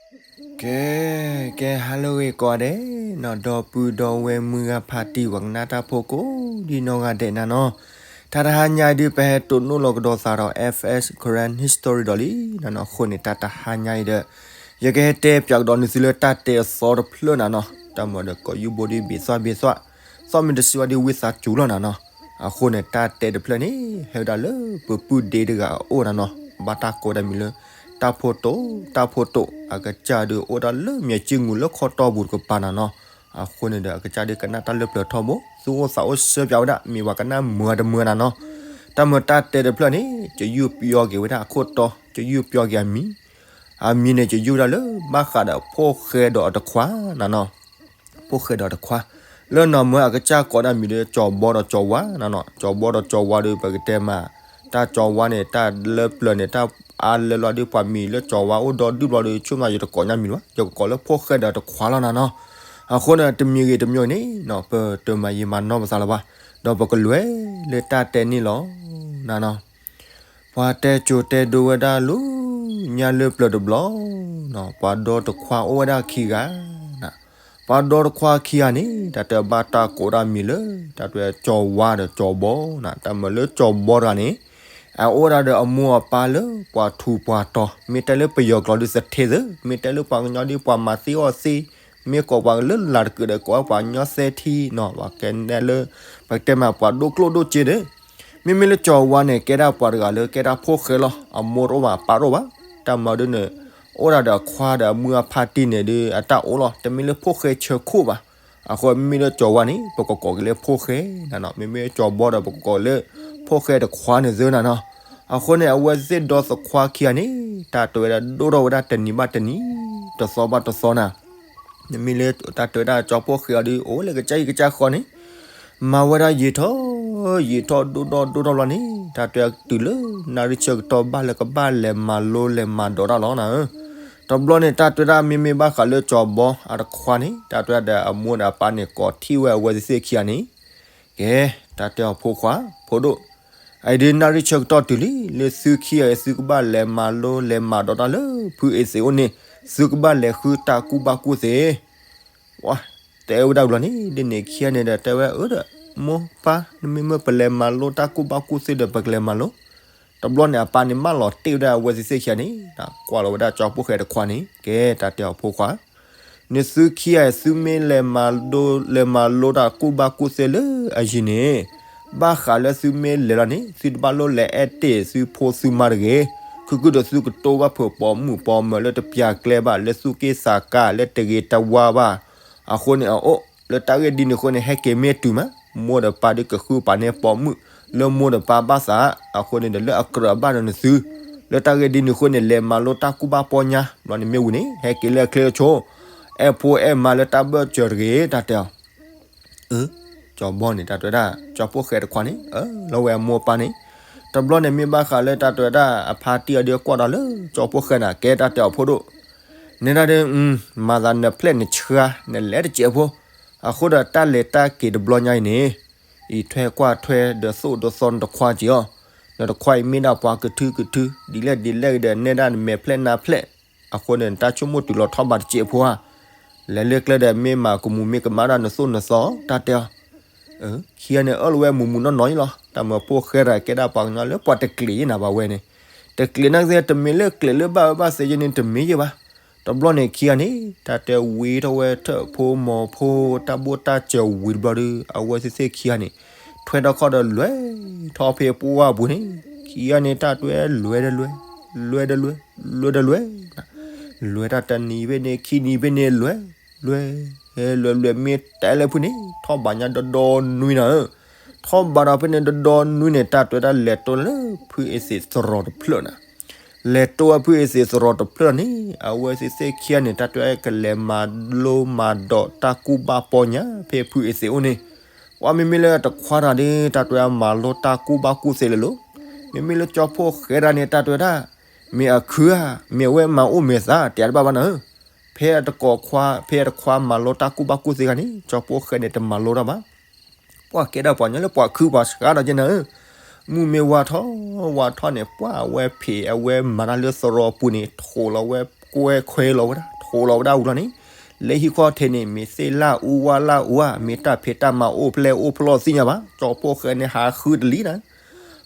ကဲ ကဲ ဟါလၢအဂ့ၤကိးဂၤဒဲးနီၤ, ဒီပုၢ်ဒီဝဲၢ်မုၢ်ဂၤဖါတံၢ် ပှၤကနၣ်တၢ်ဖိကိးဒံနီၢ်ဂၤဒဲးနၤနီၤ, တၢ်တဟါညါအံၤဒုးပဟဲတိၢ်နီၣ်လီၤကဒီးသးဒီး F S Karen History ဒီးလံနၤနီၤ, အဃိန့ၣ် တၢ်တဟါညါအံၤဒီး ယကဟဲတဲပၠးကဒီးနသုလၢတၢ်တဲအသီတဖျၢၣ်နၤနီၤ, တၢ်မၤဒီးကီးယူၢ်ဘိဒံးဘ့ၣ်သွၣ်ဘ့ၣ်သွၣ်, သီၣ်မ့ၢ်တစံးဝဲဒ်ဝံသးစူၤလီၤနၤနီၤ, အဃိန့ၣ် တၢ်တဲတဖျၢၣ်န့ၣ် ဟဲဝဲဒၣ်လၢပပုၢ်ဒ့တဂၤအအိၣ်နၤနီၤ, ဘၣ်တၢ်ကိးတၢ်မံၤလၢ တၢ်ဖိတိာ် တၢ်ဖိတိာ် အကစၢ်ဒုးအိၣ်ဒၣ်လၢမၠဲးကၠံၣ်ငူၤလၢခီတီၢ်ပူၤတကပၤနၤနီၤ, အဃိန့ၣ်ဒီး အကစၢ်ဒုးကနၣ်တၢ်လၢပျၢၤထီဘိ သူၣ်အိၣ်သးအိၣ်စၢပၠးဝဲဒၣ် မ့ၢ်ပှၤကနၣ်မုာ်တမုာ်နၤနီၤ, တၢ်မၤတၢ်တဲတဖျၢၣ်န့ၣ် ကယူၢ်ပျီက့ၤဝဲဒၣ်အခိၣ်တီ, ကယူၢ်ပျီက့ၤအမံၤ အမံၤန့ၣ် ကယူၢ်ဝဲဒၣ်လၢ ဘၣ်ဃးဒီးဖိၣ်ဃဲဒီးအတခွါနၤနီၤ, ဖိၣ်ဃဲဒီးအတခွါ, လၢနီၢ်မၢအကစၢ်ကိးဒၣ်မံၤဒီး ကၠီၤဘီဒီးကၠီၤဝါနၤနီၤ, ကၠီၤဘီဒီးကၠီၤဝါဒီး ပကတဲမး တၢ်ကၠီၤဝါန့ၣ် တၢ်လၢပျၢၤန့ၣ် တၢ်အါလၢလီၤဒုး ပှၤမံၤလၢကၠီၤဝါအိၣ်ဒီဒူၣ်ဘျီဒီး ဆိကမိၣ်ယတကိးညါမံၤလီၤ, ယကကိးလၢဖိၣ်ဃဲဒီးတခွါလီၤနၤနီၤ, အဃိန့ၣ် တမံၤဂ့ၤတမံၤန့ၣ်နီၤ ပတမၤယံာ်မၤနီၢ်ပသးလၢၤဘၣ်, ဒီးပကလဲၤလၢတၢ်တဲန့ၣ်လီၤနၤနီၤ ပှၤတဲစိၤတဲဒိဝဲဒၣ်လၢညါလၢပျၢၤတဘျီ, ပှၤဒီတခွါအိၣ်ဝဲဒၣ်ခံဂၤ, ပှၤဒီတခွါခံဂၤန့ၣ် တၢ်တဲဘၣ်တၢ်ကိးဒၣ်မံၤလၢ တၢ်တဲကၠီၤဝါဒီးကၠီၤဘီနၤ, တၢ်မၤလၢကၠီၤဘီတဂၤန့ၣ် အအိၣ်ဒၣ်ဒီးအမိၢ်အပၢ်လၢပှၤထူးပှၤတီၤ, မ့ၢ်တဲလၢပယီၤကျိာ်ဒုး သထ့သၢ, မ့ၢ်တဲလၢပှၤကညီဒုး ပှၤမၤသ့အီၣ်သ့, မ့ၢ်ကိးပှၤလၢလၤတကုာ်ဒီး ကိးဝဲပှၤကညီသဲထံနီၤ, ပှၤကဲနဲလၢ ပကတဲမးပှၤဒိၣ်ကျိၣ်ဒိၣ်စ့ဒီး မ့မ့ၢ်လၢကၠီၤဝါန့ၣ် ကဲဒၣ်ပှၤတဂၤလၢကဲဒၣ်ဖိၣ်ဃဲလီၤ, အမိၢ်တအိၣ်ဘၣ်အပၢ်တအိၣ်ဘၣ်, တၢ်မၤဒ်န့ၣ် အိၣ်ဒၣ်ဒီးအခွါဒီးအမုၢ်အဖါတံၢ်န့ၣ်ဒုး အတၢ်အိၣ်လီၤ, တမ့ၢ်လၢဖိၣ်ဃဲဆၢခိၣ်ဘၣ်, အဃိမ့မ့ၢ်လၢကၠီၤဝါန့ၣ် ပကကိးက့ၤလၢဖိၣ်ဃဲနၤနီၤ, မ့မ့ၢ်ကၠီၤဘီဒီး ပကကိးလၢ ဖိၣ်ဃဲတခွါန့ၣ်သ့နၤနီၤ, အဃိန့ၣ် အဝဲသ့ၣ်ဒီသခွါခံဂၤန့ၣ် တၢ်တဲဝဲဒၣ်ဒိၣ်ထီၣ်ဝဲဒၣ်တနံၤဘၣ်တနံၤ တသီဘၣ်တသီနၤ နမ့ၢ်လၢတၢ်တဲဝဲဒၣ်ကၠီဖိၣ်ဃဲအီၤဒုး အိၣ်လၢကစၢ်အံၤကစၢ်ဃီန့ၣ် မၤဝဲဒၣ်ယံာ်ထီၣ် ယံာ်ထီၣ်ဒိၣ်ထီၣ်ဒိၣ်ထီၣ်ဘျီန့ၣ် တၢ်တဲဝဲတုၤလၢနၣ်ရံၣ်ဆၢကတီၢ်ဘၣ်လၢကဘၣ်လဲၤမၤလိလဲၤမၤဒိးတၢ်လီၤနၤဧၢ, တဘျီန့ၣ် တၢ်တဲဝဲဒၣ်မ့မ့ၢ်ဘၣ်ဃးလၢကၠီဘီအတခွါန့ၣ် တၢ်တဲဝဲဒၣ်ဒီးအမိၢ်ဒီးအပၢ်န့ၣ် ကိးထီၣ်ဝဲအဝဲသ့ၣ်ခံဂၤန့ၣ် ကဲ တၢ်တဲအီၤဖိခွါ ဖိဒိၣ် အအံၤဒုးနၣ်ရံၣ်ဆၢကတီၢ်တုၤလံ လၢသုခံဂၤအံၤ သုကဘၣ်လဲၤမၤလိလဲၤမၤဒိးတၢ်လၢဖုအ့စ့းအိၣ်န့ၣ် သုကဘၣ်လဲၤဃုတၢ်ကူၣ်ဘၣ်ကူၣ်သ့, ဝဲ တဲဝဲဒၣ်ဘျီန့ၣ် ဒ်န့ၣ်ခံဂၤန့ၣ်ဒီးတဲဝဲအၢဒီး မိၢ်ပၢ် နမ့မ့ၢ်ပလဲၤမၤလိတၢ်ကူၣ်ဘၣ်ကူၣ်သ့ဒီး ပကလဲၤမၤလိ, တဘျီန့ၣ် အပၢ်န့ၣ်မၢလီၤတ့ၢ်ဝဲဒၣ်အဝဲသ့ၣ်ခံဂၤန့ၣ် ကွၢ်လီၤဝဲဒၣ်ကၠီဖိၣ်ဃဲတခွါန့ၣ် ကဲ တၢ်တဲအီၤဖိခွါ နသုခံဂၤအံၤ သုမ့ၢ်လဲၤမၤဒိ လဲၤမၤလိတၢ်ကူၣ်ဘၣ်ကူၣ်သ့လၢအယံၤန့ၣ် ဘၣ်ဃးလၢသုမ့ၢ်လဲၤလီၤန့ၣ် သုတဘၣ်လိၣ်လဲၤအဲၣ်တ့ၢ်သုဖိသုမါတဂ့ၤ, ခုကုဒိးသုကတိၢ်ဘၣ်ဖုးပိာ်မုၣ်ပိာ်မၢၤလၢတပျၢ်ကျဲဘၣ် လၢသူၣ်က့ၣ်သးကါလၢတဂ့ၤတဝါဘၣ်, အဃိန့ၣ်အအိၣ်လၢတၢ်ဂ့ၢ်ဒ်န့ၣ်အဃိန့ၣ် ဟဲက့ၤမ့ၢ်တုၤမး မိၢ်ဒီးပၢ်ဒုးကဃုပာ်န့ၢ်ပိာ်မုၣ် လၢမိၢ်ဒီးပၢ်ဘၣ်သး, အဃိန့ၣ်ဒီးလၢအကြၢးအဘၣ်ဒီးနသု, လၢတၢ်ဂ့ၢ်ဒ်န့ၣ်အဃိန့ၣ် လဲၤမၤလိတၢ်ကူၣ်ဘၣ်ပီညါ ဘျီန့ၣ်မ့ၢ်ဝံၤန့ၣ် ဟဲက့ၤလၢအချ့အဆိ အဲၣ်ဖိအဲၣ်မါလၢတၢ်ဘၢၣ်စၢၤတဂ့ၤ တၢ်တဲအီၤ အၢ ကၠီဘီန့ၣ် တၢ်တဲဝဲဒၣ် ကၠီဖိၣ်ဃဲတခွါန့ၣ် အၢ လီၤဝဲအမိၢ်အပၢ်န့ၣ်, တဘျီန့ၣ်မ့ၢ်ဘၣ်ဃးလၢတၢ်တဲဝဲဒၣ် အဖါတံၢ်အီၤဒုးကွၢ်ဒီးလၢ ကၠီဖိၣ်ဃဲနၤ ကဲတၢ်တဲအီၤဖိဒိၣ်, နဲဒၣ်ဒီး မၤသးနဖျဲၣ်နဆှါ နလဲၤတစဲးဖိ, အဃိဒီးတၢ်လဲၤတၢ်က့ၤတဘျီညါအံၤန့ၣ် အံးထွဲကွၢ်ထွဲဒီးသိၣ်ဒီးသီနတခွါက့ၤအီၤ, နတခွါအံၤမ့ၢ်ဒၣ်ပှၤကထုကထု ဒ်လဲၣ်ဒ်လဲၣ်ဒီး နဲဒၣ်နမဲာ်ဖျဲၣ်နါဖျဲၣ် အဃိန့ၣ် နတၢ်ဆိကမိၣ်တုၤလီၤထီၣ်ဘးတစဲးဖိဧါ, လဲၤလၢကျဲဒီး မ့ၢ်မၤကမူၤမ့ၢ်ကမၣ်ဒၣ်နသိၣ်နသီ တၢ်တဲအီၤ, ခံဂၤန့ၣ်အၢၣ်လီၤဝဲမုာ်မုာ်နီၢ်နီၢ်အံၤလီၤ, တၢ်မၤဖိၣ်ဃဲတဂၤကဲဒၣ်ပှၤကညီလၢပှၤတကျ့ၤယဲနၤဘၣ်ဝဲန့ၣ်, တကျ့ၤနာ်က့ တမ့ၢ်လၢကျဲၤလၢဘၣ်အၢဘၣ်သီယဲန့ၣ် တမ့ၢ်ယဲဘၣ်, တဘျီန့ၣ်ခံဂၤန့ၣ် တၢ်တဲဝံထီၣ်ဝဲထၢၣ်ဖိမီၤဖိ တၢ်ဘိၣ်တၢ်စၢၤဝံၤတဘျီဒီး အဝဲသ့ၣ်သ့ၣ်ခံဂၤန့ၣ် ထွဲထီၣ်ခီၣ်ဒီးလဲၤထီၣ်ဖဲပှၢ်ပူၤန့ၣ်, ခံဂၤန့ၣ် တၢ်တဲလဲၤဒီးလဲၤ, လဲၤဒီးလဲၤ, လဲၤဒီးလဲၤ, လဲၤတၢ်တနံၤဖဲန့ၣ် ခံနံၤဖဲန့ၣ် လဲၤ, လဲၤ, လဲၤလဲၤ မ့ၢ်တဲလၢဖုန့ၣ် ထီၣ်ဘးညါဒီဒီနွံနၤဧၢ, ထီၣ်ဘးဒီးဖဲန့ၣ်ဒီဒီနွံန့ၣ် တၢ်တဲဝဲဒၣ်လဲၤတိၢ်လၢဖုအ့စ့းသရိာ်တဖျၢၣ်နၤ လဲၤတိၢ်ဝဲဖုအ့စ့းသရိာ်တဖျၢၣ်န့ၣ် အဝဲသ့ၣ်သ့ၣ်ခံဂၤန့ၣ် တၢ်တဲဝဲကလဲၤမၤလိမၤဒိးတၢ်ကူၣ်ဘၣ်ပီညါ ဖဲဖုအ့စ့းအိၣ်န့ၣ်, ပှၤမ့မ့ၢ်လၢတခွါတဂၤဒီး တၢ်တဲဝဲမၤလိတၢ်ကူၣ်ဘၣ်ကူၣ်သ့လၢၤလီၤ, မ့မ့ၢ်လၢကၠီဖိၣ်ဃဲတဂၤန့ၣ် တၢ်တဲဝဲဒၣ် မ့ၢ်အခုဧါ, မ့ၢ်အဝဲမၤအိၣ်မဲာ်သး တဲတဘၣ်ဘၣ်နၤဧၢ, ဖဲအတကိးခွါ ဖဲအတခွါမၤလိတၢ်ကူၣ်ဘၣ်ကူၣ်သ့တဂၤန့ၣ် ကၠီဖိၣ်ဃဲန့ၣ် တမၤလိတၢ်ဘၣ် ပှၤကဲဒၣ်ပှၤကညီလၢပှၤခုပှၤဆှါဒီးကဲနၤဧၢ, မုၢ်မ့ၢ်ဝါထီၣ် ဝါထီၣ်န့ၣ် ပှၤအဝဲဖံးအဝဲမၤတၢ်လၢသရိာ်ပူၤန့ၣ် ထိးလီၤဝဲကွဲခွဲလီၤဝဲဒၣ် ထိးလီၤဝဲဒၣ်ဝံၤလီၤန့ၣ်, လၢဟံၣ်ခီၣ်ထံးန့ၣ် မ့ၢ်သ့ၣ်လၢအူဝါလၢအူဧါ, မ့ၢ်တၢ်ဖံးတၢ်မၤအိၣ်ဖျဲၣ်အိၣ်ဖျီၣ်သ့ၣ်ညါဘၣ်, ကၠီဖီၣ်ဃဲန့ၣ် ဟးဃုတလံၤနၤ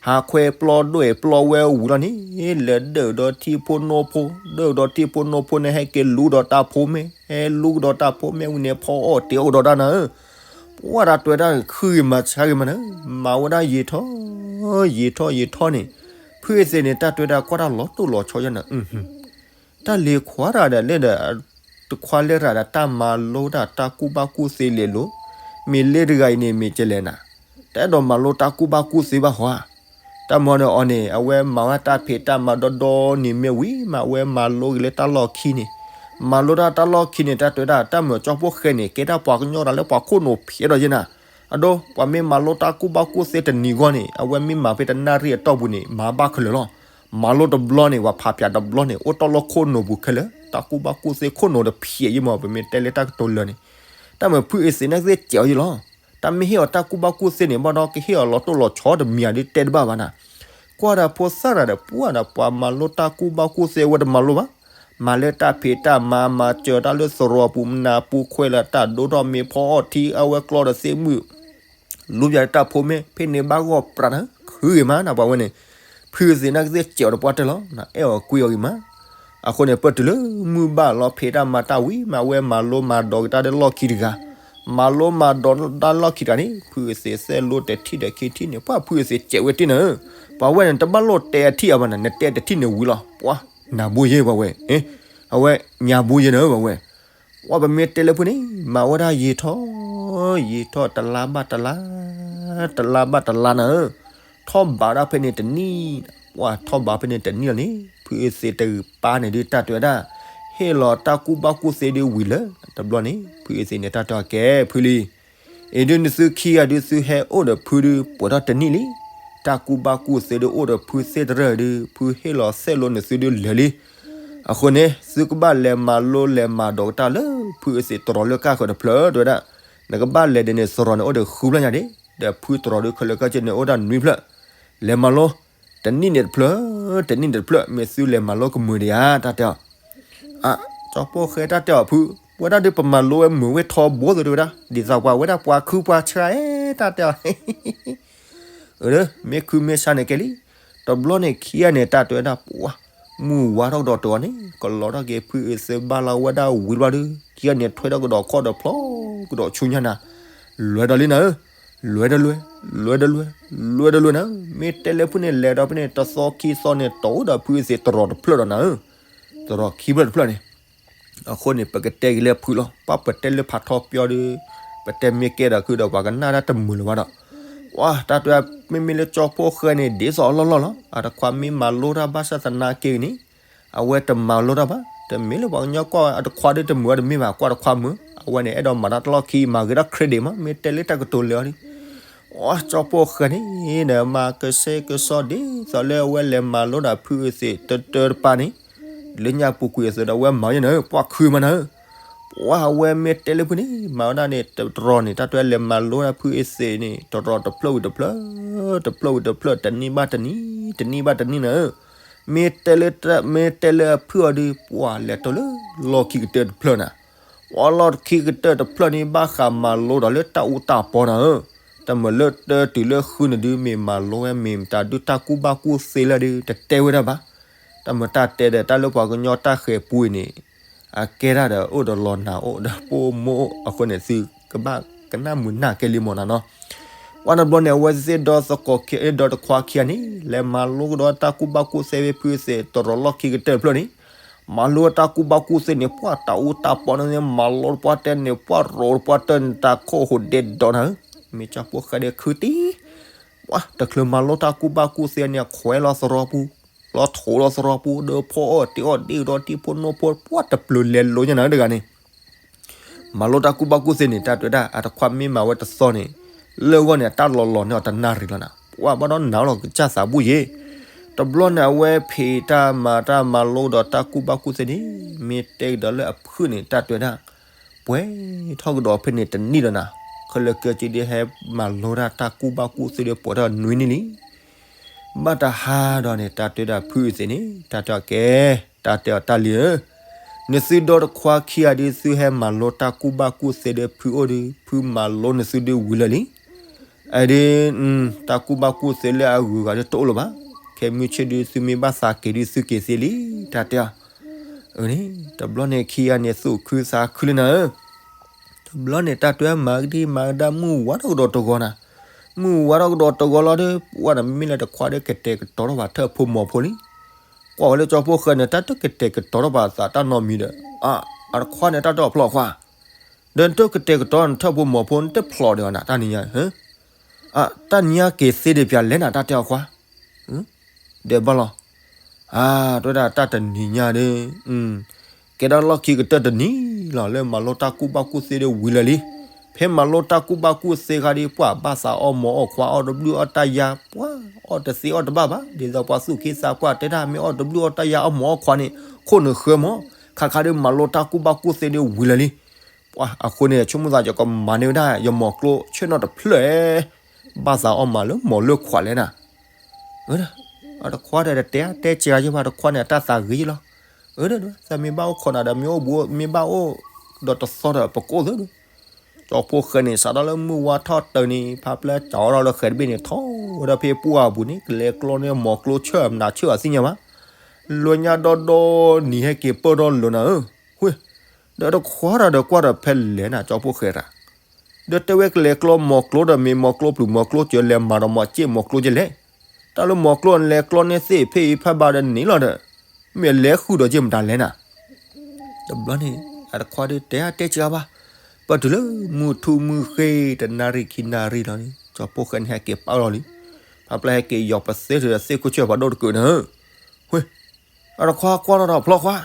ဟးခွဲပျီဒွဲၣ်ပျီဝဲဝံၤလီၤန့ၣ်, လဲၤဒၢၣ်ဒီးထံဖိနိဖိ, ဒၢၣ်ဒီးထံဖိနိဖိန့ၣ် ဟဲက့ၤလူဒီးတၢ်ဖိမ့ၢ်, ဟဲလူကဒီးတၢ်ဖိမ့ၢ်ဝံၤန့ၣ် ဖီအီၣ်တ့ၤအီၣ်ကဒီးတၢ်နၤဧၢ, ပှၢ်တၢ်တွဲတၢ်ခုဂ့ၤမၤဆါဂ့ၤမးနၤ, မၤဝဲဒၣ်ယံာ်ထီၣ်, ယံာ်ထီၣ်ယံာ်ထီၣ်န့ၣ်, ဖုအသ့ၣ်န့ၣ် တၢ်တွဲတၢ်ကွၢ်တၢ်လီၤတိၢ်လီၤဆီယဲနၤ တၢ်လ့ခွါတၢ်ဒီးလဲၣ်ဒီး, တခွါလဲၣ်တၢ်ဒီးတၢ်မၤလိတၢ်တၢ်ကူၣ်ဘၣ်ကူၣ်သ့လဲၤလိၤ, မ့ၢ်လ့တဂၤအံၤန့ၣ်မ့ၢ်ကလဲၣ်နၤ, တအဲၣ်ဒိးမၤလိတၢ်ကူၣ်ဘၣ်ကူၣ်သ့ဘၣ်ဟီဧါ, တၢ်မၤန့ၣ်အီၤန့ၣ် အဝဲမၤဝဲတၢ်ဖံးတၢ်မၤဒီဒီန့ၣ်မ့ၢ်ဝံၤ မ့ၢ်အဝဲမၤလိက့ၤလၢတၢ်လီၢ်ခံန့ၣ်, မၤလိတၢ်တၢ်လီၢ်ခံန့ၣ် တၢ်တွဲဒၣ် တၢ်မၤကၠီဖီၣ်ဃဲန့ၣ် ကဲတၢ်ပှၤကညီတၢ်လၢပှၤခိၣ်နူာ်ဖျဲးဒီးယဲနၤ, အဒိ ပှၤမ့ၢ်မၤလိတၢ်ကူၣ်ဘၣ်ကူၣ်သ့တနံၤဂီၢ်န့ၣ် အဝဲမ့ၢ်မၤဖဲတနၣ်ရံၣ်အတီၢ်ပူၤန့ၣ် မၤဘၣ်ခဲလၢာ်လီၤ. မၤလိတဘျီန့ၣ် ပှၤဖးဖျါတဘျီန့ၣ် အိၣ်တ့ၢ်လၢခိၣ်နူာ်ပူၤခဲလၢာ်, တၢ်ကူၣ်ဘၣ်ကူၣ်သ့ခိၣ်နူာ်တဖျဲးယဲမး ပမ့ၢ်တဲလၢတၢ်ကတိၤလၢာ်န့ၣ်, တၢ်မၤဖုအသ့ၣ်န့ၣ်ကသ့ၣ်စဲးအီၤယဲလီၤ. တၢ်မ့ၢ်ဟ့ၣ်အီၤတၢ်ကူၣ်ဘၣ်ကူၣ်သ့န့ၣ် ဘၣ်ဒီးကဟ့ၣ်အီၤလီၤတိၢ်လီၤဆီတမံၤဧါဒုးတဲတဘၣ်ဘၣ်နၤ, ကွၢ်ဒီးဖိသၣ်တၢ်ဒီးပှၢ်ဒီးပှၤမၤလိတၢ်ကူၣ်ဘၣ်ကူၣ်သ့ဝဲတမၤလိဘၣ်, မၤလၢတၢ်ဖံးတၢ်မၤ မၤစၢၤတၢ်လၢသရိာ်ပူၤ မနၤပူၤခွဲးလၢတၢ်ဒိၣ်ထီၣ်မ့ၢ်ဖီအီၣ်ထံအဝဲကျီဒီးသ့ၣ်မုၣ် လူပျၢ်တၢ်ဖိမ့ၢ် ဖဲန့ၣ်ဘၣ်ဂီၢ်ပြးနၤ ခုဂ့ၤမးနၤပှၤဝဲန့ၣ်, ဖုအသ့ၣ်န့ၣ်ကသ့ၣ်စဲးအီၤတပှၢ်တၢၢ်လီၤ, အဲၣ်အီၤကွံအီၤဂ့ၤမး. အဃိန့ၣ် ပတုၤလၢမုၢ်ဘၣ်လီၤဖံးတၢ်မၤတၢ်ဝံၤ မ့ၢ်အဝဲမၤလိမၤဒိးက့ၤတၢ်လၢလီၢ်ခံတဂၤ, မၤလိမၤဒိးတၢ်လီၢ်ခံတဂၤန့ၣ် ဖုအသ့ၣ်သဲၣ်လိတထံၣ်ဒီးခံထံၣ်န့ၣ် ပှၢ်ဖုအသ့ၣ်စဲးဝဲတ့ၢ်နၤဧၢ, ပှၤဝဲန့ၣ် တဘၣ်လိၣ်တဲအထံၣ်အဘၣ်နၤ နတဲတထံၣ်န့ၣ်ဝံၤလီၤ, ပှၢ်နၢ်ဘိယဲပှၤဝဲ, အဝဲညါဘိယဲနၤဧၢပှၤဝဲ ပှၢ်ပမ့ၢ်တဲလၢဖုန့ၣ် မၤဝဲဒၣ်ယံာ်ထီၣ်, ယံာ်ထီၣ်တလါဘၣ်တလါ, တလါဘၣ်တလါနၤဧၢ, ထီၣ်ဘးဒၣ်ဖဲန့ၣ်တနံၣ်, ပှၢ်ထီၣ်ဘးဖဲန့ၣ်တနံၣ်လီၤန့ၣ် ဖုအသ့ၣ်တဂၤပၢ်န့ၣ်ဒုးတၢ်တဲဝဲဒၣ်, ဟ့ၣ်လီၤတၢ်ကူၣ်ဘၣ်ကူၣ်သ့ဒုးဝံၤလၢ တဘျီန့ၣ် ဖုအသ့ၣ်န့ၣ်တၢ်တဲအီၤကဲဖုလံ အံၤဒုးနသုခံဂၤဒုးသုဟဲအိၣ်ဒီးဖုဒုး ပှဲၤထီၣ်တနံၣ်လံ, တၢ်ကူၣ်ဘၣ်ကူၣ်သ့ဒုးအိၣ်ဒီးဖုသ့ၣ်တရၢၣ်ဒုး ဖုဟ့ၣ်လီၤသဲၣ်လိနသုဒုးလၢာ်လံ, အဃိန့ၣ် သုကဘၣ်လဲၤမၤလိလဲၤမၤဒိးကတၢၢ်လၢဖုအသ့ၣ်တရီၤလၢကၢ်ဃၢၤတဖျၢၣ်တဲဝဲဒၣ်, နကဘၣ်လဲၤဒ်န့ၣ် သရီၤန့ၣ်အိၣ်ဒီးဃုဖျၢၣ်ညါဒံး, ဒီးဖုတရီၤဒုးခဲလၢာ်ကၢ်ကၠ့န့ၣ်အိၣ်ဒၣ်နွံဖျၢၣ်, လဲၤမၤလိ တနံၣ်န့ၣ်တဖျၢၣ်, တနံၣ်န့ၣ်တဖျၢၣ် မ့ၢ်သုလဲၤမၤလိကမုာ်ဒံးဧါ တၢ်တဲအီၤ အါ, ကၠီဖီၣ်ဃဲတၢ်တဲအီၤဖု, ပဝဲဒၣ်ဒုးပမၤလိဝဲမုာ်ဝဲထီဘိသိးတဲဝဲဒၣ်, ဒ်သိးပှၤဝဲဒၣ်ပှၤခုပှၤဆှါအဲ တၢ်တဲအီၤ, မ့ၢ်ခုမ့ၢ်ဆှါန့ၣ်ကဲလံ, တဘျီန့ၣ်ခံဂၤန့ၣ် တၢ်တဲဝဲဒၣ်ပှၤ, မုၢ်ဝါထီၣ်ကဒီးတဂီၤန့ၣ် ကလီၤထီၣ်က့ၤဖုအသ့ၣ်ဘၣ်လီၤဝဲဒၣ်ဝံၤတဘျီဒုး ခံဂၤန့ၣ်ထွဲထီၣ်ကဒီးခီၣ်ဒီးဖျီကဒီးဆူညါနၤ, လွဲဒီးလံနၤဧၢ လွဲတလွဲ, လွဲတလွဲ, လွဲတလွဲနၤ, မ့ၢ်တဲလၢဖုန့ၣ်လဲၤဒီးဖဲန့ၣ် တသီခံသီန့ၣ် တီၢ်အိၣ်ဒီးဖုအသ့ၣ်တရီၤတဖျၢၣ်ဒီးနၤဧၢ, တရီၤခံဖျၢၣ်တဖျၢၣ်န့ၣ်, အဃိန့ၣ် ပကတဲက့ၤလၢဖုလီၤ, ပှၢ်ပတဲလၢဖးထီပၠီဒုး, ပတဲမ့ၢ်ကဲဒီးခုဒီးပှၤကနၣ်တၢ်တမုာ်လၢၤဘၣ်ဒီး, ပှၢ်တၢ်တဲမ့မ့ၢ်လၢကၠီဖီၣ်ဃဲန့ၣ် ဒ်သိးအလီၢ်လီၢ်လီၤ, အတခွါမ့ၢ်မၤလိတၢ်ဘၣ်ဆၣ်သနာ်က့န့ၣ် အဝဲတမၤလိတၢ်ဘၣ်, တမ့ၢ်လၢပှၤကညီကွၢ်အတခွါဒုးတမုာ်ဝဲတမ့ၢ်ဘၣ်, ကွၢ်တခွါမုာ်, အဝဲန့ၣ် အဲၣ်ဒိးမၤတၢ်တလီၢ်ခံ မၤဂ့ၤတၢ် credit မး, မ့ၢ်တဲလၢတၢ်ကတိၤလၢအီၤဒ်, အကၠီဖီၣ်ဃဲန့ၣ်ဒီး မၤကဆှဲကဆှီဒ်သိးလၢအဝဲလဲၤမၤလိဒီးဖုအသ့ၣ်တတၢတပၤန့ၣ်, လၢညါပူၤကွံာ်အသိးဒီးအဝဲမၤယဲန့ၣ် ပှၢ်ခုမးနၤဧၢ, ပှၢ်အဝဲမ့ၢ်တဲလၢဖုန့ၣ် မၤဝဲဒၣ်န့ၣ် တရီၤန့ၣ် တၢ်တဲလဲၤမၤလိဒၣ်ဖုအသ့ၣ်န့ၣ် တရီၤတဖျၢၣ်ဝံၤတဖျၢၣ်, တဖျၢၣ်ဝံၤတဖျၢၣ် တနံၣ်ဘၣ်တနံၣ်, တနံၣ်ဘၣ်တနံၣ်နၤဧၢ, မ့ၢ်တဲလၢ, မ့ၢ်တဲလၢအဖုအီၤဒုး ပှၢ်လဲၤတိၤလၢလီၢ်ခံကတၢၢ်တဖျၢၣ်နၤ, ပှၢ်လီၢ်ခံကတၢၢ်တဖျၢၣ်န့ၣ် ဘၣ်ဃးမၤလိဒီးလၢတၢ်အူတၢ်ပီနၤဧၢ, တၢ်မၤလၢတၢတုၤလၢဃုနၤဒုး မ့ၢ်မၤလိဝဲ မ့ၢ်မတၤဒုးတၢ်ကူၣ်ဘၣ်ကူၣ်သ့လၢဒုး တတဲဝဲဒၣ်ဘၣ်, တၢ်မၤတၢ်တဲဒီးတၢ်လၢပှၤကညီတၢ်ဃဲၤပူၤအံၤန့ၣ် အကဲဒၣ်ဒီးအိၣ်ဒီးလီၤနၤအိၣ်ဒီးပိာ်မိၢ်အိၣ်အဃိန့ၣ် သုကဘၣ်ကနၣ်မုာ်နၢ်ကဲလံမီၢ်နၤနီၤ, ပှၢ်တဘျီန့ၣ် အဝဲသ့ၣ်ဒီသကိးခံ, ဒီတခွါခံဂၤန့ၣ် လဲၤမၤလိကဒီးတၢ်ကူၣ်ဘၣ်ကူၣ်သ့ဖဲဖုအသ့ၣ်တရီၤလီၢ်ခံကတၢၢ်တဖျၢၣ်န့ၣ်, မၤလိတၢ်ကူၣ်ဘၣ်ကူၣ်သ့န့ၣ် ပှၢ်တၢ်အူတၢ်ပီန့ၣ် မၤလိတပှၢ်တၢၢ်န့ၣ် ပှၢ်ရိးတပှၢ်တၢၢ်န့ၣ် တၢ်ခိၣ်ဟူးဒဲးဒီးနၤဧၢ, မ့ၢ်ကၠီဖီၣ်ဃဲဒီးခုတံၢ် ပှၢ်တချုးမၤလိတၢ်ကူၣ်ဘၣ်ကူၣ်သ့န့ၣ် ခွဲးလီၤသရိာ်ပူၤ, လီၤထိးလီၤသရိာ်ပူၤ ဒီးဖီအီၣ်တ့ၤအီၣ်ဒ့ၣ်ဒီးထံဖိနိဖိ ပှၢ်တပျုၤလဲၤလိၤညါနၤတဂၤန့ၣ် မၤလိတၢ်ကူၣ်ဘၣ်ကူၣ်သ့န့ၣ် တၢ်တဲဝဲဒၣ် အတခွါမ့ၢ်မၤဝဲတသီန့ၣ် လၢဂီၢ်န့ၣ် အတၢ်လီၤလီၤန့ၢ်အီၤတနၣ်ရံၣ်လီၤနၤ, ပှၢ်ဘၣ်ဒီးနၤလီၤကစၢ်သးဘူၣ်ယဲ, တဘျီန့ၣ် အဝဲဖံးတၢ်မၤတၢ်မၤလိဒီးတၢ်ကူၣ်ဘၣ်ကူၣ်သ့န့ၣ် မ့ၢ်တဲကဒီးလၢအဖုၣ်န့ၣ် တၢ်တဲဝဲဒၣ် ပှဲၤထီၣ်ကဒီးဖဲန့ၣ်တနံၣ်ဒီးနၤ, ခဲလၢာ်ကၢက့ဒ်ဟဲမၤလိတၢ်တၢ်ကူၣ်ဘၣ်ကူၣ်သ့ဒီးပှဲၤထီၣ်နွံနံၣ်လံ ဘၣ်တဟါဒီးန့ၣ် တၢ်တဲဒၣ်ဖုအသ့ၣ်န့ၣ် တၢ်တဲအီၤကဲ, တၢ်တဲအီၤတၢ်လံဧၢ, နသုဒီတခွါခံဂၤဒုး သုဟဲမၤလိတၢ်ကူၣ်ဘၣ်ကူၣ်သ့ဒီးဖုအိၣ်ဒုး ဖုမၤလိနသုဒုးဝံၤလၢာ်လံ. အဒုး တၢ်ကူၣ်ဘၣ်ကူၣ်သ့လၢအဂုၤအဂၤဒုးတအိၣ်လၢၤဘၣ်. ခဲမုၢ်ဆ့ၣ်ဒုး သုမ့ၢ်ဘၣ်သးက့ၤဒုး သုက့ၤသ့လံ တၢ်တဲအီၤ. အန့ၣ် တဘျီန့ၣ်ခံဂၤန့ၣ် သူၣ်ခုသးခုလံနၤဧၢ. တဘျီန့ၣ်တၢ်တွဲမၤကဒံမၤကဒါ မုၢ်ဝါထီၣ်ကဒီးတဂီၤနၤ. မုၢ်ဝါထီၣ်ကဒီးတဂီၤလီၤဒီး ပှၢ်နမ့ၢ်လၢတခွါဒီး ကတဲာ်ကတီၤထီၣ်ဘၣ်ထၢၣ်ဖိမီၤဖိလံ. ကွၢ်ဝဲလၢကၠီဖိဃဲန့ၣ် တၢ်တကတဲာ်ကတီၤထီၣ်ဘၣ်သးတၢ်နီတမံၤဒီး အတခွါန့ၣ် တၢ်တအီၣ်ဖျီၣ်ခွါ ဒီးနတကတဲာ်ကတီၤနထၢၣ်ဖိမီၤဖိ နတဖျိးဒီးအီၤနၤ တၢ်နံၤညါ တၢ်နံၤညါက့ၤသ့ဒံးပၠးလဲၣ်နၤ တၢ်တဲအီၤခွါ. ဒီးဘၣ်လီၤ. အါ တဲဝဲဒၣ်တၢ်တနံၤညါဒီး ကဲဒၣ်လီၢ်ခံကတၢၢ်တနံၤလီၤ လၢမၤလိတၢ်ကူၣ်ဘၣ်ကူၣ်သ့ဒီးဝံၤလၢာ်လံ. ဖဲမၤလိတၢ်ကူၣ်ဘၣ်ကူၣ်သ့ခါဒီး ပှၢ်ဘၣ်သးအီၣ်မီၤအီၣ်ခွါ အီၣ်တဘျုးအီၣ်တၢ်ယါ ပှၢ်အီၣ်တသ့အီၣ်တဘၣ်ဘၣ်. ဒ်သိးပှၤသူၣ်က့သးပှၢ်တဲတၢ် မ့ၢ်အီၣ်တဘျုးအီၣ်တၢ်ယါ အီၣ်မီၤအီၣ်ခွါန့ၣ် ခိၣ်နၢ်ဃၢမီၤ. ခါခါဒီးမၤလိတၢ်ကူၣ်ဘၣ်ကူၣ်သ့ဒီးဝံၤလၢာ်လံ. ပှၢ်အဃိန့ၣ် ဆိကမိၣ်သး ယကမၤန့ၢ်ဝဲဒၣ် ယမီၤကျိဆၢၣ်နီၤတဖျၢၣ် ဘၣ်သးအီၣ်မၤလၢမီၤလၢခွါလဲၣ်နၤ. အတခွါဒီးတတဲတဲစှၤယဘၣ် တခွါန့ၣ် အတၢ်သးဂ့ၤလီၤ. အဒီး သးမ့ၢ်ဘၣ်အိၣ်ခိးနၤဒီး မ့ၢ်အိၣ်ဘူး မ့ၢ်ဘၣ်အိၣ်ဒီးတသီဒီး ပကိၣ်သၢဒီး ကၠီဖိဃဲန့ၣ် စးထီၣ်လၢမုၢ်ဝါထီၣ်တၢၢ်န့ၣ် ဖးပျဲၢ်စးထီၣ်လၢဃဲၤတဘ့ၣ်န့ၣ် ထီၣ်ဝဲဒၣ်ဖဲပှၢ်အပူၤန့ၣ် ကလဲၤကျီန့ၢ်မီၤကျိဆၢၣ် မနၤဆၢၣ်အသ့ၣ်ညါဘၣ်. လၢညါဒီဒီနံၤဟဲက့ၤပၢၢ်ထီၣ်လၢာ်နၤဧၢ. ဝ့ၢ် ဒီးတခွါဒီးကွၢ်ဒီးဖဲလဲၣ်နၤ ကၠီဖိဃဲတၢ် ဒီးတဲဝဲကလဲၤကျီမီၤကျိဒီး မ့ၢ်မီၤကျိပျုၤမီၤကျိစၢၤ လဲၤမၤဒီးမီၤစ့ၣ်မီၤကျိကလဲၣ်. တၢ်လၢမီၤကျိလဲၤကျီန့ၢ်သ့ၣ်ဖဲအံၤဖဲဘၣ်ဒီးန့ၣ်လီၤဒီး မ့ၢ်လဲၤဃုာ်ဒီးက့ၤမတၤလဲၣ်နၤ. တဘျီန့ၣ် အတခွါဒီးတဲအါတဲစှၤဘၣ်. ပၢၢ်တုၤလၢမုၢ်ထူၣ်မုၢ်ဃ့ တနၣ်ရံၣ်ခံနၣ်ရံၣ်လီၤန့ၣ် ကၠီဖိဃဲန့ၣ် ဟဲက့ၤပာ်လီၤလံ. ဖးပျဲၢ်ဟဲက့ၤယီၤပသ့ထုးဒီးသ့ၣ်ခိၣ်ဆၢၣ်ဖးဒိၣ်တကုးနၤဧၢ. ဝ့ၢ် အတခွါကွၢ်ထီၣ်ဒီးဖျီခွါ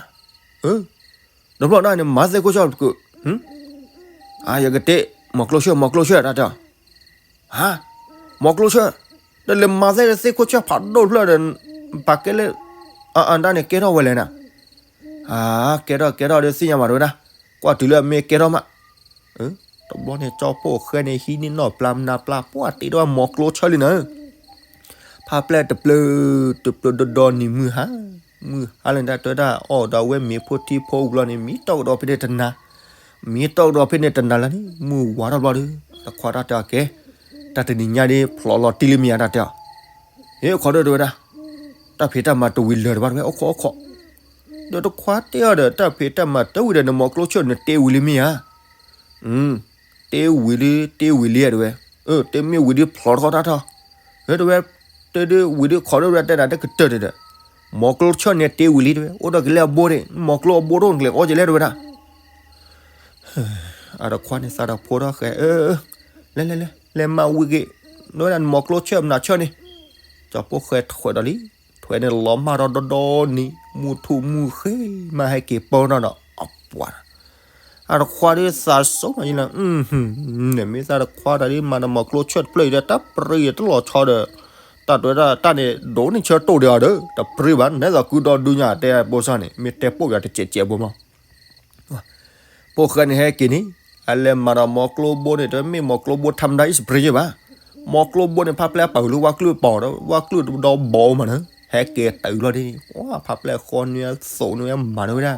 ဒီးဖျီဒၣ်န့ၣ် မၤသ့ၣ်ခိၣ်ဆၢၣ်တကုး. အါ ယကတဲ မီၤကျိဆၢၣ် မီၤကျိဆၢၣ် တၢ်တဲအီၤ. ဟါ မီၤကျိဆၢၣ် ဒီးလဲၤမၤသ့ၣ်သ့ၣ်ခိၣ်ဆၢၣ်ဖးဒိၣ်တဖျၢၣ်ဒီး ပာ်ကဲလၢ အအတၢ်န့ၣ်ကဲထီၣ်ဝဲလဲၣ်နၤ. အါ ကဲထီၣ်ကဲထီၣ်ဒီးသ့ၣ်ညါဘၣ်တဝဲဒၣ် ကွၢ်တုၤလၢအမ့ၢ်ကဲထီၣ်မး. တဘျီန့ၣ် ကၠီဖိဃဲန့ၣ် ဟံးန့ၢ်နီၣ်ပျၢ်မနၤပျၢ် ပှၢ်တ့ထီၣ်ဝဲမီၤကျိဆၢၣ်လံနၤဧၢ. ဖးပျဲၢ်တပျုၤ တပျုၤဒီဒီနံၤမုၢ်ဟါ မုၢ်ဟါလၢတၢ်တဲဝဲဒၣ် အီၣ်ဒီးဝဲမ့ၤဖိထံဖိဝံၤလီၤန့ၣ် မံတီၢ်ကဒီးဖဲန့ၣ်တနၤ မံတီၢ်ကဒီးဖဲန့ၣ်တနၤလၢန့ၣ် မုၢ်ဝါထီၣ်ဘျီဒီး တခွါတၢ်တဲအီၤကဲ တၢ်တနံၤညါဒ်ဖျိးလီၤတံၢ်လံမ့ၢ်ဧါ တၢ်တဲအီၤ. ဟ့ၣ်ခီဒီးတဝဲဒၣ် တၢ်ဖံးတၢ်မၤတဝံၤလၢာ်တဘၣ်တဝဲ အိၣ်ခိးအိၣ်ခိး. ဒီးတခွါတဲအီၤဒီး တၢ်ဖံးတၢ်မၤတဝံၤဒီး နမီၤကျိဆၢၣ်နတ့ဝံၤလံမ့ၢ်ဧါ. တ့ဝံၤလံ တ့ဝံၤလံတဝဲ. တ့မ့ၢ်ဝံၤဒ်ဖျိးထီၣ်တၢ်ထီၣ်. တဝဲ တဒ်ဝံၤဒ်ခီဒ်ဝဲတဲနၤတကတၢၢ်န့ၣ်ဒီး မီၤကျိဆၢၣ်န့ၣ်တ့ဝံၤလံတဝဲ အိၣ်ဒီးကလဲၤအဘိန့ၣ် မီၤကျိအဘိတအိၣ်နကလဲၤအီၣ်ကလဲၤတဝဲဒၣ်. အတခွါန့ၣ်သးဒီးဖိထီၣ်ဃဲ လဲၤလဲၤလဲၤ လဲၤမၤဝံၤက့ၤ တဝဲဒၣ်နမီၤကျိဆၢၣ်မနၤဆၢၣ်န့ၣ်. ကၠီဖိဃဲထွဲဒီးလံ ထွဲန့ၣ်လီၤမၢ်ထီၣ်ဒီဒီနံၤ မုၢ်ထူၣ်မုၢ်ဃ့ မ့ၢ်ဟဲက့ၤပၢၢ်ထီၣ်ဒီး အပှၤ အတခွါဒ်သးစိမးယလၢ မ့ၢ်သးတခွါတၢ်ဒ်မၤဒီးမီၤကျိဆၢၣ်တဖျၢၣ်အံၤဒီး တၢ်ပြံအတလီၤဆီဒီး တၢ်တဲဝဲဒၣ်တၢ်န့ၣ် ဒိးန့ၢ်ဆၢတိၢ်ဒီးအီၤဒီး တပြံဘၣ် နဲသိးကုဒီဒူညါတဲဘိစၢ်န့ၣ် မ့ၢ်တဲပိာ်ယၤတစဲးစဲးဘိမး ဖိၣ်ဃဲန့ၣ်ဟဲက့ၤန့ၣ် အလဲၤမၤဒီးမီၤကျိဘိန့ၣ် တမ့ၢ်မီၤကျိဘိ ထါမတၤ အံၣ်စပရ့ယ့ၢ်ဘၣ်. မီၤကျိဘိန့ၣ် ဖးပျဲၢ်အပာ်ဝံၤလၢဝါကျုာ်ပီၤဒီး ဝါကျုာ်ဒီဘီမးန့ၣ် ဟဲက့ၤတုၤလီၤဒ်န့ၣ် ဖးပျဲၢ်ဃီနွံသိးနွံမၤန့ၢ်ဝဲဒၣ် ဖံ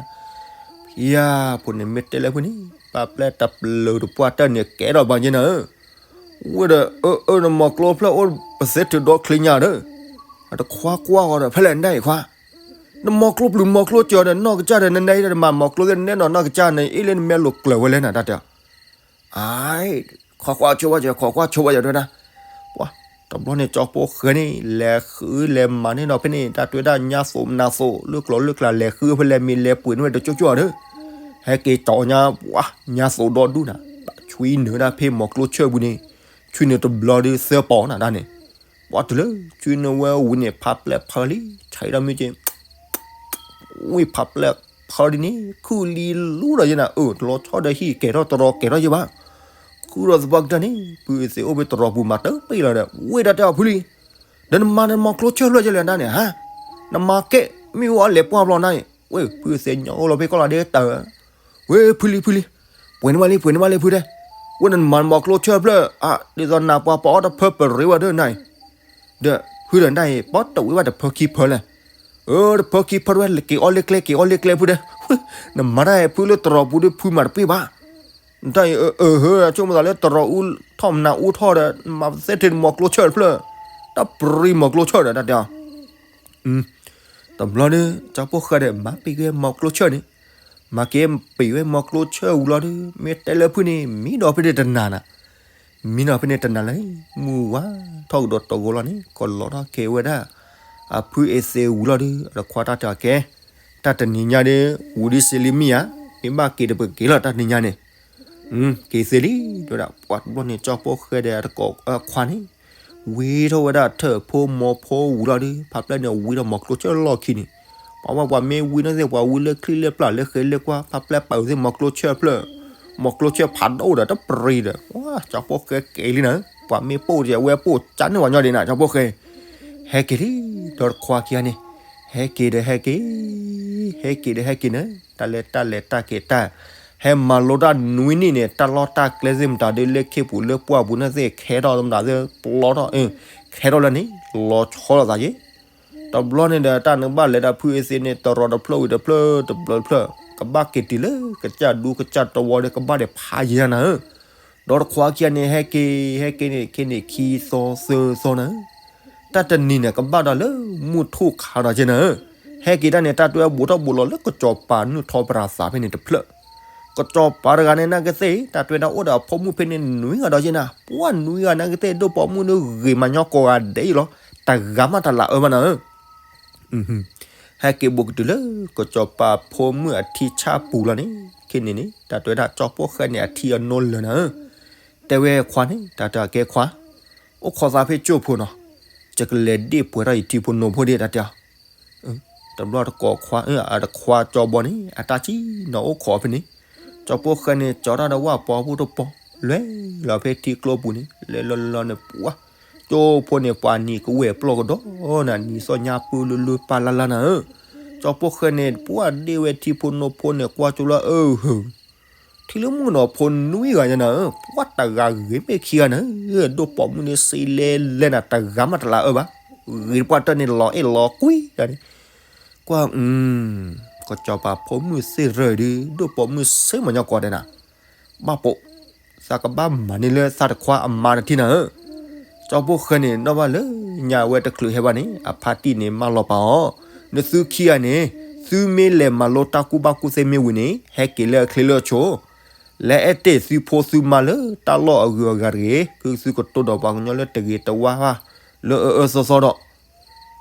ယါဖိန့ၣ် မ့ၢ်တဲလၢဖုန့ၣ် ဖးပျဲၢ်တပျုၤတပှၢ်တၢၢ်န့ၣ် ကဲထီၣ်ဘၣ်က့ၤနၤဧၢ ဝဲဒီး အၢ အၢ နမီၤကျိဖျၢၣ်အိၣ်ပသ့ထုးဒီချ့ညါဒီး အတခွါကွၢ်ဂီၤဒီး ဖဲလဲၣ်နဒၣ်အံၤခွါ နမီၤကျိပျုၤမီၤကျိစၢၤဒီး နီၢ်ကစၢ်ဒီး နနဲဒီး နမၤမီၤကျိသ့ၣ် နနဲနီၤနီၢ်ကစၢ်န့ၣ် အ့ၣ်လၢနမဲာ်လိၤကျၢၤဝဲလဲၣ်နၤ တၢ်တဲအီၤ အါ ခိးကွၢ်ဆိဝဲယၤ ခိးကွၢ်ဆိဝဲယၤ တဲဝဲဒၣ် ပှၤ တဘျီန့ၣ် ကၠီဖိဃဲန့ၣ် လဲၤဃုလဲၤမၤန့ၢ်နီၤဖဲန့ၣ် တၢ်တဲဝဲဒၣ်ညါသိးမနၤသိး လၢကျိၤလၢကျါ လဲၤဃုဖဲလဲၣ် မ့ၢ်လဲၤပှ့ၤန့ၢ်ဝဲတကၠိကၠိဒီး ဟဲက့ၤကၠီညါ ပှၤ ညါသိးဒီဒူၣ်နၤ ဆွံနုာ်ဒၣ်ဖဲမီၤကျိဆၢၣ်ပူၤန့ၣ် ဆွံနုာ်တဘျီဒီးသၢပီနၤဒၣ်န့ၣ် ပှၤတုၤလၢ ဆွံနုာ်ဝဲဝံၤန့ၣ် ဖးပျဲၢ်ဖၢလံ ဆံးဒီးမ့ၢ်က့ၤ ဝံၤဖးပျဲၢ်ဖၢဒ်န့ၣ် ခုၣ်လံလူဒီးယဲနၤ အၢ တလီၤဆီဒီးဟံၣ်ကဲၤထီၣ်တရီကဲၤထီၣ်ယဲဘၣ် ခုၣ်ဒီးသပှၢ်ကတၢၢ်န့ၣ် ဖုအသ့ၣ်အိၣ်ဖဲတရီပူၤမၤတပ့ၢ်လီၤဒီး ဝ့ၢ်တၢ်တဲအီၤဖုလံ ဒီးနမၤနမီၤကျိဆၢၣ်ဖျၢၣ်ကလဲၣ်နၤန့ၣ် ဟါ နမၤကဲ မ့ၢ်ဝဲအလဲၤပှၢ်ဘျီနၤအံၤ ဝ့ၢ်ဖုအသ့ၣ်ညါအိၣ်လီၤဖဲကီၢ်လီၤဒဲးတၢ် ဝ့ၢ်ဖုလံဖုလံ ပှ့ၤန့ၢ်ဘၣ်လံ ပှ့ၤန့ၢ်ဘၣ်လံဖုတဲ ဝ့ၢ်နမၤနမီၤကျိဆၢၣ်ဖျၢၣ် အါ ဒ်သိးနၤပှၤပအီၣ်တဖၢပရ့ဝဲဒၣ်နၤအံၤ ဒီးဖုဒီးနၤအံၤ ပီတဝံၤဘၣ်တဖၢခံဖၢလဲၣ် အၢ တဖၢခံဖၢတဝဲ က့ၤအီၣ်လၢကျဲ က့ၤအီၣ်လၢကျဲဖုတဲ နမၤတၢ်ဟဲဖုလၢတရီးပူၤဒီးဖုမၤတပ့ၢ်ဘၣ်. တၢ်အံၤ အၢ ဟၢ ဆိကမိၣ်သးလၢတရီးအူထီၣ်မနၤအူထီၣ်ဒီး မၤသ့ၣ်ထံးမီၤကျိဆၢၣ်တဖျၢၣ်, တၢ်ပြံမီၤကျိဆၢၣ်ဒီး တၢ်တဲအီၤ တဘျီဒီး ကၠီဖိၣ်ဃဲဒီး မၤပံာ်ဝဲမီၤကျိဆၢၣ်န့ၣ်, မၤက့ၤပံာ်ဝဲမီၤကျိဆၢၣ်ဝံၤလီၤဒီး မ့ၢ်တဲလၢဖုန့ၣ် မံဒီးဖဲန့ၣ်တနၤနၤ, မံဒီးဖဲန့ၣ်တနၤလၢ မုၢ်ဝါထီၣ်ကဒီးတဂီၤလီၤန့ၣ် ကလီၤထီၣ်က့ၤဝဲဒၣ် အဖုအ့သ့ဝံၤလီၤဒီး အတခွါတၢ်တဲအီၤကဲ, တၢ်တနံၤညါဒီး ဝံၤဒ်စ့လံမ့ၢ်ဧါ, မ့ၢ်ဘၣ်က့ၤတပက့ၤလီၤတၢ်တနံၤညါန့ၣ် က့ၤသ့လံ တဲဝဲဒၣ်. ပှၤတဘျီန့ၣ် ကၠီဖိၣ်ဃဲဒီးအတကိးအခွါန့ၣ် ဝံထီၣ်ဝဲဒၣ်ထၢၣ်ဖိမီၤဖိဝံၤလီၤဒီး ဖးပျဲၢ်န့ၣ်ဝံဒီးမီၤကျိဆၢၣ်လီၢ်ခံန့ၣ်, ပှၤဝဲပှၤမ့ၢ်ဝံန့ၣ်သ့ၣ် ပှၤဝံလၢချံလၢပျၢ်လၢဃဲလၢကွၢ် ဖးပျဲၢ်ပာ်ဝဲသ့ၣ်မီၤကျိဆၢၣ်ဖျၢၣ်, မီၤကျိဆၢၣ်ဖးဒိၣ်ဒီးတပြံဒီး ကၠီဖိၣ်ဃဲက့ၤလံနၤ, ပှၤမ့ၢ်ပိၢ်တယၤဝဲပိၢ်ကၠါန့ၢ်ပှၤညီဒံးနၤ ကၠီဖိၣ်ဃဲ ဟဲက့ၤလံ ဒီးတခွါခံဂၤန့ၣ်, ဟဲက့ၤဒီးဟဲက့ၤ, ဟဲက့ၤဒီးဟဲက့ၤန့ၣ် တၢ်လဲၤတၢ်လဲၤတၢ်က့ၤတၢ်, ဟဲမၤလိတၢ်နွံနံၣ်န့ၣ် တၢ်လီၢ်တၢ်ကျဲသ့ၣ်မတၤဒီး လၢခ့ပူၤလၢပှၢ်ပူၤန့ၣ်သ့ၣ် ခဲထီၣ်မတၤသ့ၣ်ပျီထီၣ်, ခဲထီၣ်လၢန့ၣ် လီၤဆီလိာ်သးယ့ၣ် တဘျီန့ၣ်ဒီး တၢ်နကဘၣ်လဲၤဒီးဖုအ့သ့န့ၣ် တရီးတဖျၢၣ်ဝံၤတဖျၢၣ်တဖျၢၣ်တဖျၢၣ် ကဘၣ်က့ၤတုၤလၢကစၢ်ဒူကစၢ်တဝီဒီး ကဘၣ်ဒံးဖးယံၤနၤဧၢ, ဒီးတခွါခံဂၤန့ၣ် ဟဲက့ၤ ဟဲက့ၤန့ၣ် ခဲန့ၣ်ခံသီသၢသီနၤဧၢ, တၢ်တနံၤန့ၣ် ကဘၣ်ဒီးလၢမုၢ်ထူၣ်ခါဒီးက့နၤဧၢ, ဟဲက့ၤတၢ်န့ၣ် တၢ်တွဲဘူးထီၣ်ဘူးလီၤလၢကစီၤပၤနုာ်ထီၣ်ပရၤသးဖဲန့ၣ်တဖျၢၣ်, ကစီၤပၤတဂၤန့ၣ် နာ်က့သ့ၣ် တၢ်တွဲဒၣ်အိၣ်ဒီးအဖိမုၣ်ဖဲန့ၣ်နွံဂၤဒီးက့နၤ, ပှၤနွံဂၤနာ်က့သ့ၣ် ဒိၣ်ပိာ်မုၣ်န့ၣ်ဂ့ၤမးညီကိးဂၤဒဲးအံၤလီၤ, တဂၤမးတလးအၢဘၣ်နၤဧၢ ဟဲက့ၤဘူးကတုၤလၢ ကစီၤပၤဖိမုၣ်အထံဆၣ်ပူၤလီၤန့ၣ်, ခဲန့ၣ်န့ၣ် တၢ်တွဲဒၣ်ကၠီဖိၣ်ဃဲန့ၣ် အထံအနိလၢာ်နၤဧၢ, တဲဝဲခွါန့ၣ် တၢ်တဲအီၤကဲခွါ, အိၣ်ခိးသးဖဲကၠိဖိနီၤ, ယကလဲၤဒ့ၣ်ပှဲၤထီၣ်ယထံဖိနိဖိဒ့ၣ် တၢ်တဲအီၤ, တဘျီတကိးခွါ အတခွါကၠီဘီန့ၣ် အတၢ်စံၣ်နီၤအိၣ်ခိးဖဲန့ၣ်, ကၠီဖိၣ်ဃဲန့ၣ် ကၠီတၢ်ဒီးဝၣ်ပှီၤဖိတပီၤ လဲၤလီၤဖဲထံကျိပူၤန့ၣ် လဲၤလီၤလီၤလီၤန့ၣ် ပှၤ ကၠိဖိန့ၣ်ပှၤနံၤကဝဲၢ်ပျီၢ်ကဒီးနၤ နံၤသီၣ်ညါပၢလၢလၢပၢ်လၢ်လၢ်နၤဧၢ, ကၠီဖိၣ်ဃဲန့ၣ် ပှၤဒ့ၣ်ဝဲထံဖိနိဖိန့ၣ် ကွၢ်ကၠိလၢအၢ ထံလၢမုၢ်နီၤဖိနွံဂၤညါနၤဧၢ, ပှၤတဂၤဂ့ၤမ့ၢ်ခံဂၤနၤဧၢ, ဒိၣ်ပိာ်မုၣ်န့ၣ်စံးလဲၤလဲၤနၤ တဂၤမးတလးအၢဘၣ်, ဂ့ၤပှၤတၢ်န့ၣ်လီၤအဲၣ်လီၤကွံဒၣ်န့ၣ်, ကွၢ် ကစီၤပၤဖိမုၣ်သ့ၣ်ရၢၢ်ဒုး ဒိၣ်ပိာ်မုၣ်စ့မညီကွီၢ်ဒဲးနၤ, ဘၣ်ပိာ် သးကဘၣ်မၤန့ၢ်လၢသးတခွါအမါတထံၣ်နၤဧၢ, ကၠီဖိၣ်ဃဲန့ၣ် နီၢ်ဘၣ်လၢညါဝဲတချုးဟဲဘၣ်န့ၣ် အဖါတံၢ်န့ၣ်မၢလီၤပာ်အီၤ, နသုခံဂၤန့ၣ် သုမ့ၢ်လဲၤမၤလိတၢ်ကူၣ်ဘၣ်ကူၣ်သ့မ့ၢ်ဝံၤန့ၣ် ဟဲက့ၤလၢအချ့လၢအဆိ လဲၤအဲၣ်တ့ၢ်သုဖိသုမါလၢတၢ်လီၢ်အဂုၤအဂၤတဂ့ၤ, သုသုကတိၤဒီးပှၤကညီလၢတဂ့ၤတဝါဘၣ်, လၢအအၢသီသီဒီး,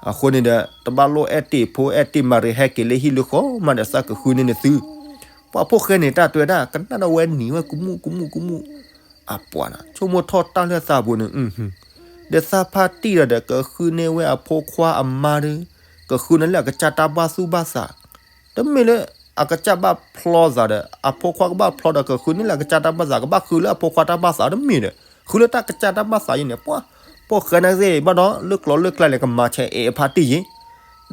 အဃိန့ၣ်ဒီး တဘၣ်လိၣ်အဲၣ်တ့ၢ်ဖိအဲၣ်တ့ၢ်မါရံ ဟဲက့ၤလၢဟံၣ်လၢဃီမးဒီးသးကဃုန့ၢ်နသု, ပှၤဖိၣ်ဃဲန့ၣ် တၢ်တဲဝဲဒၣ် ကနၣ်ဒီးဝဲနံၤဝဲကမူၣ်ကမူၣ်ကမူၣ်, အပှၤနၤ ဆိကမိၣ်ထီၣ်တၢ်လၢသးပူၤန့ၣ် ဒီးသးဖါတံၢ်ဒီး ကဃုန့ၢ်ဝဲအဖိခွါအမါဒီး ကဃုန့ၢ်လၢအကစၢ်တၢ်ဘၣ်သူၣ်ဘၣ်သး, တမ့ၢ်လၢအကစၢ်ဘၣ်ဖျီသးဒီး အဖိခွါကဘၣ်ဖျီဒီး ကဃုန့ၢ်လၢအကစၢ်တၢ်ဘၣ်သး ကဘၣ်ဃုလၢအဖိခွါတၢ်ဘၣ်သးတမ့ၢ်ဒီး ဃုလၢတၢ်ကစၢ်တၢ်ဘၣ်သးယဲန့ၣ် ပှၤ ဖိၣ်ဃဲနာ်က့သ့ၣ် ဘၣ်ဒီးလၢကျိၤလၢကျဲလဲၣ် ကမၤဆဲးအဲၣ်အဖါတံၢ်ယဲ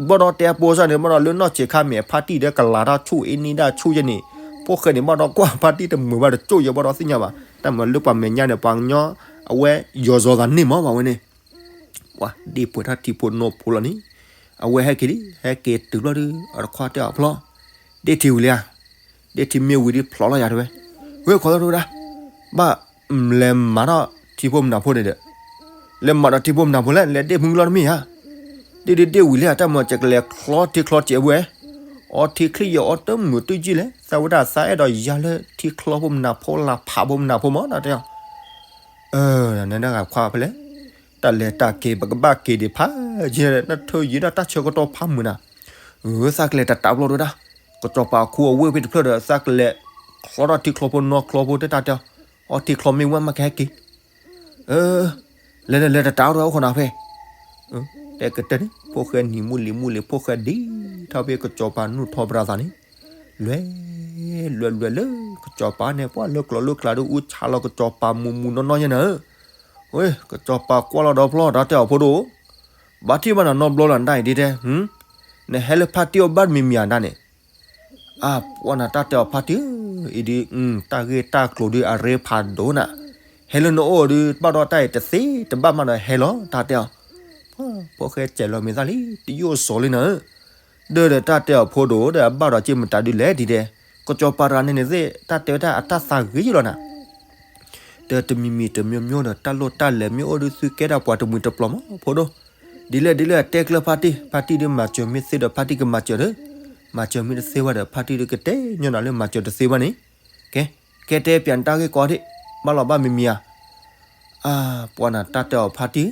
ဘၣ်ဒီးတဲအပိစၢ်န့ၣ် ဘၣ်ဒီးလၢနီၢ်ဆံးခါမ့ၢ်အဖါတံၢ်ဒီးကလၤတၢ်ဆူၣ်အ့န့ၢ်ဒၣ်ဆူၣ်ယဲန့ၣ်, ဖိၣ်ဃဲန့ၣ် ဘၣ်ဒီးကွၢ်ဖါတံၢ်တမုာ်ဘၣ်တကၠိၣ်ယဲ ဘၣ်ဒီးသ့ၣ်ညါဘၣ်, တၢ်မၤလၢပှၤမဲာ်ညါန့ၣ် ပှၤကညီ အဝဲယီၤစီၤသးန့ၢ်မးဘၣ်ဝဲန့ၣ်, ပှၤဒ့ၣ်ပှဲၤထီၣ်ထံဖိနိဖိလီၤန့ၣ်, အဝဲဟဲက့ၤလံ ဟဲက့ၤတုၤဘျီဒီး အတခွါတဲအီၤဖျီ, ဒ့ၣ်ထံဝံၤလံဧါ, ဒ့ၣ်ထံမ့ၢ်ဝံၤဒီးဖျီလီၤယၤတဲဝဲ, ဝဲခိးလီၤတဲဝဲဒၣ်, ဘၣ်လဲၤမၤထီၣ်ထံဖိမနုၤဖိန့ၣ်ဒီး လဲၤမၤဒီးထံဖိမနုၤဖိလဲၣ် လဲၤဒ့ၣ်မုၢ်လီၤတမ့ၢ်ဧါ, ဒ့ၣ်ဒ့ၣ်ဒ့ၣ်ဝံၤလံဧါ တၢ်မၤစဲးကလဲၤချီထံချီစဲးဝဲ, အီထံချံယီၤအီတမုာ်တယံာ်လဲၣ် သးဝဲဒၣ်သးအဲၣ်ဒိးယၤလၢထံချီဖိမနုၤဖိလၢဖးဖိမနုၤဖိမး တၢ်တဲအီၤ နဒၣ်ဂၤခွါဖဲလဲၣ်, တၢ်လဲၤတၢ်က့ၤ ပကဘၣ်က့ၤဒံးဖးယံာ် နထၢယံာ်ဒၣ်တၢ်ဆၢကတီၢ်ဖးမုာ်နၤ, သးကလဲၤတတးဘျီတဲဝဲဒၣ်, ကစီၤပၤခူအဝ့ၢ်ဖဲတဖျၢၣ်ဒီး သးကလဲၤချီထီၣ်ထံချီဖိနီၢ်ချီဖိတၢ်တဲအီၤ, အီထံချီမ့ၢ်ဝဲမးကဟဲက့ၤ လဲၤလဲၤလဲၤတတးအိၣ်တအိၣ်ဃီနၤဖဲ, တဲကတၢၢ်န့ၣ် ဖိၣ်ဃဲနံၤမူလံၤမူလံၤ ဖိၣ်ဃဲဒ်ထီၣ်ဖဲကစီၤပၤနုာ်ထီၣ်ပရၤသးန့ၣ်, လွဲၢ်လွဲၢ်လွဲၢ်လၢကစီၤပၤန့ၣ် ပှၤလၢကျိၤလၢကျဲဒီးအူဆါလီၤကစီၤပၤမူမူနီၢ်နီၢ်ယဲနၤဧၢ, ဝဲ ကစီၤပၤကွၢ်လီၤဒီးဖျီ တၢ်တဲအီၤဖိဒိၣ်, ဘၣ်ထံၣ်ဘၣ်နၤနီတဘျီလၢနတၢ်အံၤဒ်တဲ, နဟဲလၢဖါတံၢ်အီၤဘၣ်တမံၤမံၤဧါဒၣ်န့ၣ် အပှၤနၤတၢ်တဲအီၤဖါတံၢ်ဧၢ, အံၤဒ် တၢ်ဂ့ၢ်တၢ်ကျိၤဒ်အရ့ဖးဒိၣ်နၤ, ဟဲလၢနအိၣ်ဒ်ဘၣ်ဒီးတၢ်အံၤတသ့တဘၣ်မးဒီးဟဲလီၤ တၢ်တဲအီၤ, ဖိၣ်ဃဲစဲးလီၤမ့ၢ်သၣ်လံ တယိၣ်စီၤလံနၤဧၢ, ဒီးဒီးတၢ်တဲအီၤဖိဒိၣ်ဒီး အဘၣ်ဒီးက့ၤမတၤဒုလဲၣ်ဒ်လဲၣ်, ကစီၤပၤတဂၤန့ၣ်န့ၣ်သ့ၣ် တၢ်တဲဝဲဒၣ်အတၢ်သးဂ့ၤယလီၤနၤ. ဒီးတမံၤမံၤတမံၤမံၤဒီး တၢ်လိၣ်တၢ်လဲၤမ့ၢ်အိၣ်ဒုး သုကဲဒၣ်ပှၤတမှံၤတပျီၤမး ဖိဒိၣ်. ဒ်လဲၣ်ဒ်လဲၣ် တဲကျၢၤဖါတံၢ်, ဖါတံၢ်ဒုးမၤစၢၤမ့ၢ်သ့ဒီး ဖါတံၢ်ကမၤစၢၤဒီး, မၤစၢၤမ့ၢ်တသ့ဘၣ်ဒီး ဖါတံၢ်ဒုးကတဲညီနုၢ်လၢမၤစၢၤတသ့ဘၣ်န့ၣ်, ကဲ, ကဲတဲပၠးနတၢ်ဂ့ၢ်ကီဒၣ်, ဘၣ်လီၤဘၣ်မံၤမံၤဧါ. အါ, ပှၤနၤတၢ်တဲအီၤဖါတံၢ်,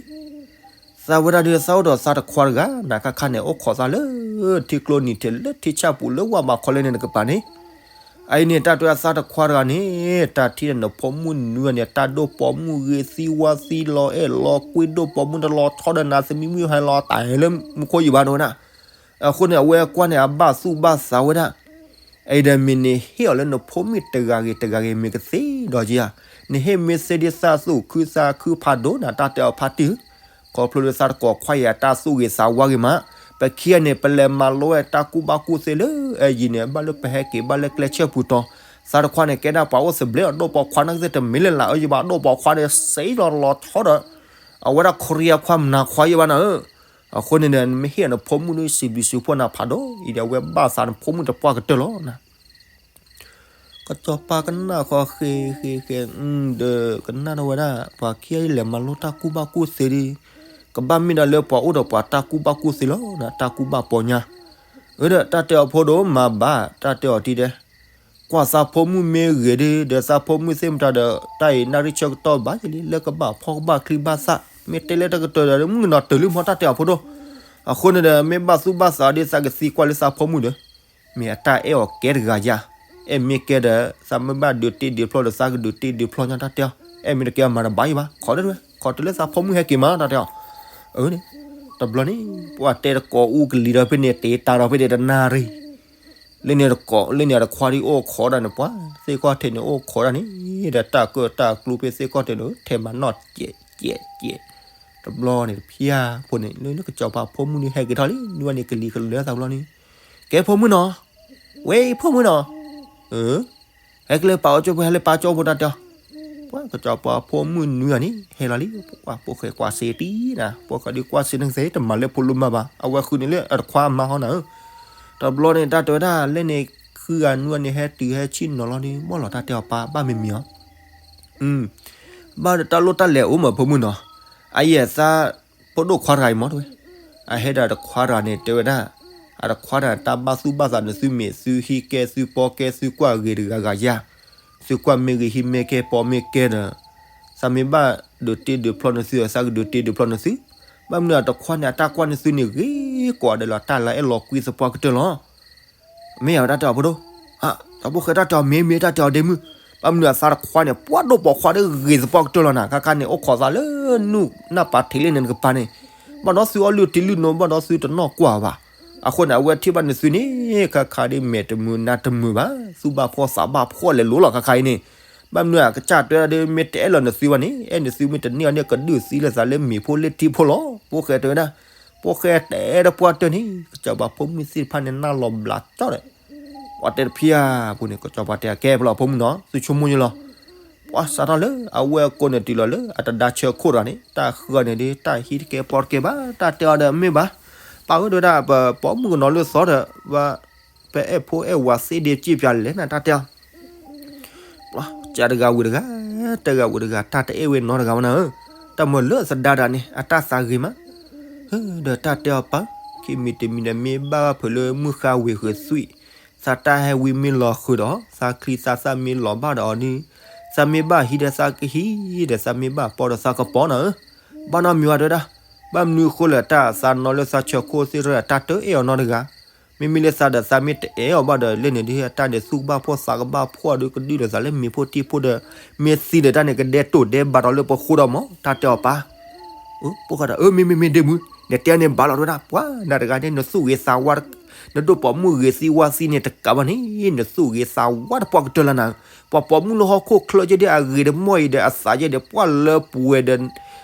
သးဝဲဒၣ်ဒုးသးအိၣ်ဒီးသးတခွါတဂၤ နၤခါခါန့ၣ် အိၣ်ခိးသးလၢ ထံကျိနံၤထဲလၢထံဆၣ်ပူၤလၢဝၢ်ဘးခီလဲၣ်န့ၣ်တကပၤန့ၣ်, အအံၤန့ၣ် တၢ်တဲသးတခွါတဂၤန့ၣ် တၢ်ထံၣ်ဒီးနဖိမုၣ်နွံဂၤန့ၣ် တၢ်ဒိၣ်ပိာ်မုၣ်ဂ့ၤသံဝါသံ လီၤအဲၣ်လီၤကွံ ဒိၣ်ပိာ်မုၣ်တလီၤဆီဒီးနၤ သမံမုၣ်ဟဲလီၤတၢ်လၢမူခိၣ်ယံၤဘၣ်ဒိဝဲဒၣ်. အဃိန့ၣ် အဝဲကွၢ်န့ၣ် အဘၣ်သူၣ်ဘၣ်သးဝဲဒၣ်. အံၤဒီးမ့ၢ်နဟ့ၣ်အီၤလၢနဖိမုၣ်တဂၤဂ့ၤတဂၤဂ့ၤ မ့ၢ်ကသ့ဒီးက့ဧါ, နဟ့ၣ်မ့ၢ်သ့ဒ်သးသူၣ်ခုသးခုဖးဒိၣ်နၤ တၢ်တဲအီၤဖါတံၢ်ဧၢ, ခီဖျိလၢသးတကိးခွါအံၤအတၢ်သူၣ်ဂ့ၤသးဝါဂ့ၤမး, ပခံဂၤန့ၣ် ပလဲၤမၤလိဝဲတၢ်ကူၣ်ဘၣ်ကူၣ်သ့လၢအယံၤန့ၣ် ဘၣ်လၢပဟဲက့ၤဘၣ်လၢကျဲဆၢပူၤတီၤ, သးတခွါန့ၣ် ကဲဒၣ်ပှၤအိၣ်သဘျ့အီၤ ဒိၣ်ပိာ်ခွါနာ်က့သ့ၣ်တမ့ၢ်လၢ်လၢ်အယံၤဘၣ် ဒိၣ်ပိာ်ခွါန့ၣ် စံးလီၤလီၤဆီဒီး အဝဲဒၣ်ခရံာ်အခွါမနၤခွါယံၤဘၣ်နၤဧၢ. အဃိန့ၣ်ဒီး နမ့ၢ်ဟ့ၣ်အီၤနဖိမုၣ်ဒီး စံးဘျုးစံးဖှိၣ်နၤဖးဒိၣ်အံၤဒီး အဝဲဘၣ်သးနဖိမုၣ်တပှၢ်ကတၢၢ်လီၤနၤ. ကစီၤပၤကနၣ်ဃီဃ့ဃ့ဃ့, ဒီးကနၣ်ထီၣ်ဝဲဒၣ် ပှၤခံဂၤအံၤလဲၤမၤလိတၢ်ကူၣ်ဘၣ်ကူၣ်သ့ဒီး ကဘၣ်မ့ၢ်ဒၣ်လၢပှၤအိၣ်ဒီးပှၤတၢ်ကူၣ်ဘၣ်ကူၣ်သ့လီၤ, တၢ်ကူၣ်ဘၣ်ပီညါ. အဒီးတၢ်တဲအီၤဖိဒိၣ်မၤဘၣ် တၢ်တဲအီၤတံၢ်ဒဲး, ကွၢ်သးဖိမုၣ်မ့ၢ်ဂ့ၤဒီး ဒီးသးဖိမုၣ်သ့ၣ်မတၤဒီး တၢ်အံၤနၣ်ရံၣ်ဆၢကတီၢ်ဘၣ်ယလံ လၢကဘၣ်ဖှီၣ်ကဘၣ်ချံဘၣ်သၣ် မ့ၢ်တဲလၢတကတၢၢ်ဒီး မုၣ်ကနီၤတုၤလံမီၢ် တၢ်တဲအီၤဖိဒိၣ်. အဃိန့ၣ်ဒီး မ့ၢ်ဘၣ်သူၣ်ဘၣ်သးဒီး သးကသံကွၢ်လၢသးဖိမုၣ်ဒီး မ့ၢ်အတၢ်အဲၣ်အီၤကဲတဂၤယါ, အဲၣ်မ့ၢ်ကဲဒီး သးမ့ၢ်ဘၣ်ဒုးတ့ဒုးဖျီဒီး သးကဒုးတ့ဒုးဖျီညါ တၢ်တဲအီၤ, အဲၣ်မ့ၢ်တကဲမၤတဘၣ်ယံၤဘၣ် ခိးတဝဲ ခိးတုၤလၢသးဖိမုၣ်ဟဲက့ၤမး တၢ်တဲအီၤ. အန့ၣ် တဘျီန့ၣ် ပှၤတဲတကိးအူကလံၤဒီးဖဲန့ၣ် တ့တၢ်ဒီးဖဲန့ၣ်တနၣ်ရံၣ် လၢန့ၣ်တကိး လၢန့ၣ်တခွါဒ်အိၣ်ခိးဒၣ်န့ၣ် ပှၤသ့ၣ်ခီၣ်ထံးန့ၣ် အိၣ်ခိးဒၣ်န့ၣ် ဒီးတၢ်ကၢၣ်တၢ်ကျူဖဲသ့ၣ်ခီၣ်ထံးန့ၣ် ထဲမၤနီၣ်ကဲးကဲးကဲး, တဘျီန့ၣ်တဖျၢၣ်ဖိန့ၣ် လၢကစီၤပၤဖိမုၣ်န့ၣ် ဟဲက့ၤထီၣ်လံ နွံဂၤန့ၣ် ကလံၤကလၢသးဘျီန့ၣ်, ကဲဖိမုၣ်နီၤ, ဝဲဖိမုၣ်နီၤ, ဟဲက့ၤလၢပာ်အီၤကၠိဖိ ဟဲလၢပာ်ကၠိဖိ တၢ်တဲအီၤ. ပှၤကစီၤပၤဖိမုၣ်နွံဂၤန့ၣ် ဟဲလီၤလံ, ပှၤဖိၣ်ဃဲကွၢ်စ့တံၢ်နၤ, ဖိၣ်ဃဲဒုးကွၢ်စ့န့ၣ်သ့ တမၤလၢဖိလိၣ်မးဘၣ်, အဝဲဃုန့ၣ်လၢအတခွါအမါဟီနၤဧၢ. တဘျီန့ၣ် တၢ်တဲဝဲဒၣ် လၢန့ၣ် ဃုဂၤနွံဂၤန့ၣ် ဟဲတုၤဟဲဆ့ၣ်နီၤလီၤဒီး ဘၣ်လီၤ တၢ်တဲအီၤပၢ် ဘၣ်မံၤမံၤအီၤ ဘၣ်ဒီးတၢ်လိၣ်တၢ်လဲၤအိၣ်မးဖိမုၣ်နီၤ, အယဲၢ်သး ဖိဒိၣ်ခွါတဂၤအံၤမးတဝဲ, အဟဲဒီးတခွါတဂၤန့ၣ် တဲဝဲဒၣ်, အတခွါတဂၤ တၢ်ဘၣ်သူၣ်ဘၣ်သးန့ၣ် သုမ့ၢ်သုဟံးကဲသုပီကဲသုကွၢ်ဂ့ၤတဂၤဂၤယါ, သုကွၢ်မ့ၢ်ဂ့ၤဟံးမ့ၢ်ကဲပီမ့ၢ်ကဲဒီး, သးမ့ၢ်ဘၣ်ဒုးတ့ဒုးဖျီန့ၢ်သု သးကဒုးတ့ဒုးဖျီန့ၢ်သု, ဘၣ်မနုၤအတခွါန့ၣ် အတၢ်ကွၢ်န့ၢ်သုန့ၣ် ဂ့ၤကိးဂၤဒဲးလီၤ တၢ်လၢအဲၣ်လီၤကွံသပှၢ်ကတၢၢ်လီၤ. မ့ၢ်ယၤဝဲတၢ်တဲအီၤဖိဒိၣ်, သးဖိၣ်ဃဲတၢ်တဲအီၤ မ့ၢ်မ့ၢ်တၢ်တဲအီၤဒ့မုၣ်, ဘၣ်မနုၤအသးတခွါန့ၣ် ပှၤဒိၣ်ပိာ်ခွါဒီးဂ့ၤသပှၢ်ကတၢၢ်လီၤနၤ, ခါခါန့ၣ် အိၣ်ခိးသးလၢနူၢ်နၢ်ပၤထံးလၢန့ၣ်တကပၤန့ၣ်, ဘၣ်ဒီးသုအီလုၢ်တံၢ်လုၢ်နိ ဘၣ်ဒီးသုတနီၣ်ကွၢ်ဘၣ်, အဃိန့ၣ် အဝဲထံၣ်ဘၣ်န့ၣ်သုန့ၣ် ခါခါဒ်မဲာ်တမုာ်နါတမုာ်ဘၣ်, သူၣ်ဘၣ်ဖှီၣ်သးဘၣ်ဖှီၣ်လဲၤလိၤလီၤခါခါအံၤန့ၣ်, ဘၣ်မနုၤအကစၢ်တဲဒၣ်ဒီး မ့ၢ်တအဲၣ်လီၤန့ၢ်သုဘၣ်န့ၣ် အဲၣ်န့ၢ်သုမ့ၢ်တန့ၢ်အီၤန့ၣ် ကဒုးသံလၢသးလၢမ့ၤဖိလ့ၢ်ထံဖိလီၤ, ဖိၣ်ဃဲတဲဝဲဒၣ် ဖိၣ်ဃဲတဲတပှၢ်တၢၢ်န့ၣ် ကစီၤပၤဖိမုၣ်သ့ၣ်တဖၣ်န့ၣ် နၢ်လီၤဘျးကၠီဒီး, ပှၤတဲတဖျၢၣ်ပူၤန့ၣ် ကစီၤပၤတဲအကဲဖဲလီၤဖိမုၣ်နီၤ သုဆိကမိၣ်ယလီၤ, ပှၤစးထီၣ်လၢအဝဲအကိးန့ၣ်တုၤလီၤလၢအတဒါဆၢခိၣ်တဂၤန့ၣ် တၢ်ဃၢန့ၣ်ဒီး တၢ်ဟံးတကဲပီတကဲဘၣ် တၢ်တဲအီၤဒီးမ့ၢ်ဘၣ်, ပာ်ဝဲဒၣ်ပပိာ်မုၣ်ကနီၤလၢသီဒီး ပအဲၣ်ဖိအဲၣ်ဝၤသ့ဒ့က့ၣ်ပျၢ်လဲၣ်နတၢ်တဲအီၤ ပှၤကတဂၤဝံၤတဂၤ, တဂၤဝံၤတဂၤ တၢ်တအဲၣ်ဝဲနီတဂၤဝဲနၤဧၢ, တၢ်မၤလၢအသဒါတဂၤန့ၣ် အတၢ်သးဂ့ၤမး, ဒီးတၢ်တဲအီၤပၢ်, ခံမံၤတမံၤဒီးမ့ၢ်ဘၣ်ဖုးလၢမုၢ်ဃါဝ့ၤဃုးသွံၣ်, သးတၢ်ဟဲဝံမ့ၢ်လီၤဃုာ်ဒီး သးချံသးသၣ်မ့ၢ်လီၤဘၣ်ဒီးအီၤဒီး, သးမ့ၢ်ဘၣ်ဟံးဒီးသးကဟံးဒီး သးမ့ၢ်ဘၣ်ပီဒီးသးကပီနၤဧၢ, ဘၣ်နီတမံၤဘၣ်တဲဝဲဒၣ်, ဘၣ်မနုၤအဃိလဲၣ် တၢ်သးနီၤလၢသးဆၢခိၣ်သ့ၣ်တဖၣ် တၢ်တအဲၣ်အီၤနီတဂၤ မ့မ့ၢ်လၢသးဒီးသးမ့ၢ်တအဲၣ်အီၤဘၣ်ဒီး လၢန့ၣ်ဒုး တၢ်န့ၣ်သူၣ်ကဘၣ်ဖှီၣ်သးကဘၣ်ဖှီၣ်ဒီး ကဒုးလိာ်သးလၢမ့ၤဖိထံဖိဒီး မ့ၢ်သံဒီးတၢ်န့ၣ် ကဒဲတိၢ်ဒဲးဘးဒီးလၢပဃိဒီးမး တၢ်တဲအီၤပၢ်. ဖိၣ်ဃဲဒီး အၢ မ့ၢ်မ့ၢ်မ့ၢ်ဒ့မုၣ် နတဲန့ၣ်ဘၣ်လီၤတဲဝဲဒၣ် ပှၤနၤတဂၤန့ၣ် နသူၣ်ဂ့ၤသးဝါ နဒိၣ်ပိာ်မုၣ်ဂ့ၤသံဝါသံန့ၣ်တကးဘၣ်န့ၣ် နသူၣ်ဂ့ၤသးဝါတပှၢ်ကတၢၢ်လီၤနၤ. ပှၤပိာ်မုၣ်လၢဟီၣ်ခိၣ်ချၢက့ဒ်အဂ့ၤတမီၢ်အံၤဒီး အသးယဲဒီး ပှၤလၢပှဲၤဒီး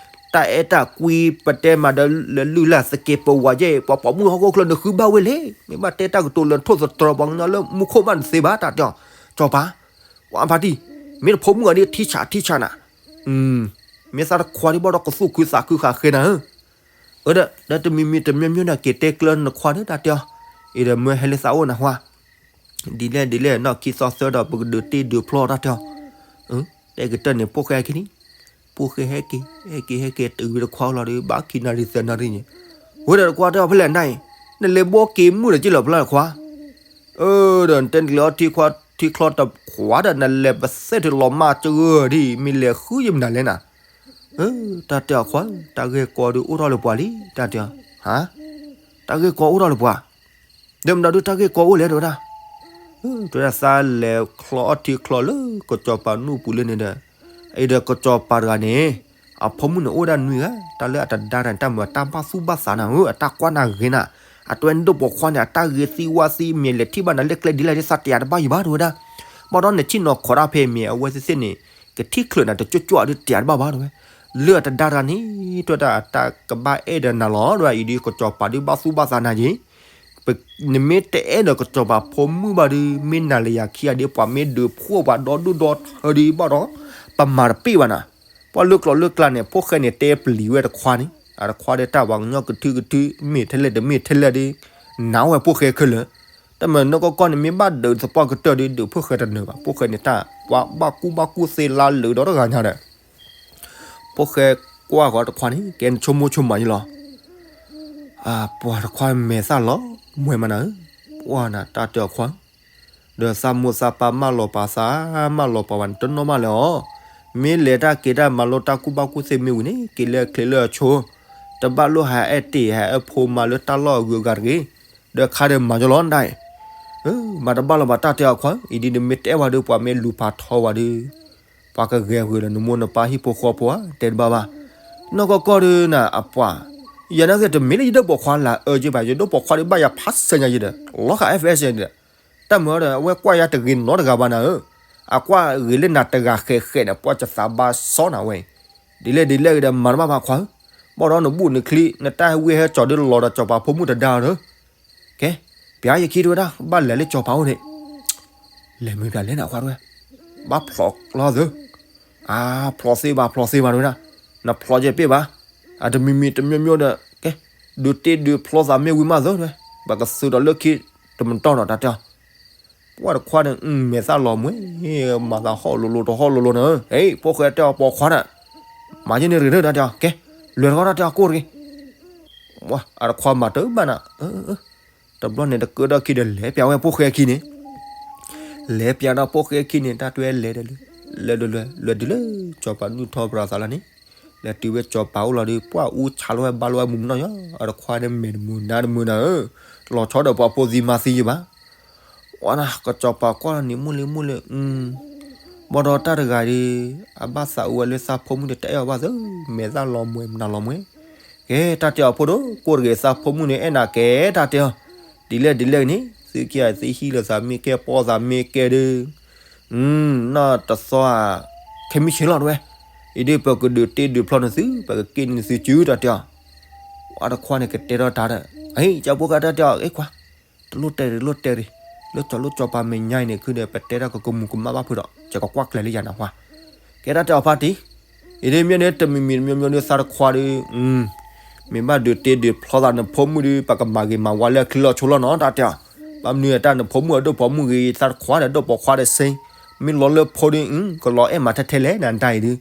တၢ်အဲၣ်တၢ်ကွံ ပတဲမးဒီး လၢလုၢ်လၢ်သကဲးပဝးယဲ ပှၤပိာ်မုၣ်ဟီၣ်ခိၣ်ချၢ နဃုဘၣ်ဝဲလဲၣ်. မ့ၢ်ဘၣ်တဲတၢ်ကတိၤလၢထိၣ်သတြီၤပှၤကညီလၢမူခိၣ်ဘၣ်နသ့ဘၣ် တၢ်တဲအီၤ စီၤပၤ ပှၤအဖါတံၢ် မ့ၢ်တဖိမုၣ်အီၤဒ်ထံဆးထံဆးနၤ မ့ၢ်သးတခွါဒ်ဘၣ်ဒီးကသူၣ်ခုသးခုဃာ်ဃဲနၤဧၢ. အၢ ဒီးတမံၤမံၤတမံၤမံၤဒီး က့ၤတဲကျၢၤနခွါဒီး တၢ်တဲအီၤ အံၤဒီးမၢဟဲလၢသးအိၣ်နၤဟါ, ဒ်လဲၣ်ဒ်လဲၣ် နီၢ်ခံသီသၢဒီး ပကဒုးတ့ဒုးဖျီတၢ်တဲအီၤ, တဲကတၢၢ်န့ၣ် ဖိၣ်ဃဲခံန့ၣ်, ဖိၣ်ဃဲဟဲက့ၤ ဟဲက့ၤဟဲက့ၤတုၤဝဲတခွါလီၤဒီး ဘၣ်ခံနၣ်ရံၣ်သၢနၣ်ရံၣ်န့ၣ်, ဝဲဒီးတခွါတဲအီၤဖဲလဲၣ်နၤအံၤ, နလဲၤဘီက့ၤမုၢ်ဒီးက့ၤလီၤဖျါတခွါ, အၢ ဒီးနတဲနကလဲၤအီထံခွါ ထံချီတခွါဒီး နလဲၤပသဲၣ်ထံလီၤမၢ်ကဂၢၢ်ဒ် မ့ၢ်လဲၤဃုယမနုၤလဲၣ်နၤ, တၢ်တဲအီၤခွါ, တၢ်ဂ့ၢ်ကီဒုးအိၣ်ထီၣ်လၢပှၤလံ တၢ်တဲအီၤ, ဟါ, တၢ်ဂ့ၢ်ကီအိၣ်ထီၣ်လၢပှၤ, ဒီးမတၤဒုးတၢ်ဂ့ၢ်ကီအိၣ်လဲၣ်တဲဝဲဒၣ်, တဲဝဲဒၣ်သးလဲၤချီအီထံချီလၢကစီၤပၤနူၢ်ပူၤလၢန့ၣ်ဒီး, အံၤဒီးကစီၤပၤတဂၤန့ၣ်, အဖိမုၣ်န့ၣ်အိၣ်ဝဲဒၣ်နွံဂၤ, တၢ်လၢအတဒါတၢ်န့ၣ် တၢ်မၤအတၢ်ဘၣ်သူၣ်ဘၣ်သးနၤဧၢ, အတၢ်ကွၢ်နၤဂ့ၤနၤ, အတဲဝဲဒိၣ်ပိာ်ခွါန့ၣ် အတၢ်ဂ့ၤသံဝါသံမ့ၢ်လဲၤထံၣ်ဘၣ်နၤလၢကျဲဒ်လဲၣ်ဒ်သးတယၤတဘၣ်ယံၤဘၣ်တဲဝဲဒၣ်, ဘၣ်ဒီးနဆ့ၣ်နီၤခိးတၢ်ဖဲမ့ၢ်အဝဲသ့ၣ်သ့ၣ်န့ၣ်, ကထံၣ်ချုးနၤတကၠိၣ်ကၠိၣ်ဒုးတယၤတဘၣ်ဘၣ်တဲဝဲ, လၢအတဒါတၢ်န့ၣ် တဲဝဲဒၣ်အတၢ်ကဘၣ်အဲၣ်ဒီးနၤလီၤ တဲဝဲဒၣ်အံၤဒုးကစီၤပၤဒုးဘၣ်သူၣ်ဘၣ်သးနၤယံၤ နမ့ၢ်တအဲၣ်ဒီးကစီၤပၤဖိမုၣ်ဘၣ်ဒီး မ့ၢ်နၤလၢယၤခံဂၤဒီး ပှၤမ့ၢ်ဒုးဖှီၣ်ပှၤဒီဒူၣ်ဒီထၢဒီးဘၣ်ဒီး, ပမၤတပ့ၢ်ဘၣ်နၤ, ပှၤလၢကျိာ်လၢကျါန့ၣ် ဖိၣ်ဃဲန့ၣ်တဲပျံၤဝဲတခွါန့ၣ်, အတခွါဒီးတၢ်ပှၤကညီကထုကထု မ့ၢ်ထဲလဲၣ်တမ့ၢ်ထဲလဲၣ်ဒီး, နၤဝဲဖိၣ်ဃဲခဲလၢာ်, တၢ်မၤနီၢ်ကီၢ်ကီၢ်န့ၣ် မ့ၢ်ဘၣ်ဒုးသပှၢ်ကတၢၢ်ဒီး ဒုးဖိၣ်ဃဲတနၢၤဘၣ် ဖိၣ်ဃဲန့ၣ်တၢ် ပှၤဘၣ်ကူဘၣ်ကူသ့လါလၢာ်ဒီးတဂၤညါဒီး ဖိၣ်ဃဲကွၢ်ဃီတခွါန့ၣ် ကဲနဆိကမိၣ်ဆိကမးယလီၤ, ပှၤတခွါမဲာ်သၣ်လီၤမွဲမးနၤဧၢ, ပှၤနၤတၢ်တဲအီၤခွါဧၢ, ဒီးသးမိၢ်သးပၢ်မၢလီၤပာ်သး, မၢလီၤပာ်ဝဲန့ၣ်တနီၣ်မးလဲၣ်အီၤ, မ့ၢ်လဲၤတၢ်က့ၤတၢ်မၤလိတၢ်ကူဘၣ်ကူသ့မ့ၢ်ဝံၤန့ၣ် က့ၤလၢအချ့လၢအဆိ, တဘၣ်လိၣ်ဟးအဲၣ်တ့ၢ်ဟးအဲၣ်ဖိမၤလၢတၢ်လီၢ်အဂုၤအဂၤတဂ့ၤ, ဒီးခါဒီးမၤယလီၤနတၢ်အံၤ မၤတဘၣ်လီၤဘၣ်တၢ်တဲအီၤခွါဧၢ, အံၤဒ်နမ့ၢ်တအဲၣ်ဝဲဒီး ပှၤမ့ၢ်လူၤဖးထီဝဲဒီး, ပှၤကဂဲၤဂုာ်ဒီးနမိၢ်နပၢ်ဟံၣ်ဖိဃီဖိဧါ တဲတဘၣ်ဘၣ်, နီၢ်ကီၢ်ကီၢ်ဒီးနၤအပှၤ, ယၤန့ၣ်သ့ၣ်တမ့ၢ်လၢယဒိၣ်ပိာ်ခွါလၢအအၢက့ဘၣ် ယဒိၣ်ပိာ်ခွါဒီးဘၣ်ယၤဖးစၢၤညါယဒီး လီၤဃာ် F S န့ၣ်ဒီး, တၢ်မၤဒီး အဝဲကွၢ်ယၤတဂ့ၤနီတဂၤဘၣ်နၤဧၢ, အကွၢ်ဂ့ၤလၢနၤတဂၤဃဲးဃဲးန့ၣ် ပှၤကသးဘၣ်စီနၤဝဲအံၤ, ဒ်လဲၣ်ဒ်လဲၣ်ဂ့ၤဒီး မၤတဘၣ်ဘၣ်ခွါဧၢ, ဘၣ်ဒီးနဘူးနချံ နတၢ်ဟဲဝံဟဲကၠီၤဒုးလီၤဒီးကၠီၤပၤဖိမုၣ်တဒါဒီး ကဲ, ပျးယခံတဲဝဲဒၣ် ဘၣ်လဲၤလၢကၠီၤပၤအိၣ်န့ၣ်, လဲၤမုာ်ပျးလဲၣ်နခွါတဲဝဲ, ဘၣ်ဖျိးလီၤသု, အါဖျိးသ့ဘၣ်ဖျိးသ့ဘၣ်တဲဝဲဒၣ်, နဖျိးယဲၢ်ပ့ၢ်ဘၣ်, အတမံၤမံၤတမံၤမံၤဒီး, ကဲ, ဒုးတ့ဒုးဖျီသးမ့ၢ်ဝံၤမးသုတဲဝဲ, ပကသုးဒီးလၢခံတမတီၢ်ဒီးတၢ်တဲအီၤ ပှၤတခွါန့ၣ် မဲာ်သၣ်လီၤမှဲ, မၤသးဟီၣ်လိၤလိၤတဟီၣ်လိၤလိၤန့ၣ်, ဟဲ ဖိၣ်ဃဲတဲအီၤပိာ်ခွါဒီး, မၤယဲန့ၣ်ရ့ၣ်ဒၢတၢ်တဲအီၤ, ကဲ, လဲၤတဂီၢ်တၢ်တဲအီၤကိၢ်တဂ့ၤ, အတခွါမၤတၢ်ဘၣ်နၤ, တဘျီန့ၣ်တကၢထီၣ်ခံဒီးလဲၤပျးဝဲဖိၣ်ဃဲခံန့ၣ်, လဲၤပျးဒီးဖိၣ်ဃဲခံန့ၣ် တၢ်တွဲလဲၤဒီးလၢ, လဲၤဒီးလဲၤ, လဲၤတုၤလၢကၠီၤပၤနုၢ်ထီပရၤသးလီၤန့ၣ်, လဲၤတုၤဝဲကၠီၤပၤအိၣ်လီၤဒီး ပှၤအူဆါလီၤဝဲဘါလီၤဝဲမုၢ်မနီၢ်ယီၤ, အတခွါန့ၣ်မဲာ်တမုာ်နါတမုာ်နၤဧၢ, လီၤဆီဒီးပှၤဖိသံမါသံယဘၣ် ဝဲဒၣ် ကစီၤပၤကွၢ်လီၤန့ၣ် မိၢ်လံမိၢ်လံ, ဘၣ်ဒီးတၢ်တဂၤဒီး အဘၣ်သးအူဝဲလၢသးဖိမုၣ်န့ၣ် တအဲၣ်အီၤဘၣ်သၢ, မဲာ်သၣ်လီၤမှဲနၤလီၤမှဲ, ကဲတၢ်တဲအီၤဖိဒိၣ် ကိၢ်တဂ့ၤသးဖိမုၣ်န့ၣ် အဲၣ်နၤကဲတၢ်တဲအီၤ, ဒ်လဲၣ်ဒ်လဲၣ်ဂ့ၤန့ၣ် သုခံဂၤသုဟံးလိာ်သးမ့ၢ်ကဲ ပိာ်သးမ့ၢ်ကဲဒီး, နီၢ်တသီဧါ, ခဲမုၢ်ဆ့ၣ်လီၤတဝဲ, အံၤဒ်ပကဒုးတ့ဒုးဖျီနသု ပကက့ၢ်န့ၢ်နသုစုတၢ်တဲအီၤ, အတခွါန့ၣ်ကတဲထီၣ်တၢ်ဒီး, အံၤ ကၠီဖိၣ်ဃဲတၢ်တဲအီၤ အ့ခွါ တလိၣ်တဲရံၣ် တလိၣ်တဲရံၣ်, လၢကၠီၤလၢကၠီၤပၤမဲာ်ညါအံၤန့ၣ် ခုဒီး ပတဲတၢ်ကကမူၤကမၣ်ဘၣ်ဖုးဒီး ယကကွၢ်ကျဲၤလၢယၤနၤပှၤ, ကဲတၢ်တဲအီၤဖါတံၢ်, အံၤဒ်မ့ၢ်န့ၣ် တမံၤမံၤတမံၤမံၤဒီးသးတခွါဒီး, မ့ၢ်ဘၣ်ဒုးတ့ဒုးဖျီသးနဖိမုၣ်ဒီး ပကမၤဂ့ၤမၤဝါလၢအချံလီၤဆိလီၤနီၤ တၢ်တဲအီၤ, ဘၣ်မနုၤတၢ်နဖိမုၣ်အဒိၣ်ပိာ်မုၣ်ဂ့ၤ သးတခွါဒီးဒိၣ်ပိာ်ခွါဒီးစ့, မ့ၢ်လီၤလၢဖိဒီး ကလီၤအဲၣ်မးထဲထဲလဲၣ်နတၢ်အံၤဒုး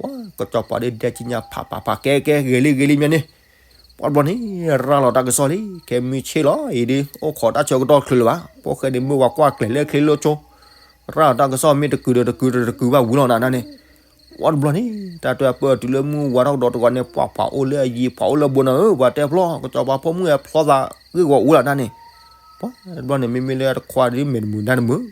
ပှၤကစီၤပၤဒ်ဒဲကညါဖးဖးဖးကဲကဲဂ့ၤလံဂ့ၤလံမ့ၢ်န့ၣ်, ပှၤတဘျီန့ၣ် ရၤလီၤတၢ်ကစီၣ်လံ ခဲမုၢ်ဆ့ၣ်လီၤအံၤဒုး အိၣ်ခိးတၢ်ဆၢကတီၢ်ချုးလၢၤဘၣ် ဖိၣ်ဃဲန့ၣ် မ့ၢ်ဝဲကွၢ်ကျဲၤလၢချံလၢဆိ, ရၤလီၤတၢ်ကစီၣ်မ့ၢ်တကုာ်ဒီးတကုာ်ဒီးတကုာ်ဘၣ်ဝံၤလီၤနၤန့ၣ်, ပှၤတဘျီန့ၣ် တၢ်တဲပၢၢ်တုၤလၢမုၢ်ဝါထီၣ်ကဒီးတဂီၤန့ၣ် ပှၤပှၤအိၣ်လၢအယံၤ ပှၤအိၣ်လၢအဘူးနၤဧၢ ပှၤတဲဖျီ ကစီၤပၤဖိမုၣ်ဟဲဖျီသးဂ့ၢ်ဂီၤဝံၤလီၤနၤန့ၣ်, ပှၤတဘျီန့ၣ် မ့မ့ၢ်လၢတခွါဒ်မဲာ်တမုာ်နါတမုာ်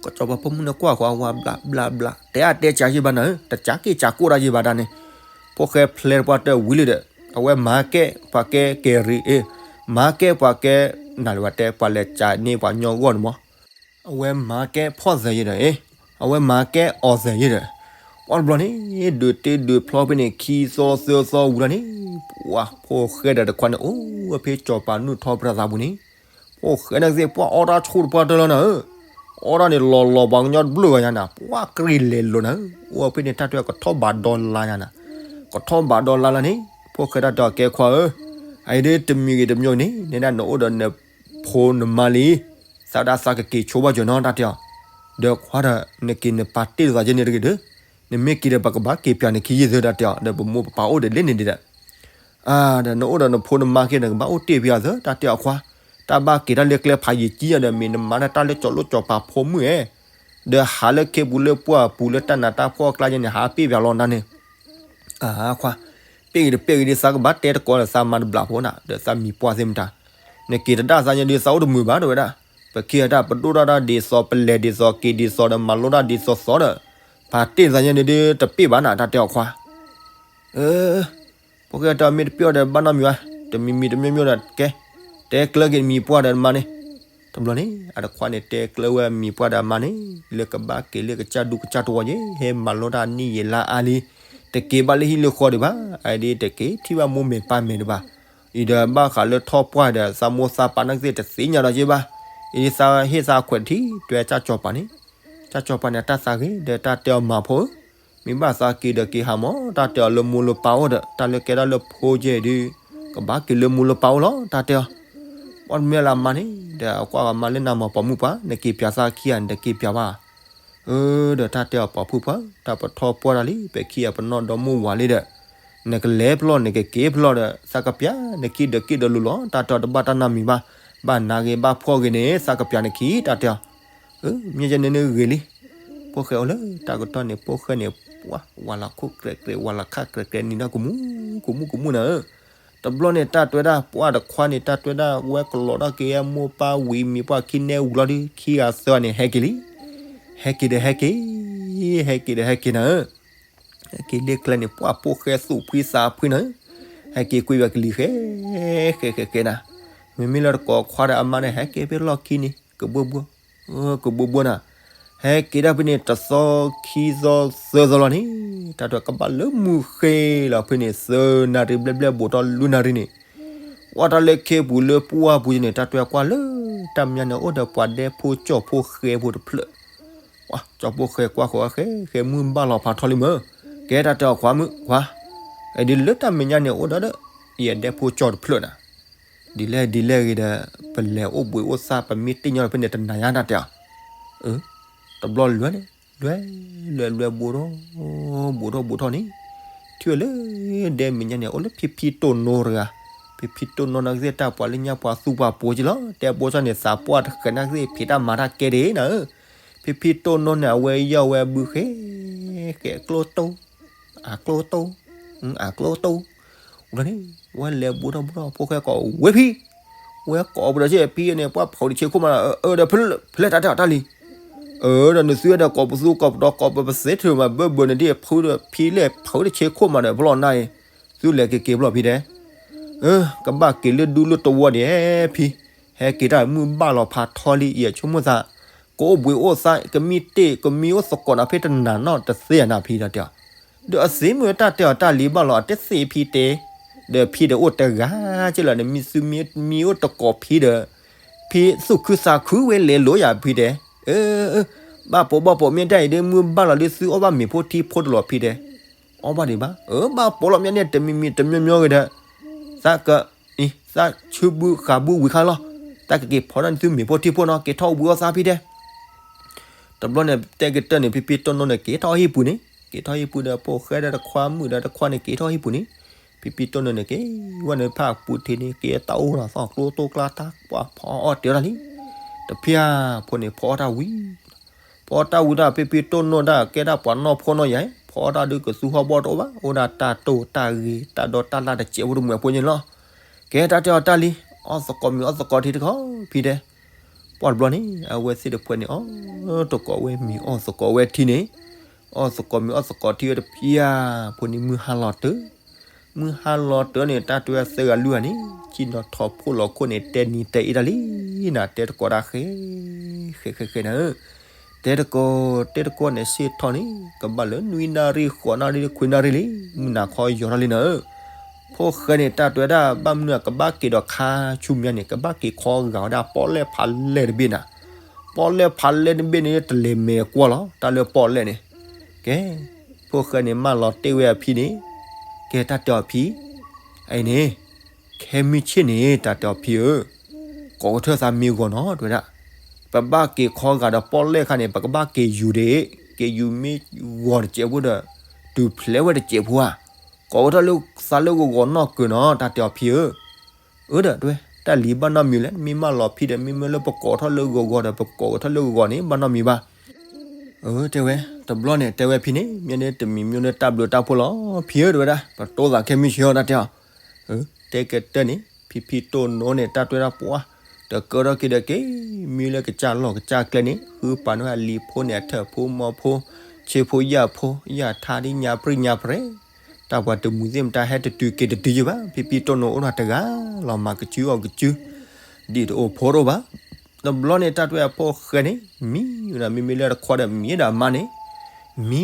ကစီၤပၤဖိမုၣ်န့ၣ်ကွၢ်ဃီဝဲဘျးဘျးဘျး တဲအါတဲကးယံာ်ဘၣ်နၤဧၢ တကးက့ၤကးကိၢ်တၢ်ယံာ်ဘၣ်ဒၣ်န့ၣ်, ဖိၣ်ဃဲဖျဲးတပှၢ်တၢၢ်ဝံၤလံဒီး အဝဲမၤကဲပှၤကဲကဲရံၤ အ့ မၤကဲပှၤကဲ နၤလၢပှၤတဲပှၤလဲၤကးန့ၢ်ပှၤညီဂီၢ်န့ၣ်မး, အဝဲမၤကဲဖီၣ်သဲးယံာ်ဒီး အ့ အဝဲမၤကဲအီၣ်သဲးယံာ်ဒီး, ပှၤတဘျီန့ၣ် ဒုးတ့ဒုးဖျီဖဲန့ၣ် ခံသီသၢသီဝံၤလီၤန့ၣ်, ပှၤဖိၣ်ဃဲဒီးတခွါန့ၣ် အိၣ်ဝဲဖဲကစီၤပၤနုၢ်ထီပြၤသးပူၤန့ၣ် ဖိၣ်ဃဲန့ၣ်ကသ့ၣ် ပှၤအီၣ်တၢ်ဆိတပှၢ်တၢၢ်လီၤနၤဧၢ, အီၣ်တၢ်န့ၣ်လီၤလီၤပှၤကညီတဘျုးဂၤညါနၤ ပှၤကရံၣ်လဲၤလိာ်နၤဧၢ, အိၣ်ဖဲန့ၣ်တၢ်တဲကထီၣ်ဘးဒီလါညါနၤ, ကထီၣ်ဘးဒီလါလီၤန့ၣ်, ဖိၣ်ဃဲတၢ်တဲအီၤကဲခွါဧၢ, အအံၤဒ်တမံၤဂ့ၤတမံၤန့ၣ် နဲဒၣ်နအိၣ်ဒီးန ဖိနမါလံ, သးဒၣ်သးကက့ၤဆိဘၣ်ကၠီၤနီၤ တၢ်တဲအီၤ, ဒီးခွါဒီး နက့ၤနပာ်တ့ၢ်လိာ်သးယဲန့ၣ်တဂ့ၤဒီး, နမ့ၢ်က့ၤဒီးပကဘၣ်က့ၤပၠးနခံယဲၢ်သၢ တၢ်တဲအီၤ, ဒီးပမိၢ်ပပၢ်အိၣ်ဒီးလဲၣ်န့ၣ်ဒံးဒီး အါ ဒီးနအိၣ်ဒီးနဖိနမါက့ၤ နကဘၣ်အိၣ်တ့ၢ်ဖဲအီၤသၢ တၢ်တဲအီၤခွါ, တၢ်ဘၣ်က့ၤတၢ်လၢကျဲဖးယံာ်ကံယၤဒီး မ့ၢ်နမၤတၢ်လၢကၠီၤလိၣ်ကၠီၤပၤဖိမုၣ်ဧဲ, ဒီးဟးလၢခ့ပူၤလၢပှၢ်ပူၤလၢတၢ်နးတၢ်ဖှီၣ်အကျါယဲန့ၣ် ဟးပ့ၢ်ပၠးလီၤနၤန့ၣ် အါခွါ, ပ့ၢ်ဂ့ၤတပ့ၢ်ဂ့ၤဒီး သးကဘၣ်တဲတကိးဒီး သးမၤတဘျီဖိနၤ ဒီးသးမံၤပှၢ်သ့ၣ်မတၤ, နက့ၤတဒၣ်သးညါဒီး သးအိၣ်တမုာ်ဘၣ် တဲဝဲဒၣ်, ပခံဂၤတၢ်ပဒိၣ်ထီၣ်တၢ်ဒ်သိး ပလဲၤဒ်သိး က့ၤဒ်သိးဒီး မၤလိတၢ်ဒ်သိးသိးဒီး, ပာ်တ့ၢ်သးညါန့ၣ်ဒီး တပ့ၢ်ဘၣ်နၤ တၢ်တဲအီၤခွါ ဖိၣ်ဃဲတဲအီၤ မ့ၢ်တပ့ၢ်အီၤဒီး ဘၣ်နီတမံၤဘၣ်, တမံၤမံၤတမံၤမံၤဒီး ကဲ, တဲကျၢၤက့ၤမံၤပှၢ်ဒီးမါန့ၣ်, တဘျီန့ၣ် အတခွါန့ၣ် တဲကျၢၤဝဲမံၤပှၢ်ဒီးမါန့ၣ်, လၢကဘၣ်က့ၤလၢကစၢ်ဒူကစၢ်တဝီယဲ, ဟဲမၤလိတၢ်နံၣ်ယံာ်လါအါလံ, တက့ၤဘၣ်လၢဟံၣ်လၢဃီဒံးဘၣ်, အဒ်တက့ၤထံၣ်ဘၣ်မိၢ်မဲာ်ပၢ်မဲာ်ဒံးဘၣ်, အံၤဒီးဘၣ်ဃးလၢထီၣ်ပှၢ်ဒီး သးမိၢ်သးပၢ်နာ်က့ၤသ့ၣ်တသ့ၣ်ညါဒီးက့ၤဘၣ်, အံၤသးဟ့ၣ်သးခွဲးထံၣ် တဲကၢ်ကၠီၤပၤန့ၣ်, ကၢ်ကၠီၤပၤန့ၣ် အတၢ်သးဂ့ၤ ဒီးတၢ်တဲအီၤမၤဖိဧၢ မ့ၢ်ဘၣ်သးက့ၤဒီးက့ၤဟးမး တၢ်တဲအီၤ လၢမိၢ်လၢပၢ်အိၣ်ဒီး တၢ်လၢကဲဒၣ်လၢဖိကဲဒုး, ကဘၣ်က့ၤလၢမိၢ်လၢပၢ်အိၣ်လီၤ တၢ်တဲအီၤ, ပှၢ်တမ့ၢ်လၢအမါန့ၣ်, ဒီးအကွၢ်ဂၤမါလၢနမၤပိာ်မုၣ်ပှၢ်, နက့ၤပၠးသးခံဂၤန့ၣ် တက့ၤပၠးဘၣ်, အၢ ဒီးတၢ်တဲအီၤ ပိာ်မုၣ်ပှၢ်, တၢ်ပထီၣ်ပှၢ်တၢ်လံ, ပခံဂၤပနီၢ်ဒီမါဝၤလံဒီး, နကလဲၤဖျီၣ် နကက့ၤဖျီၣ်ဒီး သးကပၠး နခံဒီးက့ၤဒီးလိၤလီၤ, တၢ်တဲအီၤ တဘၣ်တၢ်နီတမံၤဘၣ်, ဘၣ်နၤဂ့ၤ ဘၣ်ဖှီၣ်ဂ့ၤန့ၣ် သးကပၠးနခံ တၢ်တဲအီၤ မ့ၢ်ယဲန့ၣ်န့ၣ်ဂ့ၤလံ, ဖိၣ်ဃဲအိၣ်လၢတၢ်ကတီၢ်န့ၣ် ဖိၣ်ဃဲန့ၣ်, ဝၤလီၤခိၣ်ကြဲးကြဲး ဝၤလီၤခၣ်ကြဲးကြဲး နံၤဒီးကမူၣ်, ကမူၣ်ကမူၣ်နၤဧၢ, တဘျီန့ၣ် တၢ်တဲဝဲဒၣ် ပှၢ်တခွါန့ၣ် တၢ်တဲဝဲဒၣ် ဝဲကလီၤထီၣ်က့ၤ မိၢ်ပၢ်ဝံၤမံၤပှၢ်ခံန့ၣ်ဝံၤလီၤဒီး ခံဂၤသၢဂၤန့ၣ် ဟဲက့ၤလံ, ဟဲက့ၤဒီးဟဲက့ၤ, ဟဲက့ၤဒီးဟဲက့ၤနၤဧၢ ဟဲက့ၤလၢကျဲန့ၣ် ပှၢ်ဖိၣ်ဃဲသူၣ်ဖှံသးဖှံနၤဧၢ, ဟဲက့ၤကွံာ်ဘၣ်ကလံၤဃဲ, ဃဲဃဲဃဲနၤ, မ့မ့ၢ်လၢတကိးခွါဒီးအမါန့ၣ် ဟဲက့ၤဖဲလီၢ်ခံန့ၣ် ကဘှီဘှီ, ကဘှီဘှီနၤ, ဟဲက့ၤဒၣ်ဖဲန့ၣ် တသီခံသီသၢသီလီၤန့ၣ်, တၢ်တဲကဘၣ်လၢမုၢ်ဃ့လီၤဖဲန့ၣ် သၢနၣ်ရံၣ်ဘျဲၣ်ဘျဲၣ် ဘူးထီၣ်လွံၢ်နၣ်ရံၣ်န့ၣ်, ကွၢ်တၢ်လၢခ့ပူၤလၢပှၢ်ပူၤန့ၣ် တၢ်တဲကွၢ်လၢ တၢ်မဲာ်ညါန့ၣ် အိၣ်ဒီးပှၤဒဲဖိကၠီဖိဃဲဖိတဖျၢၣ် ကၠီဖိဃဲကွၢ်ဃီၤဃဲ ဃဲမုၢ်ဘၣ်လီၤဖးထီလံမၢ်, ကဲတၢ်တဲအီၤခွါမုၣ်ခွါ, ဒ်လၢတၢ်မဲာ်ညါန့ၣ် အိၣ်ဒီး ယဒဲဖိကၠီတဖျၢၣ်နၤ, ဒ်လဲၣ်ဒ်လဲၣ်ဂ့ၤဒီး ပလဲၤအိၣ်ဘှံးအိၣ်သါ ပမ့ၢ်တ့ၢ်ညီလီၤဖဲန့ၣ် တနၤညါတၢ်တဲအီၤ, တဘျီလွဲန့ၣ် လွဲ လွဲလွဲဘူးထီၣ် ဘူးထီၣ်ဘူးထီၣ်န့ၣ်, ထံၣ်ဝဲလၢ ဒဲမဲာ်ညါန့ၣ် အိၣ်လၢဖံဖံတိၢ်နိတဂၤ, ဖံဖံတိၢ်နိန့ၣ်ကသ့ၣ် တၢ်ပှၤလၢညါပှၤသူပှၤပိာ်က့လီၤ, တဲဘိၣ်ဆၣ်န့ၣ် သးပှၢ်တဃဲးန့ၣ်ကသ့ၣ် ဖံးတၢ်မၤတၢ်ကဲဒၣ်နၤဧၢ, ဖံဖံတိၢ်နိန့ၣ် အဝဲယီၢ်ဝဲဘုဃဲ ဃဲကျိတိၢ်, အကျိတိၢ်, အကျိတိၢ်, ဝဲန့ၣ် ဝဲလဲၤဘူးထီၣ်ဘူးထီၣ် ဖိၣ်ဃဲကိးဝဲဖံ ဝဲကိးပဒီးဆ့ဖံန့ၣ် ပှၢ်ဖုးတဆ့ခိၣ်မးဒီး အၢ ဒီးဖဲလဲၣ်တၢ်တဲအီၤတၢ်လံ, အၢ ဒီးနသုဝဲဒီးကိးပသူကိးပဒီးကိးပပသ့ထုးမး ဘၢဘၢန့ၣ်ဒ်ဖုးဒီးဖံလဲၣ်ဖုးတဆ့ခိၣ်မးဒီး ဖလီၤနၢ်အံၤ, သုလဲၤက့ၤက့ၤဖျီၣ်ဖံတဲ, အၢ ကဘၣ်က့ၤလၢဒူလၢတဝီန့ၣ်ဖံ, ဟဲက့ၤတၢ်မုၢ်ဘၣ်လီၤဖးထီလံ ယဆိကမိၣ်သး, ကအိၣ်ဘှံးအိၣ်သါ ကမံတ့ၢ်ကမံအိၣ်သကိးနၤဖဲတနၤနီၢ်တသ့နၤဖံတၢ်တဲအီၤ ဒီးအသ့မ့ၢ်တၢ်တဲအီၤတၢ်လံဘၣ်လီၤ အတသ့ဖံတဲ, ဒီးဖံဒီးအိၣ်တဂၤက့လီၤန့ၣ် မံသူမံအိၣ်တကိးဖံဒီး, ဖံသူၣ်ခုသးခုဝဲလဲၤလိာ်ယၤဖံတဲ, အၢ ဘၣ်ပိာ်ဘၣ်ပိာ်မ့ၢ်တၢ်အံၤဒ်မုၢ်ဘၣ်လီၤဒ်သုအီၣ်ဘၣ်မ့ၤဖိထံဖိတလီၤဖံတဲ, အီၣ်ဘၣ်ဒံးဘၣ်, အၢ ဘၣ်ပိာ်လီၤမ့ၢ်န့ၣ် တမံၤမံၤတမံၤမံၤဂ့ၤဒီး, သးက သးဆူဘုဃာ်ဘုဝံၤခါလီၤ, တၢ်ကက့ၤဖီၣ်န့ၢ်သုမ့ၤဖိထံဖိနီၤ က့ၤထီၣ်အိၣ်ဘှံးအိၣ်သါဖံတဲ တဘျီန့ၣ် တဲကတၢၢ်န့ၣ် ဖံဖံတိၢ်နိန့ၣ် က့ၤထီၣ်ဟံၣ်ပူၤန့ၣ်, က့ၤထီၣ်ဟံၣ်ပူၤဒီး ဖိၣ်ဃဲဒီးတခွါမုၣ်ဒီးတခွါန့ၣ် က့ၤထီၣ်ဟံၣ်ပူၤန့ၣ်, ဖံဖံတိၢ်နိန့ၣ် က့ၤဝဲန့ၣ်ဖးပူၤထံးန့ၣ် က့ၤတၢ်အိၣ်လီၤသီၣ်ကျိတိၢ်ကျါတၢ် ပှၤဖီအီၣ်တဲတၢ်လံ, တဖျၢၣ်ဖိန့ၣ် ဖီအီၣ်တၢ်ဝံၤ ဖီအီၣ်တၢ်ဝံၤတၢ် ဖံဖံတိၢ်နိတၢ် ကဲဒၣ်ပှၤနီၢ်ဖှီၣ်နီၢ်ယာ်, ဖီအီၣ်တၢ်ဒုးကသူဟီၣ်ဘီၣ်တအိၣ်ဘၣ်, အိၣ်ဒၣ်တၢ်တိၢ်တၢ်ဂ့ၤ တၢ်ဒီတၢ်လၣ်တစဲးဖိတမှဲးဖိန့ၣ်လီၤ. ကဲတၢ်တဲအီၤတၢ်လံ, အီၣ်သကိးမ့ၤအီၣ်သကိးထံတခီ ဖံတဲ, ပှၢ်တဘျီန့ၣ် အဝဲသ့ၣ်တဖှဲးန့ၣ် အီၣ်သကိးဝဲမ့ၤအီၣ်သကိးဝဲထံန့ၣ်, အီၣ်သကိးမ့ၤအီၣ်သကိးထံဝဲတဖျၢၣ်ဖိန့ၣ် မုၢ်ဟါလီၤတၢၢ် မုၢ်ဟါလီၤတၢၢ်န့ၣ် တၢ်တဲဝဲသၢဂၤလွံၢ်ဂၤန့ၣ် ဆ့ၣ်နီၤထီၣ်ဖိလီၤခိၣ်န့ၣ် တဲနံၤတဲအ့ၣ်တၢ်လံ, နၤတဲတကိးတၢ်ဃဲ ဃဲဃဲဃဲနၤဧၢ, တဲတကိး တဲတကိးန့ၣ် ဆ့ၣ်ထီၣ်န့ၣ် ကဘၣ်လၢနွံနၣ်ရံၣ် ဃိးနၣ်ရံၣ် ခွံနၣ်ရံၣ်လံ, မုၢ်နၤခီယီၤထီၣ်လံနၤဧၢ, ဖိၣ်ဃဲန့ၣ် တၢ်တဲဝဲဒၣ် ဘၣ်မနုၤကဘၣ်က့ၤဒီးခါဆူမဲာ်ညါန့ၣ် ကဘၣ်က့ၤခီဂာ်ဝဲဒၣ်ပီၣ်လဲၣ်ဖးလဲၢ်တဘ့ၣ်နၤ, ပီၣ်လဲၣ်ဖးလဲၢ်တဘ့ၣ်န့ၣ် တလဲၤမဲာ်ကွၢ်လီၤ တၢ်လၢပီၣ်လဲၣ်န့ၣ်, ကဲ ဖိၣ်ဃဲန့ၣ် မၢလီၤတ့ၢ်ဝဲအဖံန့ၣ်, ကဲတၢ်တဲအီၤဖံ, အအံၤန့ၣ်, ခဲမုၢ်ဆ့ၣ်န့ၣ် တၢ်တဲအီၤဖံဧၢ, ကိးကထၢၣ်သးမ့ၢ်ဂီၤနီၤ တဲဝဲဒၣ်, ပဘၣ်က့ၤခီဂာ်ဒီးပီၣ်လဲၣ်ခါန့ၣ် ပကဘၣ်က့ၤယူၤဒ့ၣ်, က့ၤယူၤမ့ၢ်ဂီၤတစဲးဖိဒီး တုၤဖျဲးဝဲတစဲးဖိဧါ, ကိးကထၢၣ်လၢသးလၢဂီၤဂီၤနီၢ်ကၢၤနီၤ တၢ်တဲအီၤဖံဧၢ, အၢဒီးတဲဝဲ တၢ်လံၤဘၣ်နီတမံၤလဲၣ်, မ့ၢ်မၢလီၤဖံဒီး မ့မ့ၢ်လၢပကိးထီၣ်လၢဂီၤဂီၤဒီး ပကိးကထၢၣ်လၢဂီၤဂီၤန့ၣ် ဘၣ်နီတမံၤဘၣ် အၢ တဲဝဲ, တဘျီန့ၣ် တဲဝဲဖံန့ၣ် မ့ၢ်န့ၣ်တမံၤမ့ၢ်န့ၣ်တၢ်ဘျုးတၢ်ဖှိၣ်လီၤ ဖံဧၢ တဲဝဲဒၣ်, ပတိသးခဲမုၢ်ဆ့ၣ်အီၤ တၢ်တဲအီၤ, အၢ တဲကတၢၢ်န့ၣ် ဖံဖံတိၢ်နိန့ၣ် တၢ်တဲဒၣ်ပှၤ, တကၢထီၣ်က့ၤဒီးက့ၤ, မံလၢကစၢ်လီၢ်ကစၢ်ကျဲန့ၣ် ဃုပာ်န့ၢ်အလံၤဖိန့ၣ် အထၢၣ်ဖိမီၤဖိ, ဆ့ဖိယာ်ဖိ, ယၢ်ထါဒ်ညါပြံညါပြဲၤ တၢ်ပှၤတမူသ့ၣ်မတၤဟဲတတုၤက့ၤတတုၤယဘၣ်, ဖံဖံတိၢ်နိအိၣ်ထီၣ်တဂၤလီၤ မၤကစုအီၣ်ကစု, ဒ်တအိၣ်ဖိတအိၣ်ဘၣ်. တဘျီန့ၣ် တၢ်တဲအဖိၣ်ဃဲန့ၣ် မံဝဲဒၣ် မ့မ့ၢ်လၢတခွါဒီးမံဒီးအမါန့ၣ်, မံ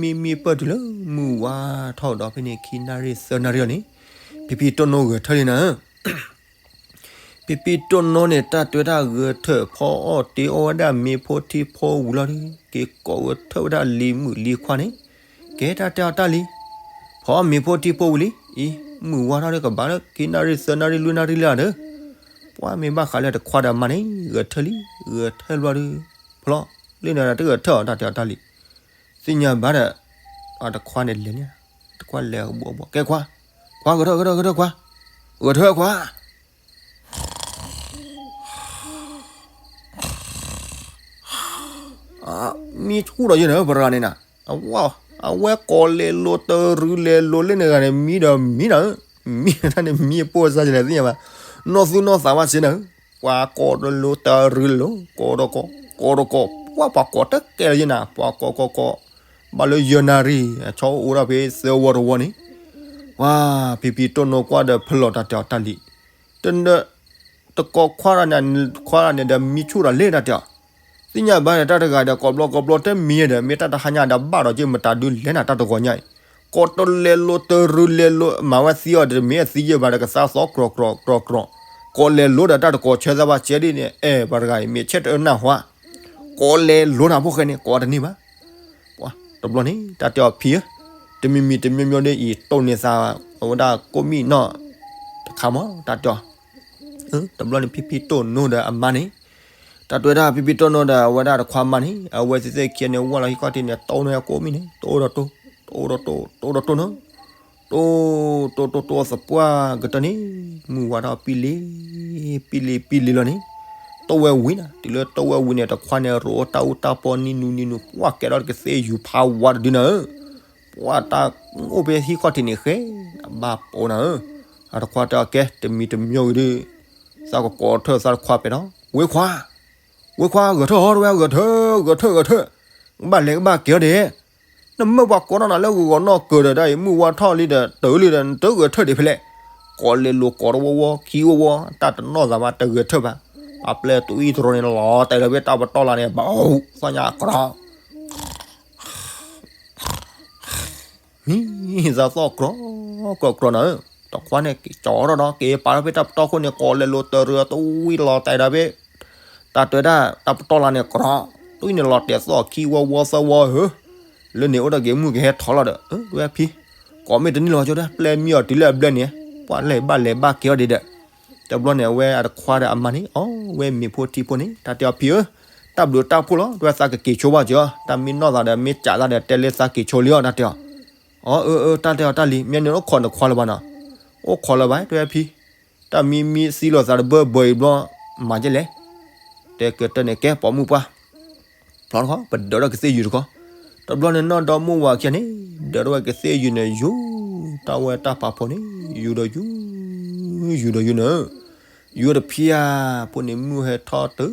မံမံပၢၢ်တုၤလၢ မုၢ်ဝါထီၣ်ဒီးဖဲန့ၣ် ခံနၣ်ရံၣ်သၢနၣ်ရံၣ်အီၤန့ၣ်, ဖံဖံတိၢ်နိဂဲၤထၢၣ်လံနၤ ဖံဖံတိၢ်နိန့ၣ် တၢ်တဲတၢ်ဂဲၤထၢၣ် ဖီအီၣ်တ့အီၣ်ဝဲဒၣ်မ့ၤဖိထံဖိဝံၤလီၤဒီး က့ၤကိးဂဲၤထၢၣ်ဝဲဒၣ်လံၤမုၣ်လံၤခွါန့ၣ်, ကဲတၢ်တဲအီၤတၢ်လံၤ, ဖီအီၣ်မ့ၤဖိထံဖိဝံၤလံ, အံၤ မုၢ်ဝါထီၣ်ဒီးကဘၣ်လၢ ခံနၣ်ရံၣ်သၢနၣ်ရံၣ်လွံၢ်နၣ်ရံၣ်လၢဒီး, ပှၤမ့ၢ်ဘၣ်ဃးလၢတခွါဒီးမါန့ၣ် ဂဲၤထၢၣ်လံ, ဂဲၤထၢၣ်ဘျီဒီး, ဖျီ, လၢန့ၣ်တဂဲၤထၢၣ်အီၤ တၢ်တဲအီၤတၢ်လံၤ, သ့ၣ်ညါဘၣ်ဒီး, တခွါန့ၣ်လဲၤန့ၣ်, တခွါလဲၤအဘူးအဘူး ကဲခွါ, ခွါဂဲၤထၢၣ် ဂဲၤထၢၣ် ဂဲၤထၢၣ်ခွါ, ဂဲၤထၢၣ်ခွါ မံဆူၣ်ဒီးယဲၢ်နၤ ပရၤန့ၣ်နၤ, အဝဲကိးလဲၤလိၤတရူးလဲၤလိၤလၢန့ၣ်ဂၤန့ၣ် မံဒီးမံနၤ, မံတၢ်န့ၣ်မံအပိၢ်စါယလဲၣ်သ့ၣ်ညါဘၣ်, နီၢ်သူၣ်နီၢ်သးဘၣ်စ့နၤ, ပှၤကိးတလိၤတရူးလိၤ ကိးတကိး ကိးတကိး ပှၤပှၤကိးတကဲလၢၤယဲၢ်နၤ ပှၤကိးကိးကိး, ဘၣ်လၢယဲၢ်နၣ်ရံၣ် အဆီအိၣ်ဒၣ်ဖဲသၢဝီတဝီန့ၣ်, ပှၤဖံဖံတိၢ်နိကွၢ်ဒီးဖဲလီၤတၢ်တဲအီၤတၢ်လံၤ, တနၢ တကိးခွါရၤန့ၣ် ခွါရၤန့ၣ်ဒီးမံဆူၣ်ဒီးလဲၤတၢ်တဲအီၤ, သ့ၣ်ညါဘၣ်ဒီးတၢ်တဂၤဒီးကိးဘျီကိးဘျီတမံၤဒီး မ့ၢ်တၢ်တဟါညါဒီးဘၣ်ဒီးက့ၤမတၤဒုးလဲၤနၤတၢ်တဂီၤညါအံၤ, ကိးတလဲၤလိၤတရူးလဲၤလိၤ မၤဝဲသံအီၤဒီးမ့ၢ်အသံယဲၢ်ဘၣ်ဒီးကသါသီကြီကြီကြီကြီ, ကိးလဲၤလိၤဒီးတၢ်တကိးဆၢသးဘၣ်စဲဒ်န့ၣ် အဲၣ်ပှၤတဂၤအံၤ မ့ၢ်ဆဲတအၢနၢ်ဟူဧါ, ကိးလဲၤလိၤနၤဖိၣ်ဃဲန့ၣ် ကိးတန့ၢ်ဘၣ် ပှၤတဘျီန့ၣ် တၢ်တဲအီၤဖံဧၢ, တမံၤမံၤတမံၤမံၤဒ်အံၤ တိၢ်န့ၢ်သး အဝဲဒၣ်ကိးမံၣ်နီၢ်တခါမး တၢ်တဲအီၤ, တဘျီန့ၣ် ဖံဖံတိၢ်နိဒီးအမါန့ၣ်, တၢ်တဲဝဲဒၣ်ဖံဖံတိၢ်နိဒီးအဝဲဒၣ်တခွါမါန့ၣ် အဝဲသ့ၣ်သ့ၣ်ခံဂၤန့ၣ် ဝဲလီၤဟံၣ်ခီၣ်ထံးန့ၣ် တိၢ်န့ၢ်ကိးမံၣ်န့ၣ် တိၢ်ဒီးတိၢ်, တိၢ်ဒီးတိၢ်, တိၢ်ဒီးတိၢ်နီၤ တိၢ်, တိၢ်တိၢ်တိၢ်သပှၢ်ကတၢၢ်န့ၣ်, မုၢ်ဝါထီၣ်ပံလံ, ပံလံပံလံလီၤန့ၣ်, တိၢ်ဝဲဝံၤနၤ, တုၤလၢတိၢ်ဝဲဝံၤန့ၣ် တခွါန့ၣ်ရိးတၢ်အူတၢ်ပီနံၤနူနံၤနူ, ပှၤကဲထီၣ်ကသ့ၣ်ယူၤဖးဝါတဒုနၤဧၢ, ပှၤတၢ်အိၣ်ဖဲဟံၣ်ခီၣ်ထံးန့ၣ်ဃဲ, အဘၣ်ပိာ်နၤဧၢ, အတခွါတဲအီၤကဲ တမံၤတမံၤဂ့ၤဒီး, သးကကိးထၢၣ်သးတခွါပဲာ်ထီၣ်, ဝ့ခွါ, ဝ့ခွါ ဂဲၤထၢၣ်ဟီ တဝဲ ဂဲၤထၢၣ် ဂဲၤထၢၣ် ဂဲၤထၢၣ်, ကဘၣ်လဲၤကဘၣ်က့ၤအီၤဒဲး နမၢပှၤကိးနီၢ်နၤလၢဂီၤဂီၤနီၢ်ကၢၤဒီး တၢ်အံၤ မုၢ်ဝါထီၣ်လံဒီး တုၤလံဒီး နတဂဲၤထၢၣ်ဒံးဖဲလဲၣ်, ကိးလဲၤလိၤကိးတဝီဝီ ခံဝီဝီ တၢ်တနီၢ်သးဘၣ် တဂဲၤထၢၣ်ဘၣ်, ပှၤပျဲၢ်တူၢ်အံၣ်တရီန့ၣ်လီၤ တဲလၢဖဲတၢ်ပတီၢ်လၢ်န့ၣ် ဘၣ် သီၣ်ညါကြီ မံ သးသီၣ်ကြီကြီကြီနၤဧၢ, တခွါန့ၣ် ကၠီထီၣ်ဒီး က့ၤပာ်ထီၣ်ဖဲတၢ်ပတီၢ်ခိၣ်န့ၣ် ကိးလဲၤလိၤတရူးတဝံၣ်လီၤတဲာ်ဒီးဖဲ တၢ်တဲဒၣ် တၢ်ပတီၢ်လၢ်န့ၣ်ကြီ, တွံၢ်န့ၣ်လီၤတဲာ်သီၣ်ခံဝီဝီသၢဝီဧၢ, လၢန့ၣ်အိၣ်ဒီးက့ၤမုၢ်ကဟဲထီၣ်လီၤဒီး ဝဲဖံ, ကိးမ့ၢ်တန့ၢ်လီၤကၠီဒီး ပျဲမံအီၤတုၤလၢအဘျဲၣ်န့ၣ်, ပှၤလဲၤဘၣ်လဲၤဘၣ်က့ၤအီၤဒံးဒီး, တဘျီန့ၣ် အဝဲအတခွါဒီးအမါန့ၣ် အီၣ်ဝဲမ့ၤဖိထံဖိန့ၣ် တၢ်တဲအီၤဖံဧၢ, တၢ်ဘျုးတၢ်ဖှိၣ်လီၤ တဝဲသးကက့ၤဆိဘၣ်ကၠီ, တၢ်မ့ၢ်နီၢ်သးဒီးမ့ၢ်ကးသးဒီးတဲလၢသးက့ၤဆိလံအီၤ တၢ်တဲအီၤ, အီၣ်အၢအၢ တၢ်တဲအီၤတၢ်လံၤ မ့ၢ်န့ၣ်အိၣ်ခိးနခွါလၢၤဘၣ်နီၤ, အိၣ်ခိးလၢၤဘၣ် တဝဲဖံ တၢ်မံမံသံလိာ်သးတဘၢဘၢအံၤဘျီ မၤကဲလဲၣ်, တဲကတၢၢ်န့ၣ် ကဲပိာ်မုၣ်ပှၢ်, ဖျီတခီ ပဒၢးထီၣ်ကသ့ၣ်ယုာ်တခီ, တဘျီန့ၣ် နီၢ်ဒီမုၢ်ဝၤခံဂၤန့ၣ် ဒၢးထီၣ်ဝဲကသ့ၣ်ယုာ်န့ၣ် ယူၤ, တၢ်ဝဲတၢ်ပာ်ဖှိၣ်န့ၣ် ယူၤဒီးယူၤ, ယူၤဒီးယူၤန့ၣ်, ယူၤတဖျၢၣ်ဖိန့ၣ် မုၢ်ဟဲထီၣ်တုၤ,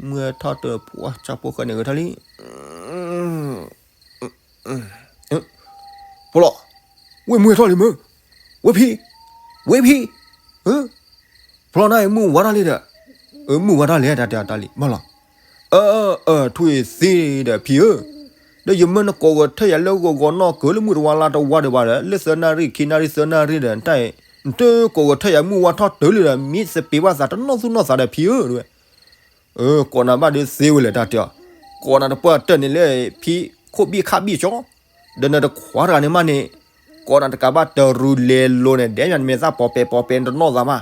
မုၢ်ဟဲထီၣ်တုၤ ပှၤဆၣ်ဖိဃဲန့ၣ်ဂဲၤထီၣ်လံ ဖျီ, ဝ့ၢ်မုၢ်ဟဲထီၣ်လံမ့ၢ်, ဝ့ၢ်ဖံ, ဝ့ၢ်ဖံ, ဖျီန့ၣ် မုၢ်ဝါထီၣ်လံဒီး, မုၢ်ဝါထီၣ်လံ တၢ်တဲအီၤတၢ်လံၤ ဘၣ်လီၤ, အၢ အၢ ထွံၣ်သ့ဒီးဖံဧၢ, ဒီးယမၢနကိးဂဲၤထၢၣ်ယၤလၢဂီၤဂီၤနီၢ်ကၢၤလၢမုၢ်တဝါလါတဝါဒံးဘၣ်ဒီး လၢသၢနၣ်ရံၣ်ခံနၣ်ရံၣ်သၢနၣ်ရံၣ်ဒီး တၢ်အံၤ နတကိးဂဲၤထၢၣ်ယၤမုၢ်ဝါထီၣ်တုၤလံဒီး မ့ၢ်သပ့ၤဘၣ်သးတနီၢ်သူၣ်နီၢ်သးဒီးဖံဧၢ တဲဝဲ ကိးနၤဘၣ်ဒုးသ့ဝဲလဲၣ် တၢ်တဲအီၤ, ကိးနၤတပှၢ်တၢၢ်န့ၣ်လၢဖံခိၣ်ဘံၣ်ခၣ်ဘံၣ်ကၠီ, ဒီးနတခွါတဂၤန့ၣ်မးန့ၣ်, ကိးနၤတကးဘၣ်တရူးလဲၤလိၤန့ၣ် ဒဲညါနမဲာ်သၣ်ပီၤပဲာ်ပီၤပဲာ်နတနီၢ်သးဘၣ်,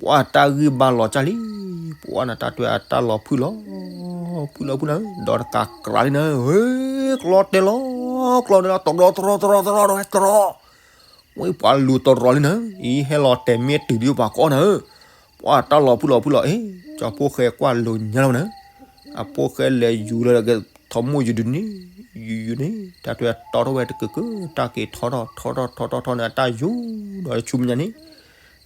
ပှၢ်တၢ်ဂံၢ်ဘါလီၤကၢ်လံ, ပှၢ်နၤတၢ်တွဲအတၢ်လီၤဖုၣ်လီၤ, ဖုၣ်လီၤဖုၣ်လီၤ, ဒီးတကးကြးလံနၤ, ဟ့ ကျီတဲလီၤ, ကျီတဲလီၤ, တရီတရီတရီတရီတရီ, ဝဲပှၤလူၤတရီလံနၤ, အံၤဟဲလီၤတဲာ်မ့ၢ်တုၤဒုးပှၤကိးနၤ, ပှၢ်တၢ်လီၤဖုၣ်လီၤဖုၣ်လီၤ, အ့ ကၠီဖိဃဲကွၢ်လိာ်ညါလီၤနၤ, အဖိဃဲလဲၤယူၤလၢကထီမိၢ်ယူၤဒုးန့ၣ်, ယူၤယူၤန့ၣ် တၢ်တွဲတီထီၣ်ဝဲတကၢၢ်ကၢၢ် တၢ်က့ၤထီထီၣ်ထီထီၣ်ထီထီၣ်ထီန့ၣ် အတၢ်ယူၤဒီးဆူမဲာ်ညါန့ၣ်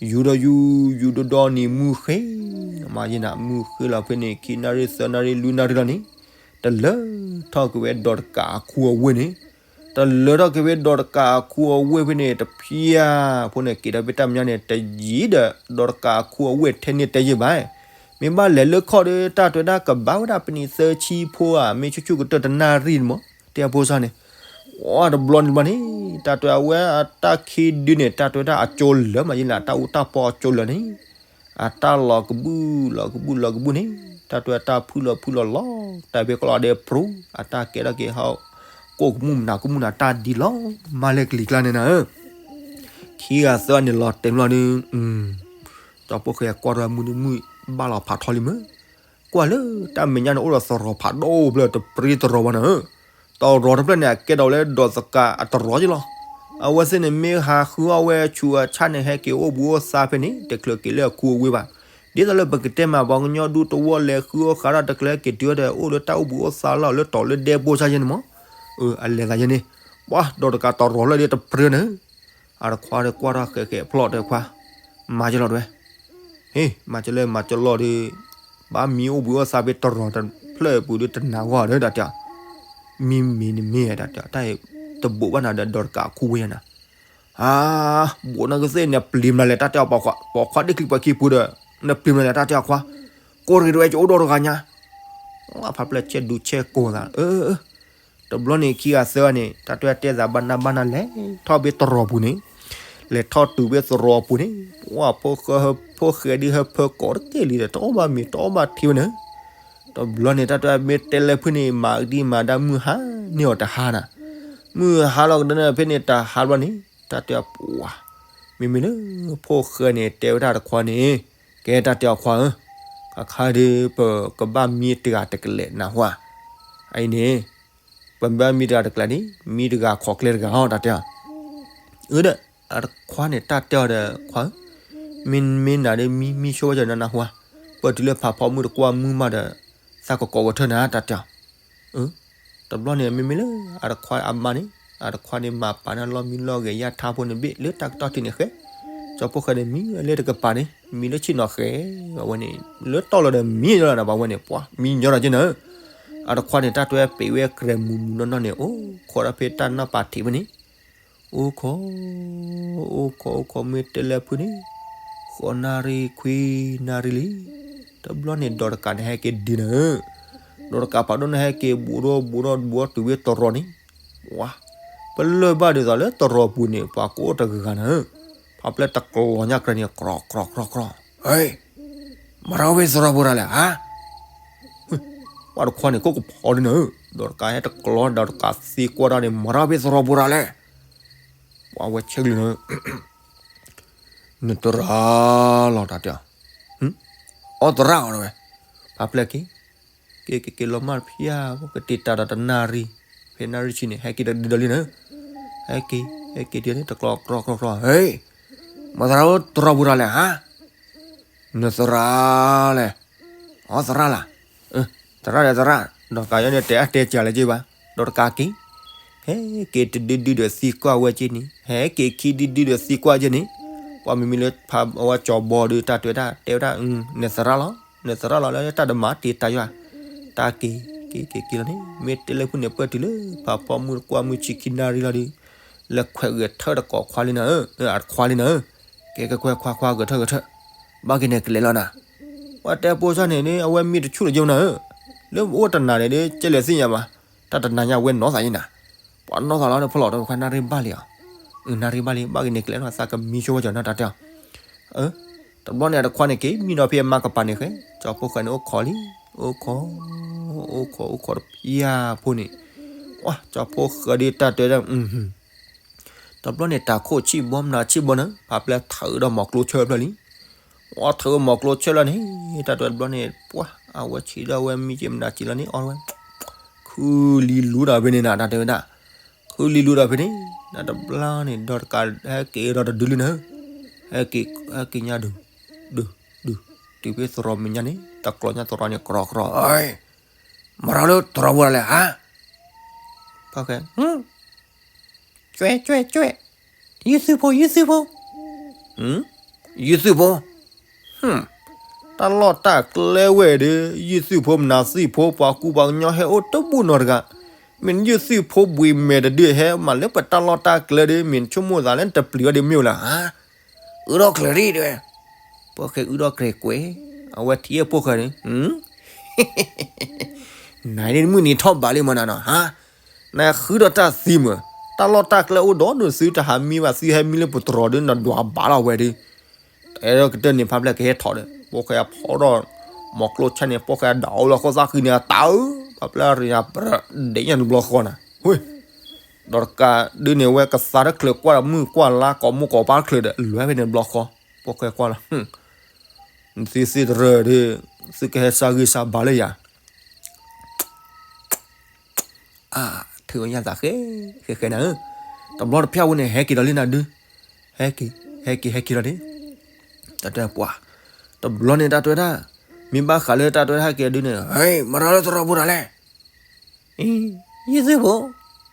ယူၤဒီးယူၤ ယူၤဒီးဒီနံၤမုၢ်ဃ့, မၤယဲနၤ မုၢ်ဃ့လီၤဖဲန့ၣ် ခံနၣ်ရံၣ်သၢနၣ်ရံၣ်လွံၢ်နၣ်ရံၣ်လီၤန့ၣ်, တလၢထီၣ်က့ၤဝဲဒီးတကးအခူအဝ့ၢ်န့ၣ်, တလၢထီၣ်က့ၤဝဲဒီးတကးအခူအဝ့ၢ်ဖဲန့ၣ် တဖျၢၣ်ဖိန့ၣ် က့ၤဒီးဖဲတၢ်မဲာ်ညါန့ၣ် တယံၤဒီး ဒီးတကးအခူအဝ့ၢ်ထဲန့ၣ်တဲယဲၢ်ဘၣ်, မ့ၢ်ဘၣ်လဲၤလၢခီၣ်ဒီး တၢ်တွဲဒၣ်ကဘၣ်ဝဲဒၣ်ပနံးသၢဆံဖိဧါ မ့ၢ်ဆူၣ်ဆူၣ်ကတၢၢ်တနၣ်ရံၣ်န့ၣ်မး, တဲအဖိစၢ်န့ၣ်, အိ တဘျီန့ၣ်တဘျီန့ၣ် တၢ်တွဲအဝဲအတၢ်ခံဒုန့ၣ် တၢ်တွဲဒၣ်အကၠိလၢာ်မးယဲလၢ တၢ်အူတၢ်ပီအကၠိလၢာ်န့ၣ် အတၢ်လီၤကဘုၣ်လီၤကဘုၣ်လီၤကဘုၣ်န့ၣ် တၢ်တွဲတၢ်ဖုၣ်လီၤဖုၣ်လီၤလီၤ တၢ်ဖဲကလီၤဒဲးပြူၤ အတၢ်ကဲထီၣ်က့ၤဟီၣ် ကိၣ်ကမူၣ်မနၤကမူၣ်နၤတၢ်ဒ်လီၤ မၤလၢကလံၤကျါန့ၣ်နၤဧၢ, ခံဂၤသၢဂၤန့ၣ်လီၤတဲာ်လီၤဒီး ကၠီဖိဃဲကွၢ်ထီၣ်မုၢ်တမုၢ်ဘၣ်လီၤဖးထီလံမး, ကွၢ်လၢတၢ်မဲာ်ညါန့ၣ်အိၣ်ဒီးသရိာ်ဖးဒိၣ်ဖျၢၣ်တပြ့တရီၤဘၣ်နၤဧၢ, သရိာ်တဖျၢၣ်န့ၣ် အကဲထီၣ်လၢဒီးတကးအသရိာ်က့လီၤ, အဝဲသ့ၣ်န့ၣ်မ့ၢ်ဟးဃုအီၣ်ဝဲဆူးအဆၣ်န့ၣ် ဟဲက့ၤအိၣ်ဘှံးအိၣ်သါဖဲန့ၣ် တချုးက့ၤလၢအခူအဝ့ၢ်ဘၣ်, ဒ်သိးလၢပကတဲမး ပှၤကညီဒူတဝီလဲၤဃုအီၣ်ဃးတၢ်တချုးက့ၤတုၤဝဲဒီး အိၣ်လၢတၢ်အိၣ်ဘှံးအိၣ်သါလီၤလၢတီၤလၢဒဲဘိၣ်ဆၣ်ယဲန့ၣ်မး, အလဲၤသးယဲန့ၣ်, ပှၤဒီးတကးသရိာ်လၢဒ်တပြ့န့ၣ် အတခွါဒီးကွၢ်ထီၣ်ဃဲးဃဲးဖျီၣ်တဲခွါ, မၤကလီၤတဝဲ, ဟ့ၣ် မၤကလီၤမၤကလီၤဒီး, ဘၣ်မံအိၣ်ဘှံးအိၣ်သါဖဲတရီၤတဖျၢၣ်အပူၤဒီးတနာ်ဂီၢ်ဒီးတၢ်တဲ, မံမံၤန့ၣ်မ့ၢ်တၢ်တဲ တၢ်တဘိးဘၣ်နၤဒီးဒီးတကးအခူဝ့ၢ်ယဲနၤ, ဟါ, ဘိးနၤကသ့ၣ်န့ၣ်ပျံၤမနုၤလဲၣ်တၢ်တဲအီၤ, ပိာ်ခွါဒ့ၣ်ချံပှဲၤခံပူၤဒီး, နပျံၤမနုၤလဲၣ်တၢ်တဲအီၤခွါ, ကိးတဂ့ၤတဝဲကအိၣ်ဒီးတဂၤညါ, ဖးဖျဲၣ်ဆဲးဒူဆဲးကိာ်သး, အၢ တဘျီန့ၣ်ခံဂၤသၢဂၤန့ၣ် တၢ်တွဲတဲသးဘၣ်နၢ်ဘၣ်နၢ်လဲၤထီၣ်ဖဲသရိာ်ပူၤန့ၣ်, လဲၤထီၣ်တုၤဖဲသရိာ်ပူၤန့ၣ်, ပှၤဖိဃဲဒုးဟၢဖၢကိးတက့ၢ်လံဒီး တအီၣ်ဘၣ်မ့ၤတအီၣ်ဘၣ်ထံဝဲန့ၣ်, တဘျီန့ၣ် တၢ်တွဲမ့ၢ်တဲလၢဖုန့ၣ် မၤကဒံမၤဒါမုၢ်ဟါန့ၢ်အီၤတဟါနၤ, မုၢ်ဟါလီၤကဒီးန့ၣ်ဖဲန့ၣ်တဟါဘျီန့ၣ် တၢ်တဲပှၤ, မ့မ့ၢ်လၢ ဖိဃဲန့ၣ်တဲဝဲဒၣ်တခွါန့ၣ်, ကဲတၢ်တဲအီၤခွါဧၢ, ခါခါဒီး ပကဘၣ်မံတဂၤတကလဲာ်နၢ်ဟူဧါ, အအံၤန့ၣ် ပဘၣ်မံတဂၤတကလဲာ်န့ၣ် မံတဂၤခိးကျဲတဂၤဟီ တၢ်တဲအီၤ, အၢဒီး အတခွါန့ၣ်တၢ်တဲအီၤဒီး ခွါဧၢ, မ့မ့ၢ်နၤဒီးမံမံဆိဝဲကၠီနနၢ်ဟူဧါ, ပၢၢ်တုၤလၢဖးဖီမုၢ်တကွၢ်မုၢ်မးဒီး သးကကိးဂဲၤထၢၣ်နၤ တၢ်တဲအီၤ တဘျီန့ၣ် မ့မ့ၢ်လၢအတခွါအမါန့ၣ်, အတခွါန့ၣ်မၤပာ်န့ၢ်လီၢ်မံလီၢ်ဂဲၤယၣ်ထါဖိန့ၣ်ဘ့ၣ်လၢတၢ်ကတီၢ်ထံးန့ၣ်ဃဲ, ကၠီဖိဃဲန့ၣ် မံဝဲလၢတကပၤန့ၣ် မံလၢဆ့ၣ်နီၤဃဲ, အဝဲန့ၣ် လၢတီၢ်လီၤဒီးမံညီလီၤနၤ ပှၤဝဲန့ၣ် ပှၤမံညီလီၤက့နၤ, အတခွါန့ၣ် တၢ်တွဲပ့ၤဝဲကြဲးမုာ်မုာ်နီၢ်နီၢ်န့ၣ် အိၣ်ခိးဒီးဖဲတၢ်နီၢ်ပၤထံးဝဲန့ၣ်, အိၣ်ခိး အိၣ်ခိး အိၣ်ခိး မ့ၢ်တဲလၢဖုန့ၣ် ဃိးနၣ်ရံၣ်ခွံနၣ်ရံၣ်လံ, တဘျီန့ၣ် ဒီးတကးန့ၣ် ဟဲက့ၤဒုးနၤဧၢ, ဒီးတကးဖးဒိၣ်န့ၣ် ဟဲက့ၤဘူးဒီးဘူးဒီးဘူးဒီးတုၤဝဲသရိာ်န့ၣ်, ဝါ, ပလၢၢ်ဘၣ်ဒ်သိးလၢသရိာ်ပူၤန့ၣ် ပှၤကအိၣ်တဂၤနၤဧၢ, ဖးဖျဲၣ်တကျီညါကြဲးန့ၣ် ကြီကြီကြီကြီ, ဟဲ, မၤတၢ်အိၣ်ဖဲသရိာ်ပူၤတၢ်လဲၣ်, ဟါ ပှၤတခွါန့ၣ် ကိးကဖီဒ်နၤဧၢ, ဒီးတကးဟဲတကျီ ဒီးတကးသံကွၢ်တၢ်န့ၣ် မၤတၢ်အိၣ်ဖဲသရိာ်ပူၤတၢ်လဲၣ်, ပှၤဝဲဆဲးကလုာ်နၤဧၢ, နသရၣ်လီၤ တၢ်တဲအီၤ, အီသရၣ်အီၤတဝဲ, ဖးဖျဲၣ်က့ၤ, က့ၤက့ၤက့ၤ လီၤမၢ်တဖျၢၣ် ကတ့ၤတၢ်ဒီးတနၣ်ရံၣ်, ဖဲနၣ်ရံၣ်ဆံန့ၣ် ဟဲက့ၤတဒုဒီးလံနၤ, ဟဲက့ၤ ဟဲက့ၤဒုးန့ၣ် တကျီကြီကြီကြီ, ဟဲ, မၤသရၣ်အိၣ်သရိာ်ပူၤတၢ်လဲၣ် ဟါ နသရၣ်လဲၣ်, အီသရၣ်လၢ်, သရၣ်ဒီးသရၣ်, ဒီးကးယီန့ၣ် တဲအတဲကၢ်လၢက့ဘၣ်, ဒီးတကးက့ၤ, ဟဲက့ၤတဒုဒုဒီးသံကွၢ်ဝဲက့န့ၣ်, ဟဲက့ၤခံဒုဒုဒီးသံကွၢ်က့န့ၣ်, ပှၤမ့မ့ၢ်လၢဖးအဝဲကၠီၤဘီဒီး တၢ်တဲဝဲဒၣ် တဲဝဲဒၣ် နသရၣ်လီၤ, နသရၣ်လီၤလၢတၢ်တမၤတ့ၢ်တၢ်ယွၤ, တၢ်က့ၤ က့ၤက့ၤက့ၤလီၤန့ၣ် မ့ၢ်တဲလၢဖုန့ၣ် ပၢၢ်တုၤလၢ ဖးဖီမုၢ်တကွၢ်မုၢ်ဆံခံနၣ်ရံၣ်လီၤဒီး လဲၤခွဲးဂဲၤထၢၣ်တကိးခွါလံနၤဧၢ, အတခွါလံနၤဧၢ, ကဲကဲခွဲးခွါခွါဂဲၤထၢၣ်ဂဲၤထၢၣ်, ဘၣ်က့ၤန့ၣ်ကလဲၤလီၤနၤ, ပှၤတဲဖိသၣ်န့ၣ် အဝဲမံတဆူၣ်လၢၤက့နၤဧၢ, လၢအိၣ်တနၤန့ၣ်ဒီး ကဲလဲၤသ့ၣ်ညါဘၣ်, တၢ်တနၤညါဝဲနီၢ်သးယဲနၤ, ပှၤနီၢ်သးလီၤဒီး ဖီလီၤတခွါနၣ်ရံၣ်ဘၣ်လံဧါ, နၣ်ရံၣ်ဘၣ်လံ ဘၣ်က့ၤန့ၣ်ကလဲၤလီၤ သးကမံဆိဝဲကၠီၤနၤ တၢ်တဲအီၤ တဘျီန့ၣ် အတခွါန့ၣ်က့ၤ မံနီၤဖဲအမါကပၤန့ၣ်ဃဲ, ကၠီဖိဃဲန့ၣ်အိၣ်ခိးလံ, အိၣ်ခိး, အိၣ်ခိး အိၣ်ခိးတဖျၢၣ်ဖိန့ၣ်, ကၠီဖိဃဲဒ်တၢ်တဲဒၣ်, တဘျီန့ၣ် တၢ်ခိၣ်ဆံၣ်ဘီမနုၤဆံၣ်ဘီနၤ, ဖးဖျဲၣ်ထးဒီးမီၤကျိဆၢဖျၢၣ်လံ, အီၣ်ထုးဝဲမီၤကျိဆၢၣ်လီၤန့ၣ် တၢ်တဲတဘျီန့ၣ် ပှၤ အဝဲဆံးဒီးဝဲမံက့ၤမနၤက့ၤလီၤန့ၣ် အီၣ်ဝဲ ခုလံလူဒီးဖဲန့ၣ်နၤ တၢ်တဲဝဲဒၣ် ခုလံလူဒီးဖဲန့ၣ် တၢ်တဘျီန့ၣ် ဒီးတကးဟဲက့ၤဒီးတဒုလံနၤ ဟဲက့ၤ ဟဲက့ၤညါဒုး ဒုး ဒုး တုၤဖဲသရီမဲာ်ညါန့ၣ် တကျီညါသရီန့ၣ် ကြီကြီ မရၤလၢသရီပူၤတၢ်လဲၣ်ဧါ ဖဲ ကွဲ ကွဲ ကွဲ ယုၢ်သုဖိ ယုၢ်သုဖိ ယုၢ်သုဖိ တၢ်လီၢ်တၢ်ကျဲဝဲဒီး ယုၢ်သုဖိမနုၤသုဖိ ပှၤကူပှၤကညီဟဲအိၣ်တဘူၣ်နီတဂၤ မ့ၢ်ယုၢ်သုဖိဘှံးမဲာ်တဒုဟဲ မၤလၢပတၢ်လီၢ်တၢ်ကျဲဒီး မ့ၢ်ဆိကမိၣ်သးလၢတပျံၤဝဲဒီးမ့ၢ်ဧိၤလၢၤဧါ အုၣ်ထီၣ်ကျဲၤရံၣ်တဲဝဲ ဖိၣ်ဃဲအုၣ်ထီၣ်ကျဲၤကွဲး အဝဲထံၣ်ဖိၣ်ဃဲန့ၣ် နၤန့ၣ်မုၢ်နံၤထီၣ်ဘးလံမနၤနီၤ ဟါ, နဃုဒီးတၢ်သံမုာ်, တၢ်လီၢ်တၢ်ကျဲအိၣ်ဒီးဒိၣ်သုတဟးမံဘၣ် သုဟဲမံလၢပတြီၤဒီးနဒွးဘးလီၤဝဲဒီး, အဲၣ်ဒိးကတၢၢ်န့ၣ် ဖါပျဲၢ်ကဟဲထီၣ်ဒီး ဖိၣ်ဃဲအဖီဒီး မီၤကျိဆၣ်န့ၣ် ဖိၣ်ဃဲအဒၣ်အိၣ်လၢဃိသၣ်ဃံန့ၣ် အတၢ်ဧၢ, ဖါပျဲၢ်ရၤပဒဲးညါတဘျီဃီနၤ, ဝ့ၢ်, ဒီးတကးဒုးန့ၣ် ဝဲကသါတချုးကွၢ်ဒီးမုၢ်ကွၢ်လါကိးမုၢ်ကိးပၢ်တချုးဒီး လွဲဖဲန့ၣ်တဘျီဃီ, ဖိၣ်ဃဲကွၢ်လီၤ နသုသ့တရၢဒီး သုကဟဲစၢ်ဂံၢ်စၢ်ဘါလၢယၤ, အါ, ထုးဝဲညၣ်သးဃဲ, ဃဲဃဲနၤဧၢ, တဘျီတဖျၢၣ်ဝဲန့ၣ် ဟဲက့ၤဒီးလံနၤဒု, ဟဲက့ၤ, ဟဲက့ၤ ဟဲက့ၤလီၤဒု, တၢ်တဲပှၤ, တဘျီန့ၣ်တၢ်တဲဝဲဒၣ်, မ့ၢ်ဘၣ်ဃးလၢတၢ်တဲဝဲဒၣ်ဟဲက့ၤဒုန့ၣ်, ဟဲ, မရၤလၢသရိာ်ပူၤတၢ်လဲၣ် ယုၢ်သုဖိ,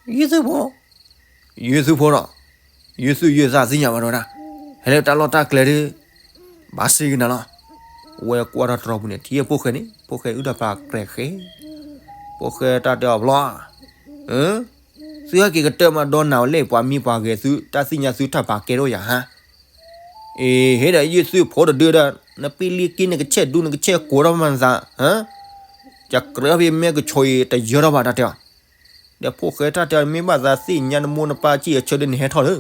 ယုၢ်သုဖိ, ယုၢ်သုဖိဒီး, ယုၢ်သုယုၢ်သးသ့ၣ်ညါဘၣ်ဒီးဝဲဒၣ်, ဟဲလၢတၢ်လီၢ်တၢ်ကျဲဒု, ဘၣ်စံးကနၤလီၤ, ဝဲကွၢ်ထီၣ်တြီၤပူၤန့ၣ် ထံၣ်ဖိၣ်ဃဲန့ၣ် ဖိၣ်ဃဲအုၣ်ဒီးပှၤကြဲးဃဲ, ဖိၣ်ဃဲတၢ်တဲအီၤဘျီ, သုဟဲက့ၤကတၢၢ်မးဒီးနၤဝဲလဲၣ် ပှၤမံပှၤဂဲၤသု တၢ်သ့ၣ်ညါသုတၢ်ပာ်ကဲထီၣ်ယၤဟါ အ့ ဟ့ၣ်ဒီးယုၢ်သုဖိတဒုဒီး, နပံလံကံနကဆဲးဒူနကဆဲးကိးထီၣ်မးနသး, ယကြၢးဖဲမဲကဆိးအံၤတယၢထီၣ်ဘၣ်တၢ်တဲအီၤ, ဒီးဖိၣ်ဃဲတၢ်တဲအီၤ မ့ၢ်ဘၣ်သးသ့ၣ်ညါနမိၢ်နပၢ်စံၣ်အဆၢဒုန့ၣ်ဟဲထီၣ်လၢ,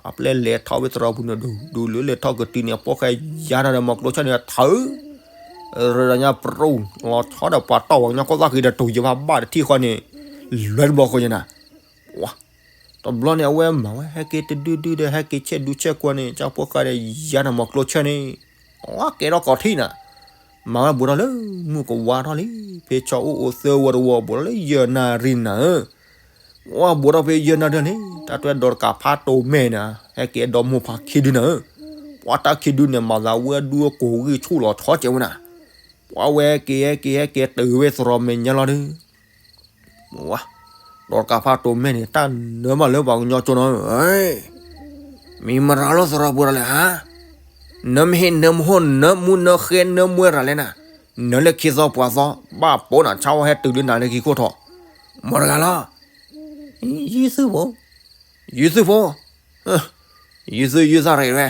အပျဲၢ်လဲၤထီၣ်ဝဲသရိာ်ပူၤန့ၣ် ဒူဒူလၢလဲၤထီၣ်ကတုၤန့ၣ် အဖိၣ်ဃဲယါထီၣ်ဒီးမီၤကျိဆၣ်န့ၣ်ထၢၣ် ရၢညါပရိၢ် လီၤဆီဒီးပှၤတီၢ်ဝဲကညီကီၢ်သၣ်ဃံဒီးတိၤယဘၣ်ဘၣ်တထံၣ်ဃီန့ၣ်, လွဲတဘျီဃီယနၤ, ဝါ, တဘျီန့ၣ် အဝဲမၤဝဲ ဟဲက့ၤတဒုဒုဒီး ဟဲက့ၤဆဲးဒူဆဲးကွၢ်န့ၣ် ကၠီဖိၣ်ဃဲဒီး ယါန့ၣ်မီၤကျိဆၢန့ၣ်, ဝါကဲထီၣ်ကီးထံၣ်နၤ, မၤဝဲဘူးထီၣ်လၢ မုၢ်ကဝါထီၣ်လံ, ဖဲဆီအိၣ်အိၣ်သၢဝီတဝီ ဘူးထီၣ်လၢယဲၢ်နၣ်ရံၣ်နၤဧၢ ဝါဘူးထီၣ်ဖဲယဲၢ်နၣ်ရံၣ်န့ၣ် တၢ်တွဲဒီးတကးဖးတိၤမဲာ်နၤ ဟဲက့ၤဒီးမိၢ်ဖးခံဒုနၤဧၢ, ပှၤတၢ်ခံဒုန့ၣ် မၤသးဝဲဒူအကိာ်ဂံၢ်ဆူၣ်လီၤဆီကဲဝဲနၤ, ပှၤဝဲက့ၤဟဲက့ၤဟဲက့ၤတုၤဝဲသရိာ်မဲာ်ညါလီၤဒု ဝါ, ဒီးတကးဖးတိၤမဲာ်န့ၣ် တၢ်နၢမးလၢပှၤကညီကၠိနီၤ, မ့ၢ်မရၤလီၤသရိာ်ပူၤတၢ်လဲၣ်ဧါ, နမ့ၢ်ဟ့ၣ်နၢမူဟိၣ်နၢမူနၢဃဲနၢမူရၤလဲၣ်နၤ, နၢလၢခံသီပှၤသီ ဘၣ်ပိာ်နၤဆါဝဲဟဲတုၤလၢနၤလၢခံခိၣ်ထီၣ်, မတၤတဂၤလီၤ ယုၢ်သုဖိ, ယုၢ်သုဖိ, ယုၢ်သုယုၢ်သၣ်ရံၣ်ဝဲ,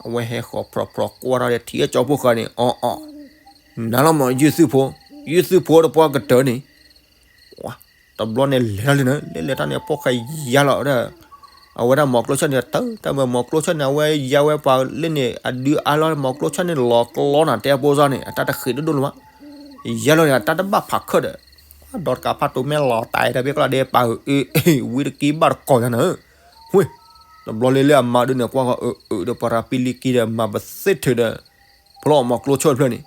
အဝဲဟဲဃီၤဖြီဖြီကွၢ်ထီၣ်ဒီးထံၣ်ကၠီဖိၣ်ဃဲန့ၣ် အီအီ, နၤလီၤမးယုၢ်သုဖိ, ယုၢ်သုဖိတပှၢ်ကတၢၢ်န့ၣ်, တဘျီန့ၣ်လဲၤထီၣ်လံနၤ လဲၤလဲၤထီၣ်န့ၣ် ဖိၣ်ဃဲယါလီၤဝဲဒၣ်, အဝဲဒၣ်မီၤကျိဆၢန့ၣ် တၢ်တၢ်မၤမီၤကျိဆၢန့ၣ် အဝဲယါဝဲပှၤလၢန့ၣ် အဒုအါလီၤ မီၤကျိဆၢန့ၣ် လီၤကျီနၤ တဲဖိစီန့ၣ် အတၢ်တဃံးဒိၣ်ဒိၣ်လၢၤဘၣ်, ယါလီၤန့ၣ် အတၢ်တဘၣ်ဖးခၢၣ်ဒီး ဒီးတကးဖးတိၤမဲာ်လီၤတၢ်အံၤတဘ့ၣ်ကျီၢ်ဒဲးပာ်အုး ဝံတက့ဘၣ်တကိးညါနၤ, ဝ့ၢ်, တဘျီလၢလၢအမါဒုန့ၣ် ကွၢ်ဃီအုးအုးဒီးပှၤရၤပံလံကံဒီး မၤပသ့ၣ်ထုးဒီး ဖျီအီၤမီၤကျိဆၢတဖျၢၣ်န့ၣ်,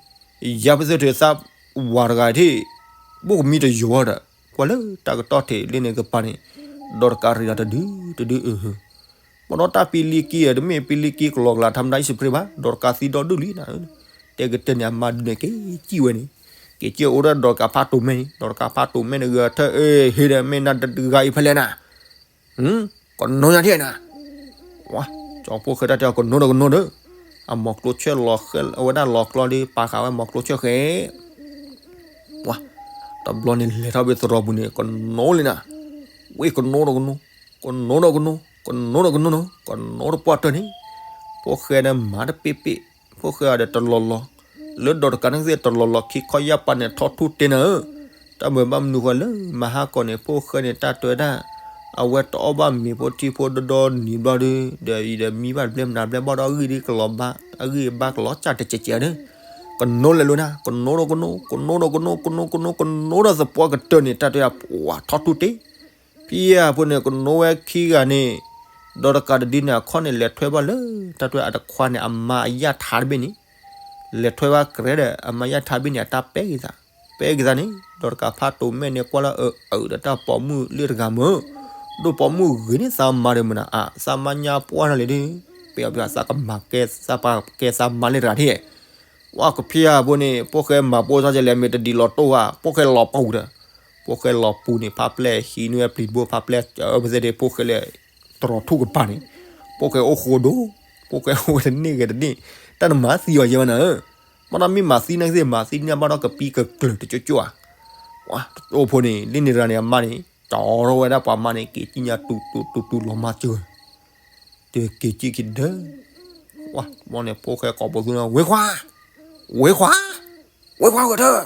ယါပသ့ၣ်ထုးသးဝၤတဂၤထံၣ်, ဘိၣ်ကမံတယိၤဒီး ကွၢ်လၢတၢ်ကတီၢ်ထံးလၢန့ၣ်ကပၤန့ၣ်, ဒီးတကးရံၣ်လီၤတဒုတဒုအုး ပဒီးတၢ်ပံလံကံအံၤ တမ့ၢ်ပံလံကံကလီကလး ထါမတၤအံၤစပရ့ဘၣ် ဒီးတကးသံဒီဒူၣ်လံနၤ, တဲကတၢၢ်န့ၣ် အမါဒုန့ၣ်က့ၤစံၣ်ဝဲန့ၣ်, က့ၤစံၣ်အိၣ်ဒီးဒီးတကးဖးတိၤမဲာ်န့ၣ် ဒီးတကးဖးတိၤမဲာ်န့ၣ် ဂဲၤထၢၣ်အ့ၣ် ဟ့ၣ်ဒီးမ့ၢ်နၤတဂၤအံၤဖဲလဲၣ်နၤ, ကနိညါထံၣ်နၤ, ဝါ, ကၠီဖိၣ်ဃဲတၢ်တဲအီၤကနိဒီးကနိဒီး, အမီၤကျိဆၢလီၤဃဲ အဝဲဒၣ်လီၤကျီဒီး ပာ်ဃာ်ဝဲမီၤကျိဆၢဃဲ ပှၤ, တဘျီန့ၣ်လဲၤထီၣ်ဖဲသရိာ်ပူၤန့ၣ် ကနိလံနၤ, ဝ့ၢ်ကနိဒီးကနိ, ကနိဒီးကနိ, ကနိဒီးကနိနီၤ, ကနိတပှၢ်တၢၢ်န့ၣ်, ဖိၣ်ဃဲန့ၣ်မၤတပ့ၢ်ပ့ၢ်, ဖိၣ်ဃဲအီၤဒီးတလီၤလီၤ, လၢဒီးတကးန့ၣ်သ့ၣ်တလီၤလီၤ ခံခီယၢ်ပၤန့ၣ်ထီၣ်ထူၣ်တ့နၤဧၢ, တၢ်မၤဘၣ်မနုၤဃီလၢမဟါကီၢ်န့ၣ် ဖိၣ်ဃဲန့ၣ် တၢ်တဲဝဲဒၣ် အဝဲတအီၣ်ဘၣ်မ့ၤဖိထံဖိဒီဒီနံၤဘျီဒီး ဒီးအံၤဒီးမံဘၣ်တဘျဲမနုၤဘျဲဘၣ်ဒီးအဂံၢ်ဒ်ကလီၤဘၣ် အဂံၢ်ဘါကလီၤစၢ်တစဲးစဲးန့ၣ်, ကနိလဲၤလိာ်နၤ, ကနိဒီးကနိ, ကနိဒီးကနိ, ကနိကနိ, ကနိဒီးသပှၢ်ကတၢၢ်န့ၣ် တၢ်တဲဝဲဒၣ်ပှၤထီၣ်ထူၣ်တ့, ဖံယၤဖိန့ၣ် ကနိဝဲခံဂၤန့ၣ်, ဒီးတကးတဒုန့ၣ် အခီၣ်န့ၣ် လဲၤထွဲဘၣ်လၢ တၢ်တဲအတခွါန့ၣ် အမါအယၢ်ထါတဘ့ၣ်န့ၣ်, လဲၤထွဲဘၣ်ကရဲဒီး အမါယၢ်ထါတဘ့ၣ်န့ၣ် အတၢ်ပဲာ်က့ၤသး, ပဲာ်က့ၤသးန့ၣ် ဒီးတကးဖးတိၤမဲာ်န့ၣ် ကွၢ်လၢအအုးဒီးတၢ်ပိာ်မုၣ်လၢတဂၤမုၢ်, ဒိၣ်ပိာ်မုၣ်ဂ့ၤန့ၢ်သးမါဒီးမုၢ်နၤအါ, သးမါညါပှၢ်ထီၣ်လံဒီး, ပယီၤပယီၤသးကမၤကဲ သးပှၤကဲသးမါလၢတဂၤထံၣ်, ဝဲကဖံယၤဖိန့ၣ် ဖိၣ်ဃဲမၤပိၢ်စၢ်ကလဲၣ် မ့ၢ်တဒ်လီၤတိၢ်ဧါ, ဖိၣ်ဃဲလီၤပူၤဒီး, ဖိၣ်ဃဲလီၤပူၤန့ၣ် ဖးပျဲၢ်ဟံးန့ၢ်ဝဲပျံၤတဘိ ဖးပျဲၢ်စၢၤဝဲသ့ၣ်ဒီး ဖိၣ်ဃဲလၢ တရီၤထူၣ်ကပၤန့ၣ်, ဖိၣ်ဃဲအိၣ်ဃိဒိၣ်, ဖိၣ်ဃဲအိၣ်ဝဲတန့ၢ်ဂ့ၤတန့ၢ်, တၢ်နမၤသံအီၤယဲဝဲနၤဧၢ, ဘၣ်ဒီးမ့ၢ်မၤသံနာ်က့သ့ၣ် မၤသံန့ၢ်ဘၣ်ဒီးကပံကကျၢၤတကၠိကၠိဧါ, ဝဲတအိၣ်ဖိန့ၣ် လၢန့ၣ်ရၤန့ၣ်အမါန့ၣ် ကၠီထီၣ်ဝဲဒၣ်ပှၤမါန့ၣ် က့ၤကံၣ်ညါတူတူတူတူလီၤမၢ်စၢၤ တက့ၤကံၣ်က့ၤဒၢ, ဝဲန့ၣ်ဖိၣ်ဃဲကိးပသူန့ၣ် ဝ့ခွါ, ဝ့ခွါ, ဝ့ခွါဂဲၤထၢၣ်,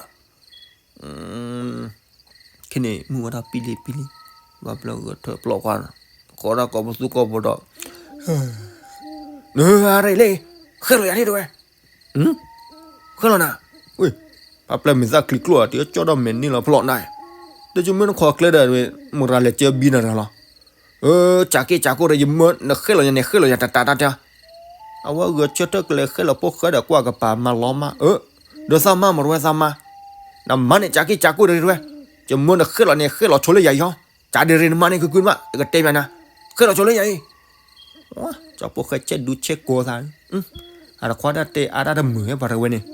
ခဲန့ၣ် မုၢ်ဝဲဒၣ်ပံလံပံလံ, ဘၣ်ဘျီဂဲၤထၢၣ်ပျီကွၢ်, ဃီဒၣ်ကိးပသူကိးပဒီး, နဟါရ့ၣ်လံ, ဃဲလီၤယၤန့ၣ်တဝဲ, ဃဲလီၤနၤ, ဖးပျဲၢ်မ့ၢ်သၣ်ချံကျိၣ်ဧါ တကၠီဒီးမဲာ်န့ၢ်လီၤဖျီၣ်နၤ, တကမၢနခီကျဲဒီး မုၢ်ရၤလဲၤကၢဘံနၤရၤလီၤ, စးက့စးကိၢ်ဒီး ယမၢနဃဲလီၤယၤန့ၣ် ဃဲလီၤယၤတတးတၢ်တဲ, အဝဲဂဲၤဆၢထၢၣ်ကလဲၤဃဲလီၤဖိၣ်ဃဲဒီးကွၢ်ကပၤမၤလီၤမၢ်, ဒီးသးမါမ့ၢ်တဝဲသးမါ, နမါန့ၣ်စးက့စးကိၢ်ဒီးတဝဲ, ယမၢနဃဲလီၤန့ၣ် ဃဲလီၤဆိလၢယၤအံၤဟီ, စးဒ်ရ့ၣ်နမါန့ၣ် ကကုမး ယကတဲပျးနၤ, ဃဲလီၤဆိလၢယၤအံၤ ကၠီဖိၣ်ဃဲဆဲးဒူဆဲးကိးသး, အတခွါတၢ်တဲအါတၢ်တမုာ်ဝဲပှၤတဝဲန့ၣ်,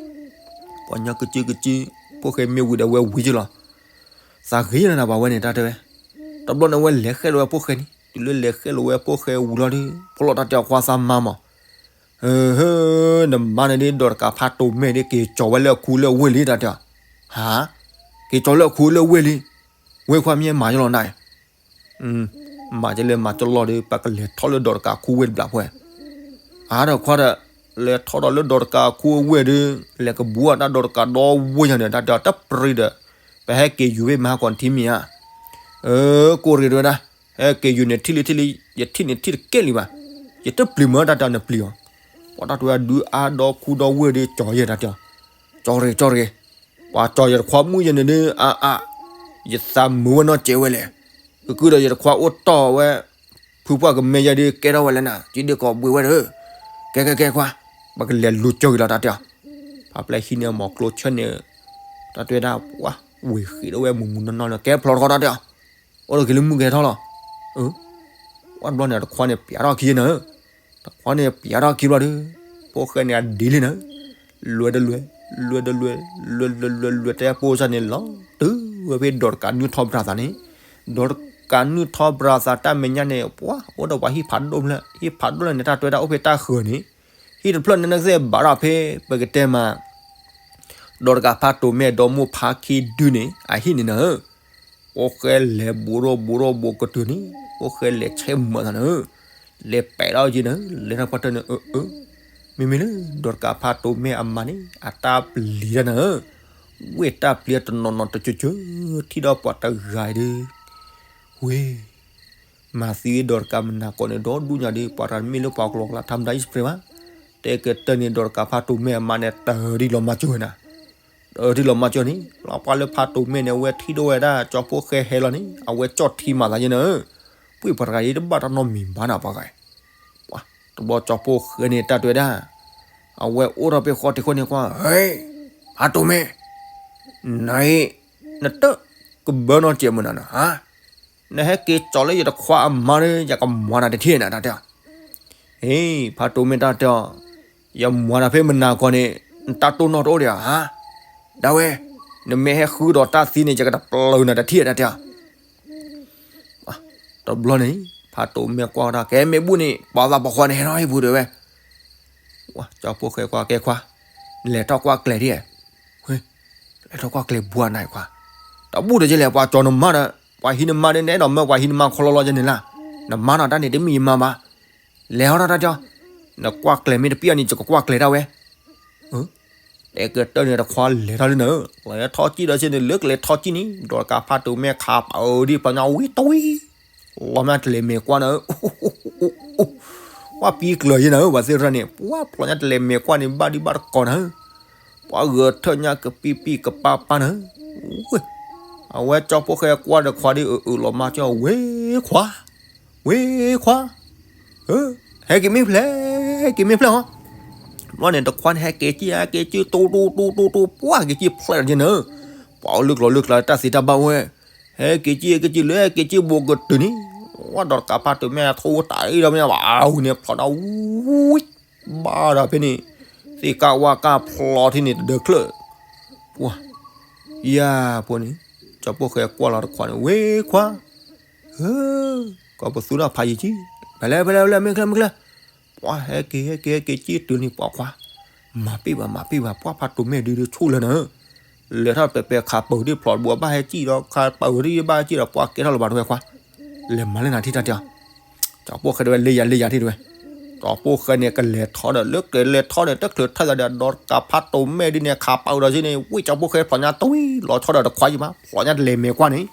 ပှၤညီကစုကစု, ဖိၣ်ဃဲမ့ၢ်ဝံၤဒီးဝဲဝံၤကလီၤ, သးဂ့ၤလၢနၤပှၤဝဲန့ၣ်တၢ်တဲဝဲ, တဘျီန့ၣ်ဝဲလဲၤဃဲလီၤဝဲဖိၣ်ဃဲန့ၣ် တုၤလၢလဲၤဃဲလီၤဝဲဖိၣ်ဃဲဝံၤလီၤဒီး ဖိလီၤတၢ်တဲအခွါသးမါမး, နမါန့ၣ်ဒ် ဒီးတကးဖးတိၤမဲာ်ဒ် က့ၤကၠီၤဝဲလၢအခူလၢအဝ့ၢ်လံတၢ်တဲ, ဟါ, က့ၤကၠီၤလၢအခူလၢအဝ့ၢ်လံ, ဝ့ၢ်ခွါမ့ၢ်မၤယလီၤနၤ မၤကလဲၤမၤကလီၤဒီး ပကလဲၤထီၣ်လၢဒီးတကးခူဝ့ၢ်တဘျီဖိ, အါဒီးခွါဒီး, လဲၤထီၣ်ဒီးလၢဒီးတကးခူဝ့ၢ်ဒီး, လဲၤကဘူးအတၢ်ဒီးတကးဒီဝ့ၢ်ညါန့ၣ် တၢ်တဲအီၤတပရံဒီး, ပဟဲက့ၤယူၤဝ့ၢ်မၤဟးကီၢ်ထံမံၤဧါ, ကိၣ်ရ့ၣ်တဝဲဒၣ်, ဟဲက့ၤယူၤန့ၣ်ထံၣ်လံထံၣ်လံ, ယထံၣ်န့ၣ်ထံၣ်တကဲလံဘၣ်, ယတပျံၤမၢတၢ်တဲအီၤနပျံၤအီၤ, ပှၤတၢ်တဲဝဲဒုးအါဒီခူဒီဝ့ၢ်ဒီး ကၠီၤယဲတၢ်တဲအီၤ, ကၠီၤရ့ၣ်ကၠီၤရ့ၣ် ပှၤကၠီၤယတခွါမုၣ်ယဲန့ၣ်ဒုး အါအါ, ယသးမုာ်ဝဲနီတစဲးဝဲလဲၣ်, ကကုဒီးယတခွါအိၣ်တီၢ်ဝဲ, ဖုပှၢ်ကမဲယဲဒုးကဲထီၣ်ဝဲလဲၣ်နၤ ကဒုးကိးဘှံးဝဲဒီး, ကဲကဲကဲခွါ, ပကလဲၤလူၤကၠီၤက့ၤလီၤတၢ်တဲအီၤ, ဖးပျဲၢ်ဟံးန့ၢ်အမိၤကျိဆၢန့ၣ်, တၢ်တဲဝဲဒၣ်ပှၤ, ဝ့ၢ်ဃံးဒၣ်ဝဲမုၢ်မုၢ်နီၢ်နီၢ်န့ၣ် ကဲဖျိးတခီတၢ်တဲအီၤ, အိၣ်ဒီးက့ၤလၢမုၢ်ကဟဲထီၣ်လီၤ, ဝဲတဘျီန့ၣ်တခွါန့ၣ်ပျးထီၣ်ခံနၤ တခွါန့ၣ်ပျးထီၣ်ခံဘျီဒီး, ဖိၣ်ဃဲန့ၣ်အဒ်လံနၤ, လွဲတလွဲ, လွဲတလွဲ, လွဲတလွဲလွဲတလွဲတဲပိၢ်စၢ်န့ၣ်လီၤ, တုၤဝဲဖဲဒီးတကးနုၢ်ထီၣ်ဘြၤသးန့ၣ်, ဒီးတကးနုၢ်ထီၣ်ဘြၤသးတၢ်မဲာ်ညါန့ၣ် ပှၤအိၣ်ဒီးပှၤဟံၣ်ဖးဒိၣ်ဖျၢၣ်, ဟံၣ်ဖးဒိၣ်လၢန့ၣ် တၢ်တဲဝဲဒၣ်အိၣ်ဖဲတၢ်ဃၢၤန့ၣ်, ဟံၣ်တဖျၢၣ်န့ၣ်နကသ့ၣ်ဘၣ်ဒီးဖဲပကတဲမး ဒီးတကးဖးတိၤမဲာ်ဒီမိၢ်ဖးခံဒုန့ၣ် အဟံၣ်န့ၣ်နၤ, ဖိၣ်ဃဲလဲၤဘူးထီၣ်ဘူးထီၣ်ဘူးကတုၤန့ၣ်, ဖိၣ်ဃဲလဲၤဆဲးမၤသးနၤ, လဲၤပဲာ်ထီၣ်က့ၤနၤ, လဲၤထီၣ်ပှၢ်တၢၢ်န့ၣ်, မ့မ့ၢ်လၢ ဒီးတကးဖးတိၤမဲာ်အမါန့ၣ် အတၢ်ပျံၤတၢ်နၤ, ဝ့ၢ်တၢ်ပျံၤတနီၤနီၤတကၠိကၠိ, ထံၣ်ဒီးပှၤတဂၤဒီး, ဝ့ၢ် မၤသံဒီးတကးမနၤကိးန့ၣ် ဒီဒူၣ်ညါဒီး ပှၤတဂၤတမ့ၢ်လၢပှၤကလီကလးထါမတၤအံၣ်စပှ့ၤဘၣ်, တဲကတၢၢ်န့ၣ် ဒီးတကးဖးတိၤမဲာ်အမါန့ၣ် တၢ်ဒ်လီၤမၢ်ကၠိဝဲနၤ, တၢ်ဒ်လီၤမၢ်ကၠိန့ၣ် လီၤပှၢ်လၢဖးတိၤမဲာ်န့ၣ် အဝဲထံၣ်ဒိၣ်ဝဲဒၣ် ကၠီဖိၣ်ဃဲဟဲလီၤန့ၣ် အဝဲကၠီၣ်ထံမၤသးယဲနၤ, ပှ့ၤပှၤတဂၤအံၤတဘၣ်တၢ်နီတမံၤဘၣ်နၤပှၤဂၤ, တဘျီကၠီဖိၣ်ဃဲန့ၣ် တၢ်တဲဝဲဒၣ်, အဝဲအိၣ်ထီၣ်ဖဲဃီတံၤဃီန့ၣ်ကွၢ်, ဟဲ, ဖးတိၤမဲာ်, နအံၤ, နတကဘၢနီတစဲးမနၤနၤဧါ, နဟဲက့ၤကၠီၤလၢယတခွါအမါဒီး ယကမၤနၤတထံၣ်နၤတၢ်တဲအီၤ, ဟ့ၣ် ဖးတိၤမဲာ်တၢ်တဲအီၤ, ယမၤနၤဖဲမနၤကီၢ်န့ၣ် နတၢ်တိၢ်နီၣ်တအိၣ်ဒံးဧါ, ဒၣ်ဝဲ, နမ့ၢ်ဟဲဃုဒီးတၢ်သံန့ၣ် ယကတပျုာ်နၤတထံၣ်တၢ်တဲအီၤ တဘျီန့ၣ် ဖးတိၤမဲာ်ကွၢ်ဝဲဒၣ် ကဲမ့ၢ်ဘူၣ်န့ၣ် ပှၤသးပှၢ်ဃီန့ၣ် ဟဲထီၣ်ဟံၣ်ပူၤဒၣ်ဝဲ, ကၠီဖိၣ်ဃဲကွၢ်ကဲခွါ, လဲၤထီၣ်ကွၢ်ကျဲၤဒ်, လဲၤထီၣ်ကွၢ်ကျဲၤဘှါနၤခွါ, တဘူၣ်ဒီးယလဲၣ် ပှၤကၠီၤနမါဒီး ပှၤဟံးနမါဒီး နအဲၣ်ဒိးမၢပှၤဟံးနမါခီလီၤလီၤယဲန့ၣ်လၢ်, နမါနီၤတၢ်န့ၣ်တမ့ၢ်ယမါဘၣ်, လဲၤဟီထီၣ်တၢ်တဲအီၤ, နကွၢ်ကျဲၤမ့ၢ်တပျံၤအီၤန့ၣ် ယကကွၢ်ကျဲၤဒၣ်ဝဲ တဲကတၢၢ်န့ၣ်တခွါလဲၤထီၣ်လၢနၤ, လဲၤထီၣ်ကံၣ်ဒီးဆ့န့ၣ် လၢကလဲၤထီၣ်ကံၣ်န့ၣ် ဒီးတကးဖးတိၤမဲာ်ခးပာ်အၢဒ်ပှၤညီဝံတဝံ, လီၤမၢ်တလဲၤမဲာ်ကွၢ်နၤ, ပှၤပံကျၢၤယဲနၤဧၢ ပှၤသ့ၣ်ရၢန့ၣ် ပှၤဖျိညါတလဲၤမဲာ်ကွၢ်န့ၣ် ဘၣ်ဒံးဘၣ်တကိးနၤဧၢ, ပှၤဂဲၤထၢၣ်ညါကပံပံကပၤပၤနၤဧၢ, အဝဲကၠီဖိၣ်ဃဲကွၢ်ဒီးခွါဒီးအၢအၢလီၤမၢ်ကၠီ ဝ့ၢ်ခွါ, ဝ့ၢ်ခွါ, ဟဲက့ၤမ့ၢ်ဖျဲး, ဟဲက့ၤမ့ၢ်ဖျဲးဟီ, ဘျီန့ၣ်တခွါန့ၣ် ဟဲက့ၤကံၣ် ဟဲက့ၤကံၣ် တူတူတူတူတူ ပှၤက့ၤကံၣ်ဖျဲးဒီးက့ၤနၢ, ပှၤအိၣ်လၢကျီၤလၢကျါတၢ်သ့တၢ်ဘၣ်ဝဲ, ဟဲက့ၤကံၣ် ဟဲက့ၤကံၣ် လၢဟဲက့ၤကံၣ်ဘူးကတုၤန့ၣ်, ဝဲဒီးတကးဖးတိၤမဲာ်ထီၣ်တၢ်အံၤဒီးမ့ၢ်ဘၣ် အဝံၤန့ၣ်ဖျိးဒီးဝံၤ ဘၣ်ဒီးဖဲန့ၣ်, သ့ၣ်ကးဝါကးဖျိးထံန့ၣ်တဒၢချၢၣ်, ပှၤ, ယၤဖိန့ၣ်, ကၠီပိၢ်ဃဲကွၢ်လီၤတခွါန့ၣ် ဝ့ခွါ, ကီးပသူထီၣ်ဖးယံၤကံၣ်, ဖဲလဲၣ်ဖဲလဲၣ်ဖဲလဲၣ် မ့ၢ်ချၢမ့ၢ်ချၢ, ပှၤဟဲက့ၤဟဲက့ၤဟဲက့ၤကံၣ်တုၤန့ၣ်ပှၤခွါ, မၤပ့ၢ်ဘၣ်မၤပ့ၢ်ဘၣ် ပှၤဖးတိၤမဲာ်ဒုးဒုးဆိၣ်လၢနၢ လဲၤထီၣ်ပဲၤပဲၤခးပၢၤဒ်ဖျိးတဘိဘၣ်ဟဲကံၣ်ဒီး ခးပၢၤဒ်ဘၣ်ဟဲကံၣ်ဒီး ပှၤကဲထီၣ်လၢၤဘၣ်တဝဲခွါ, လဲၤမၤလၢနၤထံၣ်တၢ်တဲအီၤ, ကၠီပိၢ်ဃဲတဝဲလၢယၤလၢယၤထံၣ်တဝဲ, ကၠီပိၢ်ဃဲန့ၣ် ကလဲၤထီၣ်ဒီး လၢကလဲၤထီၣ်န့ၣ် တချုးထၢၣ်သးဒီး ဒီးတကးဖးတိၤမဲာ်ဒ်န့ၣ် ခးပၢၤဒီးဆ့န့ၣ် ဝံၣ်ကၠီပိၢ်ဃဲဖျိးညါတွံၢ်လီၤဆီဒီးတခွါယံၤမး ဖျိးညါတလဲၤမဲာ်ကွၢ်န့ၣ်,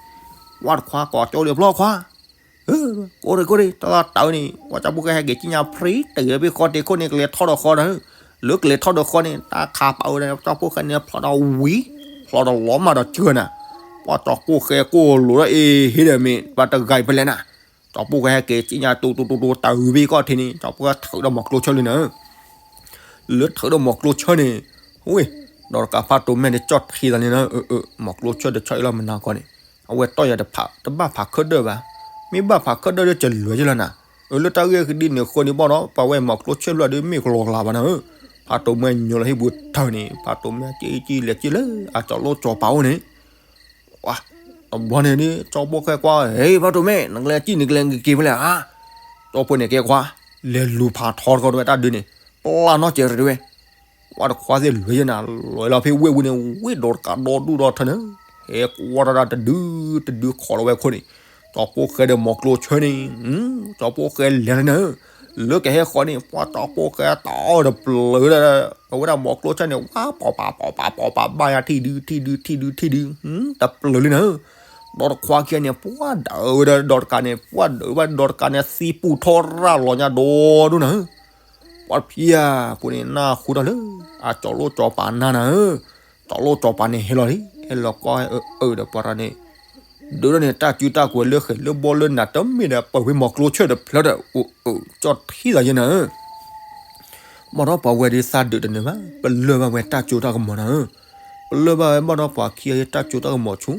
ဝဲတခွါကိးကၠိလံဖျီခွါ ကိးရ့ၣ်ကိးရ့ၣ် တၢ်လီၤတၢ်အၢန့ၣ် ပှၤကၠီပိၢ်ဃဲဟဲက့ၤကံၣ်ညါဖျိးတဂ့ၤ ဖဲဃီတ့ၢ်ခိၣ်န့ၣ် ကလဲၤထီၣ်ဒီးဃီဒီး, လၢကလဲၤထီၣ်ဒီးဃီန့ၣ် တၢ်ခးပၢၤဒီး ကၠီပိၢ်ဃဲန့ၣ်ဖျိးဒီးဝံၤ, ဖျိးဒီးလီၤမၢ်ဒီးစၢၤနၤ, ပှၤကၠီပိၢ်ဃဲကိၢ်လိာ်ဒီးအ့ၣ်ဟ့ဒီးမ့ၢ် ပှၤတဂၤအံၤဖဲလဲၣ်နၤ, ကၠီပိၢ်ဃဲဟဲက့ၤကံၣ်ညါတူတူတူတူတၢ်ဝံၤဖဲဃီထံးန့ၣ် ကၠီပိၢ်ဃဲထုးဒီးမီၤကျိဆၢလံနၢ လၢထုးဒီးမီၤကျိဆၢန့ၣ်, ဝ့ၢ်, ဒီးတကးဖးတိၤမဲာ်န့ၣ် ကၠီၣ်ထံသးန့ၣ်နၢ, မီၤကျိဆၢတဆီအံၤလီၤမနၤကီန့ၣ်, အဝဲတီၢ်ယၤတဖး တဘၣ်ဖးခၢၣ်ဒၢၣ်ဘၣ်, မ့ၢ်ဘၣ်ဖးခၢၣ်ဒၢၣ်ဒီးကလဲၤကလီၤနၤ, လၢတၢ်ဂ့ၢ်ဒ်န့ၣ်ဃိန့ၣ်ဘၣ်ဒီး ပှၤဝဲမီၤကျိဆၢဖျၢၣ်ဒီးမ့ၢ်ကလီၤကလးဘၣ်နၢ, ဖးတိၤမဲာ်ညိလီၤဟံၣ်ပူၤထၢၣ်န့ၣ် ဖးတိၤမဲာ်ကံၣ်ကံၣ်လဲၤက့ၤလၢ အကၠီၤလိၣ်ကၠီၤပၤအိၣ်န့ၣ် တဘျီန့ၣ်ဒ် ကၠီပိၢ်ဃဲကွၢ်, ဟဲ ဖးတိၤမဲာ် နကလဲၤကံၣ်နကလဲၤက့ၤဖဲလဲၣ်ဧါ, ကၠီပိၢ်န့ၣ်ကဲခွါ, လဲၤလူၤဖးထီတခီတဝဲတၢ်ဒုးန့ၣ်, ပျၢ်နီၢ်ကဲးတဝဲ, ဝဲတခွါသ့ၣ်လွဲၤယဲနၤ လီၤလီၤဖဲဝ့ၢ်ဝံၤန့ၣ် ဝ့ၢ်ဒီးတကးဒီဒူၣ်ဒီထၢနၢ, ဟဲကွၢ်တၢ်တဒုတဒုခီလီၤဝဲခိၣ်န့ၣ်, ကၠီပိၢ်ဃဲဒီးမီၤကျိဆၢန့ၣ်, ကၠီပိၢ်ဃဲလဲၤလီၤနၢ, လၢကဟဲဃီန့ၣ် ပှၤကၠီပိၢ်ဃဲတၢ်အီၣ်တပျၢၤဒီး အဝဲဒၣ်မီၤကျိဆၢန့ၣ် ဝါပီၤပၤပီၤပၤပီၤပၤဘၣ်ယါထံၣ်ဒုထံၣ်ဒုထံၣ်ဒုထံၣ်ဒု, တပျၢၤလံနၢ, ဒီးတခွါခံဂၤန့ၣ် ပှၤဒၢးဝဲဒီးဒီးတကးန့ၣ် ပှၤဒၢးဝဲဒီးတကးန့ၣ် သံပူၤထီၣ်ရၣ်လီၤညါဒီဒူၣ်နၢ, ပှၤဖံယၤဖိန့ၣ် နၢ်ဟူထီၣ်လၢ အကၠီၤလိၣ်ကၠီၤပၤနၤနၤဧၢ, ကၠီၤလိၣ်ကၠီၤပၤန့ၣ်ဟဲလီၤလံ ဟဲလီၤကွၢ်အၢအၢဒီးပှၤတဂၤန့ၣ်, ဒုးဒီးန့ၣ် တၢ်စုတၢ်ကွဲၤလၢဃဲၤလၢဘီလၢနၤတမ့ၢ်ဒီး ပၢၢ်ဖဲမီၤကျိဆၢတဖျၢၣ်ဒီး အိၣ်အၢကၠီၣ်ထံသးယဲနၤဧၢ ဘၣ်ဒီးပှၤဝဲဒၣ်သးဒုးတနၢၤဘၣ် ပလၢၢ်ဘၣ်ဝဲတၢ်စိတၢ်ကမီၤနၤဧၢ, ပလၢၢ်ဘၣ်ဝဲဘၣ်ဒီးပှၤခံဂၤတၢ်စိတၢ်ကမီၤဆူ,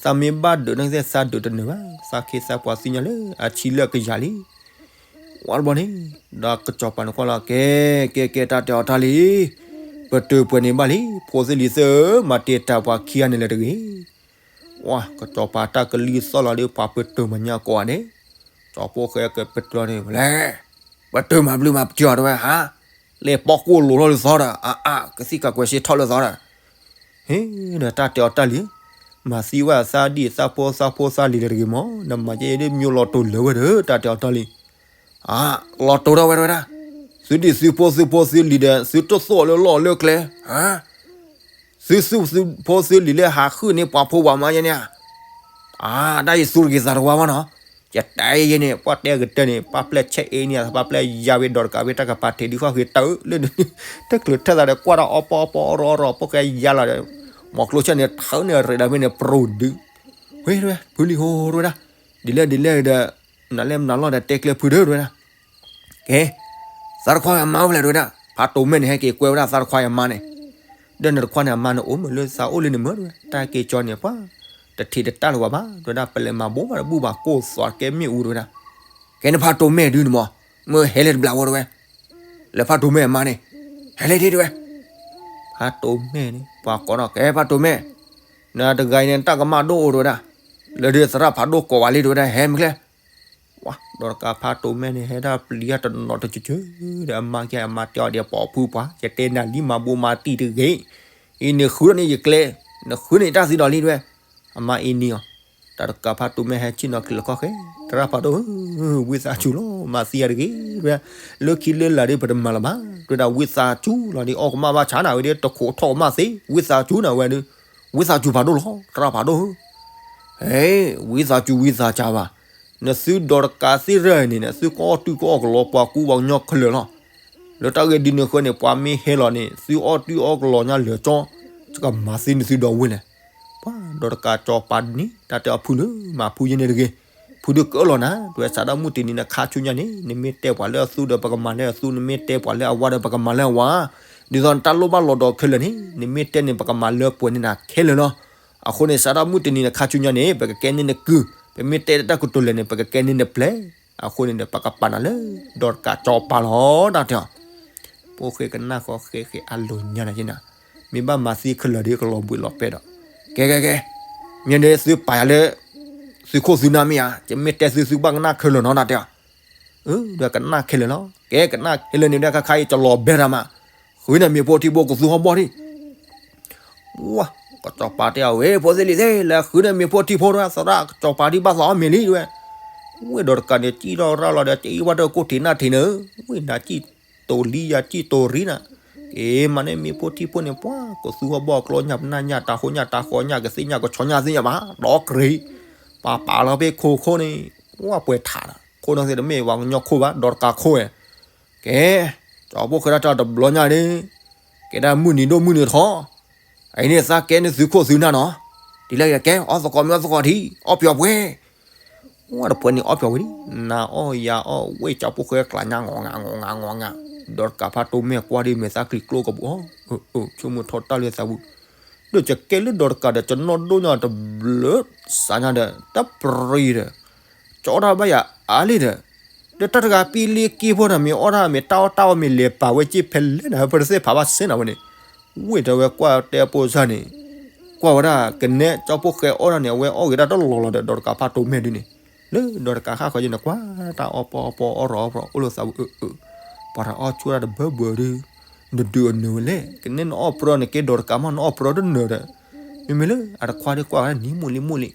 သးမ့ၢ်ဘၣ်ဒုးန့ၣ်သ့ၣ်သးဒုးတနၢၤဘၣ် သးခ့သးပှၤသ့ၣ်ညါလၢအဆံလၢအကယၤလံ, ဝဲတဘျီန့ၣ်, ဒီးကစီၤပၤန့ၣ်ကွၢ်လီၤ ကဲ, ကဲ ကဲ တၢ်တဲအီၤတၢ်လံ, ပတုာ်ပှဲၤန့ၣ်ဘၣ်လံ ဖိသ့ၣ်လံၤသ့ၣ်ဧၢ မၤတ့ၢ်တၢ်ပှၤခံဂၤန့ၣ်လၢၤတဂ့ၤ ဝဲ ကစီၤပၤတၢ်ကလံၤသီၣ်လီၤဒီးပှၤပတုာ်မၤညါကိးဂၤဒဲး, ကၠီၤဖိဃဲကပတုာ်န့ၣ် လဲၤ, ပတုာ်မၤဘျုးမၤပတုာ်အီၤတဝဲဟါ, လဲၤပိာ်ကိၢ်လိာ်ထီၣ်လၢသီဒီး အါအါ ကသံၣ်ကးကွဲးစ့ထီၣ်လၢသီဒီး, ဟ့ၣ်ဒီးတၢ်တဲအီၤတၢ်လံ, မၤသံဝဲသးဒံၣ်သးဖိသးဖိသးလံၤလၢၤတဂ့ၤမး နမၤကဲဒ်မ့ၢ်လီၤတိၢ်လၢၤဝဲဒီး တၢ်တဲအီၤတၢ်လံ အါ, လီၤတိၢ်ထီၣ်ဝဲတဝဲဒၣ်, သုဒံၣ်သုဖိသုဖိသုလံၤဒီး သုတသိၣ်လၢလီၢ်လၢကျဲ, သုသုသုဖိသုလံၤလၢဟးဃုန့ၢ်ပှၤဖိပှၤမါယဲန့ၣ်ဧါ, အါ, တၢ်ယသူတဂ့ၤသးတဝါဘၣ်နီၤ, ယတဲယဲန့ၣ် ပှၤတဲကတၢၢ်န့ၣ် ပှၤပျဲၢ်ဆဲးအ့န့ၣ် ပှၤပျဲၢ်ယါဝဲဒီးတကးဝဲတၢ်ကပၤထံးဒုးဃီၣ်ဃ့တၢၢ်လၢ တချုးထၢၣ်သးဒီးကွၢ်တၢ်အီၣ်ပီအီၣ်ပီအီၣ်ရီအီၣ်ရီ ပိၢ်ဃဲယါလီၤဒီး, မီၤကျိဆၢန့ၣ် ထုးန့ၢ်ရ့းဒီးမ့ၢ်န့ၣ် ပရိဒုး, ဝဲတဝဲ ဖုလံၤဟိတဝဲဒၣ်, ဒ်လဲၣ်ဒ်လဲၣ်ဒီး, မနုၤလဲၣ်မနုၤလီၤဒီးတဲကျဲဖုတဝဲဒၣ်, ကဲ, သးတခွါအမါအိၣ်ဖဲလဲၣ်တဝဲဒၣ် ဖးတိၤမဲာ်န့ၣ်ဟဲက့ၤကွဲဝဲဒၣ်သးတခွါအမါန့ၣ်, ဒီးနတခွါန့ၣ်အမါန့ၣ်အိၣ်မ့ၢ်လၢသးအိၣ်လၢန့ၣ်မ့ၢ်တဝဲ တၢ်က့ၤကၠီန့ၣ်ပှၤ, တထံးတတၢ်လၢၤဝဲဘၣ် တဝဲဒၣ် ပလဲၤမၤဘိးဘၣ်တဘူၣ်ဘၣ်ကိၢ်သွးကဲမ့ၣ်အူတဝဲဒၣ်, ကဲနဖးတိၤမဲာ်ဒုန့ၣ်မး, မ့ၢ်ဟဲလဲၣ်တဘျီဝဲတဝဲ, လၢဖးတိၤမဲာ်အမါန့ၣ်, ဟဲလဲၣ်ဒ့တဝဲ ဖးတိၤမဲာ်န့ၣ် ပှၤကိးထီၣ်ကဲဖးတိၤမဲာ်, နတဂၤအံၤန့ၣ် တၢ်ကမၣ်ဒိၣ်အိၣ်တဝဲဒၣ်, လၢဒုးသရၣ်ဖးဒိၣ်ကိးဝဲလံတဝဲဒၣ် ဟဲမ့ၢ်ကျဲ, ဝဲ ဒီးတကးဖးတိၤမဲာ်န့ၣ် ဟဲဒၣ်ပျံၤတနီၤတကၠၢၢ်ကၠၢၢ်ဒီး အမါကဲအမါတဲအီၤဒီး ပိာ်ဖုပှၤ ယတဲနၤလံမၤဘိးမၤတံၢ်တဂ့ၤ, အံၤနဃုထီၣ်န့ၢ်ယကျဲ, နဃုန့ၢ်ယတၢ်သံဒီးလံတဝဲ, အမါအ့န့ၢ်အီၤ, တၢ်တကးဖးတိၤမဲာ်ဟဲဆ့ၣ်နီၤက့ၤလၢခီၣ်ဃဲ, သရၣ်ဖးဒိၣ်ဧၢ, ဝံသးစူၤလီၤ မၤသံယၤတဂ့ၤတဝဲ, လၢခံလၢလာ်ဒီးပတမၤလၢၤဘၣ်, တဝဲဒၣ်ဝံသးစူၤလီၤဒီး အီၣ်ကမၣ်ဘၣ်ဆၣ်နၤဝဲဒီး တခိးထီၣ်ကမၣ်သ့, ဝံသးစူၤနၤဝဲဒီး, ဝံသးစူၤဖးဒိၣ်လီၤ သရၣ်ဖးဒိၣ်ဧၢ ဟဲ, ဝံသးစူၤဝံသးစူၤဘၣ်, နသုဒီးတကးသ့ၣ်ရၢၢ်န့ၣ် နသုကအီၣ်တုၤကအီၣ်ကလီပှၤကူပှၤကညီခဲလၢာ်လီၤ. လၢတၢ်ဂ့ၢ်ဒ်န့ၣ်အဃိန့ၣ် ပှၤမ့ၢ်ဟဲလီၤန့ၣ် သုအီၣ်တုၤအီၣ်ကလီညါလၢာ်ကၠီ, ယကမၤသံနသုဒီးဝ့ၢ်လဲၣ်. ပှၤဒီးတကးစီၤပၤန့ၣ် တၢ်တဲအီၤဖုလၢမၤဖုယဲန့ၣ်တဂ့ၤ, ဖု ဖုဒုးကအၢၣ်လီၤနၤ, တဲဝဲစးထီၣ်မုၢ်တနံၤနခါဆူညါန့ၣ် နမ့ၢ်တဲပှၤလၢအသူဒီးပကမၤလၢအသူ, နမ့ၢ်တဲပှၤလၢအဝါဒီးပကမၤလၢအဝါ, ဒ်သိးနတၢ်လိၣ်ဘၣ်လီၤဒီးခဲလၢာ်န့ၣ် နမ့ၢ်တဲန့ၣ် ပကမၤလၢပှဲၤန့ၢ်နၤခဲလၢာ်လီၤ. အဃိန့ၣ် စးထီၣ်မုၢ်တနံၤနခါဆူညါန့ၣ် ပကကဲန့ၢ်နကုၢ်, ပမ့ၢ်တဲတၢ်ကတိၤလဲၣ်န့ၣ် ပကကဲန့ၢ်နပျဲၢ်, အဃိန့ၣ်ဒီး ပကပာ်နၤလၢ ဒီးတကးကၠီၤပၤလီၤ တၢ်တဲအီၤ. ဖိၣ်ဃဲကနၣ်ဃီဃဲဃဲအလိၤညါနၤက့နၤ, မ့ၢ်ဘၣ်မၤသံခဲလၢာ်ဒီးကလီၤဘှံးလီၤပဲဒီး, ကဲကဲကဲ, မ့ၢ်န့ၣ်သုပာ်ယၤလၢ သုခိၣ်သုနၢ်မ့ၢ်ဧါ, ယမ့ၢ်တဲသုသုကဘၣ်ကနၣ်ခဲလၢာ်နီၤ တၢ်တဲအီၤ. အၢ ဒီးကနၣ်ခဲလၢာ်လီၤ. ကဲကနၣ်ခဲလၢာ်န့ၣ်ဒီး ခါခါအံၤကလီၤဘဲတၢ်မး, ဃုန့ၣ်မ့ၢ်ဖိထံဖိကသူဟီၣ်ဘီၣ်ဒံး ဝါ, ကစီၤပၤတဲအဝဲ ဖိသ့ၣ်လံၤသ့ၣ် လဲၤဃုန့ၣ်မ့ၢ်ဖိထံဖိတဝဲ သရၣ်ကစီၤပၤဒံးဘၣ်သးအီၣ်မ့ၤလံတဝဲ, ဝ့ၢ်ဒီးတကးန့ၣ် စံၣ်ထီၣ်ရၣ်လီၤဒီး စံၣ်ဝဲတကိၢ်ထံးနၢ်ထံးန့ၣ်, ဝ့ၢ်နၤစံၣ်တိၤလံယၤစံၣ်တိၤရံနၤ, က့ၤမၤန့ၢ်မ့ၢ်ဖိထံဖိန့ၣ် ပှၤကသူဟီၣ်ဘီၣ်ကျီညၣ်ပနၢ်ညၣ်တၢ်ဃိညၣ်တၢ်ဃီညၣ်ကသ့ၣ်ညၣ်ကဆီညၣ်သ့ၣ်ညၣ်ဘၣ် ဒီးကြ့ၤ, ပှၤပာ်လီၤဖဲခိခိၣ်န့ၣ်, ဝါပှဲၤထးဒီး ခိၣ်နီၢ်သ့ၣ်တမ့ၢ်ပှၤကညီခိၣ်ဘၣ် ဒီးတကးခိၣ်ဝဲ ကဲ, ကၠီဖိၣ်ဃဲတၢ်တဲအီၤတဘျီညါန့ၣ်, ကဲဒၣ်မုၢ်နံၤဒိၣ်မုၢ်နံၤထီ, အအံၤန့ၣ်သးကဲန့ၢ်သုခိၣ်သုနၢ်နီၤ, ဒ်လဲၣ်ကဲ အီၣ်သကိးမ့ၢ်အီၣ်သကိးထံ, အီၣ်ပျီၤပှဲၤ, ဝဲတပှဲၤန့ၣ်အီၣ်ပျီၤဝဲဒၣ်, နၤအီၣ်ယၤအီၣ်ဝဲ ကၠီဖိၣ်ဃဲကျးညါ ငီၤငါ ငီၤငါ ငီၤငါ, ဒီးတကးဖးတိၤမဲာ်ကွၢ်ဒ်မဲာ်သၣ်ချံကျိကပူၤအီၤ, ဆိကမိၣ်ထီၣ်တၢ်လၢသးပူၤ, ဒီးကကဲလၢဒီးတကးဒီး ကနီၣ်ဒိၣ်ညါတဘျုးစးညါဒီး တပရံၤဒီး ကၠီတၢ်ဘၣ်ယၤအါလံဒီး, ဒီးတၢ်တဂၤပံလံက့ဖိန့ၣ် မ့ၢ်အီၣ်တၢ်မ့ၢ်တၢ်အီၣ်တၢ်အီၣ်မ့ၢ်လဲၤပာ်ဝဲက့ဖဲလဲၣ်န့ၣ် ပတသ့ၣ်ဖးဘၣ်စ့ၢ်နၤဝဲန့ၣ်, ဝ့ၢ်ဒီးဝဲကွၢ်တဲပိစၢ်န့ၣ်, ကွၢ်ဝဲဒၣ်ကနဲကၠီဖိၣ်ဃဲအီၣ်တၢ်န့ၣ် အဝဲအီၣ်ဂ့ၤတၢ်တလီၤလီၤဒီး ဒီးတကးဖးတိၤမဲာ်ဒုန့ၣ်, လၢဒီးတကးဃၣ်ဃၢၤယဲန့ၣ် ကွၢ်တၢ်အီၣ်ပီအီၣ်ပီအီၣ်ရီအီၣ်ပီ အိၣ်လၢသးပူၤအၢအၢ, ပှၤတၢ်အီၣ်ဆူၣ်တၢ်တဘၢဘၢဒု, နဒုးအနၢၤဝဲလဲၣ်, ကနဲနအီၣ်ပြၢန့ၣ်က့ဒီးတကးမး နအီၣ်ပြၢတနၢၤဒီး, မ့မ့ၢ်လၢအတခွါဒုးကွၢ်ဝဲဒၣ်နံၤမိၢ်လံမိၢ်လံ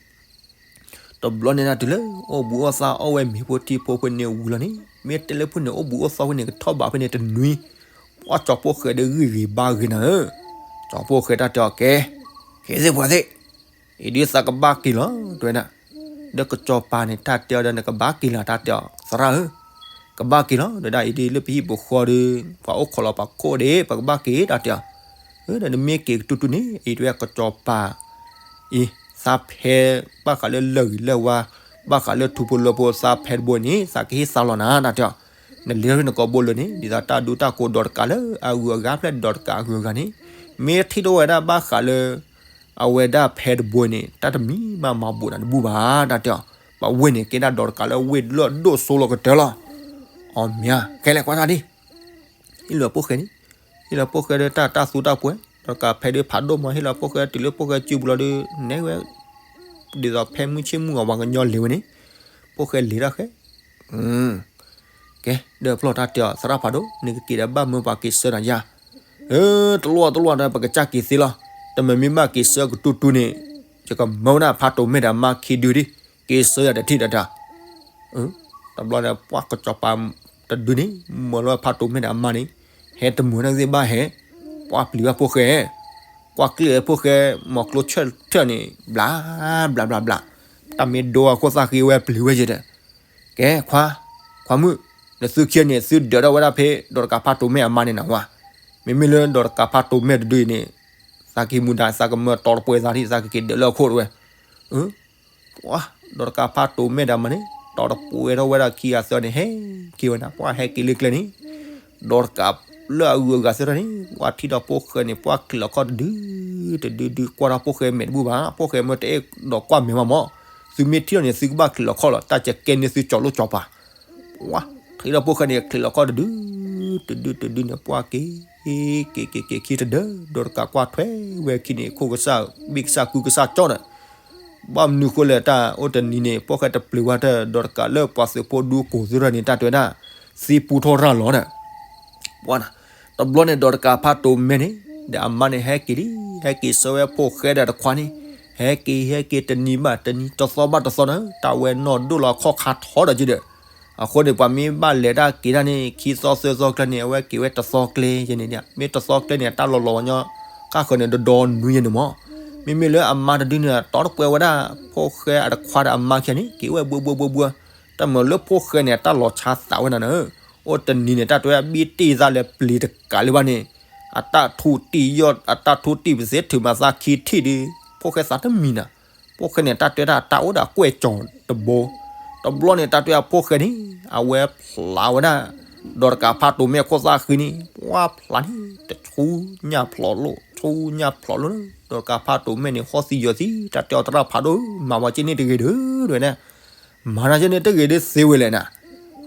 တဘျီန့ၣ်ဒၣ်တုၤလၢ အိၣ်ဘှံးအိၣ်သါအီၣ်ဝဲမ့ၤဖိထံဖိဖဲန့ၣ်ဝံၤလီၤန့ၣ်, မ့ၢ်တဲလၢဖဲန့ၣ် အိၣ်ဘှံးအိၣ်သါဖဲန့ၣ် ကထီၣ်ဘးဖဲန့ၣ်တနွံ, ပှၤကၠီဖိၣ်ဃဲဒီးဂံၢ်ဂ့ၤဘါဂ့ၤနၤဧၢ, ကၠီဖိၣ်ဃဲတၢ်တဲအီၤကဲ, ကဲသ့ၣ်ပှၤသ့ၣ်, အံၤဒုးသးကဘၣ်က့ၤလီၤ တဲဝဲဒၣ်, ဒီးကစီၤပၤန့ၣ် တၢ်တဲအီၤဒီးနကဘၣ်က့ၤလီၤ တၢ်တဲအီၤ သရၣ်ဧၢ, ကဘၣ်က့ၤလီၤ တဲဝဲဒၣ်အံၤဒ်လၢပဟံၣ်ပဃီဒီး ပှၤအိၣ်ခိးလီၤပှၤခိၣ်ဒံး ပကဘၣ်က့ၤ တၢ်တဲအီၤ, ဒီးနမ့ၢ်က့ၤကတူၢ်တူၢ်န့ၣ် အံၤတဲဝဲကစီၤပၤ အံၤ သးဖဲဘၣ်ဃးလၢလၢၢ်ဂံၢ်လၢၢ်ဝါ, ဘၣ်ဃးလၢထူဖိလၢဖိသးဖဲတဘိန့ၣ် သးကဟ့ၣ်သးလီၤနၤ တၢ်တဲအီၤ, နလဲၤထီၣ်ဖဲနကိာ်ဘိလၢာ်န့ၣ် ဒ်သိးတၢ်ဒူတၢ်ကိးဒီးတကးလၢအဂုၤအဂၤဖျဲၣ်ဒီးတကးအဂုၤအဂၤန့ၣ်, မ့ၢ်ထံၣ်ထီၣ်ဝဲဒၣ်ဘၣ်ဃးလၢ အဝဲဒၣ်ဖဲတဘိန့ၣ် တၢ်တမံၤမးမၤဘူးနၤတဘူၣ်ဘၣ် တၢ်တဲအီၤ, ပှၤဝ့ၢ်န့ၣ် ကဲဒၣ်ဒီးတကးလၢဝ့ၢ်လၢအဒိၣ်စိလီၤကတၢၢ်လီၤ, အီၤမ့ၢ် ခဲလၢာ်ကွၢ်တၢ်ဒ် ဟ့ၣ်လီၤဖိၣ်ဃဲန့ၣ်, ဟ့ၣ်လီၤဖိၣ်ဃဲဒီးတၢ်တၢ်သူတၢ်ပှဲၤ, ဒီးတကးဖဲဒုးဖးဒိၣ်မး ဟ့ၣ်လီၤဖိၣ်ဃဲတုၤလၢဖိၣ်ဃဲစုပူၤလီၤဒီး နဲဝဲ ဒ်သိးဖဲမုၢ်ဆ့ၣ်မုၢ်ဂီၤပှၤကညီလဲၤဝဲန့ၣ်, ဖိၣ်ဃဲလဲၤတၢ်ဃဲ, ကဲ ဒီးဖျီၣ်တၢ်တဲအီၤ သရၣ်ဖးဒိၣ် နကက့ၤဒီးဘၣ်မၢပှၤက့ၤဆှၢနၤယါ, တလိၣ်တလိၣ်ဒီး ပကစၢ်က့ၤသ့လီၤ, တမ့ၢ်မ့ၢ်ဘၣ်က့ၤဆှၢကတူၢ်တူၢ်န့ၣ်, ယကမၢဝဲဒၣ်ဖးတိၤမဲာ်ဒီးအမါခံဒုဒ်, က့ၤဆှၢယၤတထံၣ်ဒီးတၢ် တဘျီန့ၣ် ပှၤကစီၤပၤတဒုန့ၣ် မၢလီၤဖးတိၤမဲာ်ဒီးအမါန့ၣ်, ဟဲတမုာ်န့ၣ်သ့ၣ်ဘၣ်ဟဲ, ပှၤပျံၤဝဲဖိၣ်ဃဲ, ပှၤကျ့ၣ်ဝဲဖိၣ်ဃဲ, မီၤကျိဆၢၣ်ထၢၣ်န့ၣ် ဘျး, ဘျးဘျးဘျး, တၢ်မ့ၢ်ဒိအခိၣ်သၣ်ဃံဝဲပျံၤဝဲယဲဒီး, ကဲခွါ, ခွါမုၣ်, နသုခံန့ၣ် သုဒၢးထီၣ်ဝဲဒၣ်ဖဲ ဒီးတကးဖးတိၤမဲာ်အမါန့ၣ်နဝါ, မ့မ့ၢ်လၢဒီးတကးဖးတိၤမဲာ်တဒုအံၤန့ၣ်, သးကဟံးမူဒါ သးကမၢတီတပှဲၤသးထံၣ် သးကက့ၤဒၢးလၢအခိၣ်တဝဲ ပှၤ, ဒီးတကးဖးတိၤမဲာ်ဒီးမါန့ၣ် တီတပှဲၤထီၣ်ဝဲဒၣ်ခံဂၤသၢန့ၣ် ဟဲက့ၤဝဲဒၣ် ပှၤဟဲက့ၤလၢကျဲန့ၣ်, ဒီးတကးလၢအဂုၤအဂၤသၢထီၣ်န့ၣ် ပှၤထံၣ်ဒီးဖိၣ်ဃဲန့ၣ် ပှၤချံးလီၤခီၣ်တဒု, တဒုဒု ကွၢ်ထီၣ်ဖိၣ်ဃဲမဲာ်တဘူၣ်ဘၣ်, ဖိၣ်ဃဲမၢတအဲၣ်ဒိးကွၢ်မဲာ်ဘၣ်မး, သုမ့ၢ်ထံၣ်လီၤန့ၣ် သုကဘၣ်ချံးလီၤခီၣ်လီၤ, တၢ်ကကဲန့ၢ်သုကၠီလိၣ်ကၠီပၤ ပှၤ, ထံၣ်ဒီးဖိၣ်ဃဲန့ၣ် ချံးလီၤခီၣ်တဒု, တဒုတဒုန့ၣ် ပှၤက့ၤ, က့ၤက့ၤက့ၤခံတဒၢ, ဒီးတကးကွၢ်ထွဲဝဲခံန့ၣ် ခိၣ်ကစၢ်, ဘ့ၣ်ကစၢ် ကုကစၢ်ကၠီဒီး, ဘၣ်မနုၤဃိလဲၣ် တၢ်အိၣ်တနံၤန့ၣ် ဖိၣ်ဃဲတပျံၤဝဲတၢ်, ဒီးတကးလၢပှၤသုးဖိဒူကိးသ့ၣ်ထီၣ်န့ၣ် တၢ်တဲဝဲဒၣ်, သံပူထီၣ်ရၢ်လီၤဒီး ပှၤ, တဘျီန့ၣ် ဒီးတကးဖးတိၤမဲာ်န့ၣ်, ဒီးအမါန့ၣ် ဟဲက့ၤလံ, ဟဲက့ၤဆှၢဝဲဖိၣ်ဃဲဒီးတခွါန့ၣ်, ဟဲက့ၤ ဟဲက့ၤတနံၤဘၣ်တနံၤ တသီဘၣ်တသီန့ၣ် တၢ်ဝဲနီၢ်ဒိၣ်လီၤခီၣ်ခါထီဒီးက့ဒီး, အဃိန့ၣ် ပှၤမ့ၢ်ဘၣ်လဲၤတၢ်က့ၤတၢ်န့ၣ် ခံသီသၢသီကျဲန့ၣ် အဝဲက့ၤဝဲတသီကျဲယဲန့ၣ်, မ့ၢ်တသီကျဲန့ၣ် အတၢ်လီၤလီၤဝဲညီ, ဃၣ်ဃၢၤန့ၣ် ဒီဒီနွံယဲန့ၣ်မး, မ့မ့ၢ်လၢအမါတဒုန့ၣ် တီတပှဲၤဝဲဒၣ်, ဖိၣ်ဃဲအတခွါဒီးအမါခံဂၤန့ၣ် က့ၤဝဲဘှီဘှီဘှီဘှီ, တၢ်မၤလၢဖိၣ်ဃဲန့ၣ် အတၢ်လီၤဆါသးဝဲနၤန့ၣ်, အိၣ်တနံၤန့ၣ် တၢ်တဲဝဲဘံၣ်တံၢ်သးလဲၤပျံၤတကးလၢၤဘၣ်န့ၣ်, အတၢ်ထူတံၢ်ယီၢ် အတၢ်ထူတံၢ်ပသ့ထုးမးသးခံထံၣ်ဒီး, ဖိၣ်ဃဲသးတမံၤနၤ, ဖိၣ်ဃဲန့ၣ် တၢ်တဲတၢ် တၢ်အိၣ်ဒီးအကွဲၢ်ကၠီၤတဘိ, တဘျီန့ၣ် တၢ်တဲအဖိၣ်ဃဲန့ၣ် အဝဲဖျးဝဲဒၣ် ဒီးတကးဖးတိၤမဲာ်ခိၣ်သၣ်ဃံန့ၣ် ပှၤဖျးန့ၣ် တဆူညၣ်ဖျိးလိၣ် ဆူညၣ်ဖျိးလိၣ်လၢ ဒီးတကးဖးတိၤမဲာ်န့ၣ် ဟီၣ်သံယီၤသံ တၢ်တဲအီၤသရၣ်ဖးဒိၣ် မၤဝဲက့န့ၣ်တဂ့ၤဒီး ဒ်ဝဲဒၣ် မၤနၤက့န့ၣ်တဂ့ၤဒီးသ့ဝဲလဲၣ်နၤ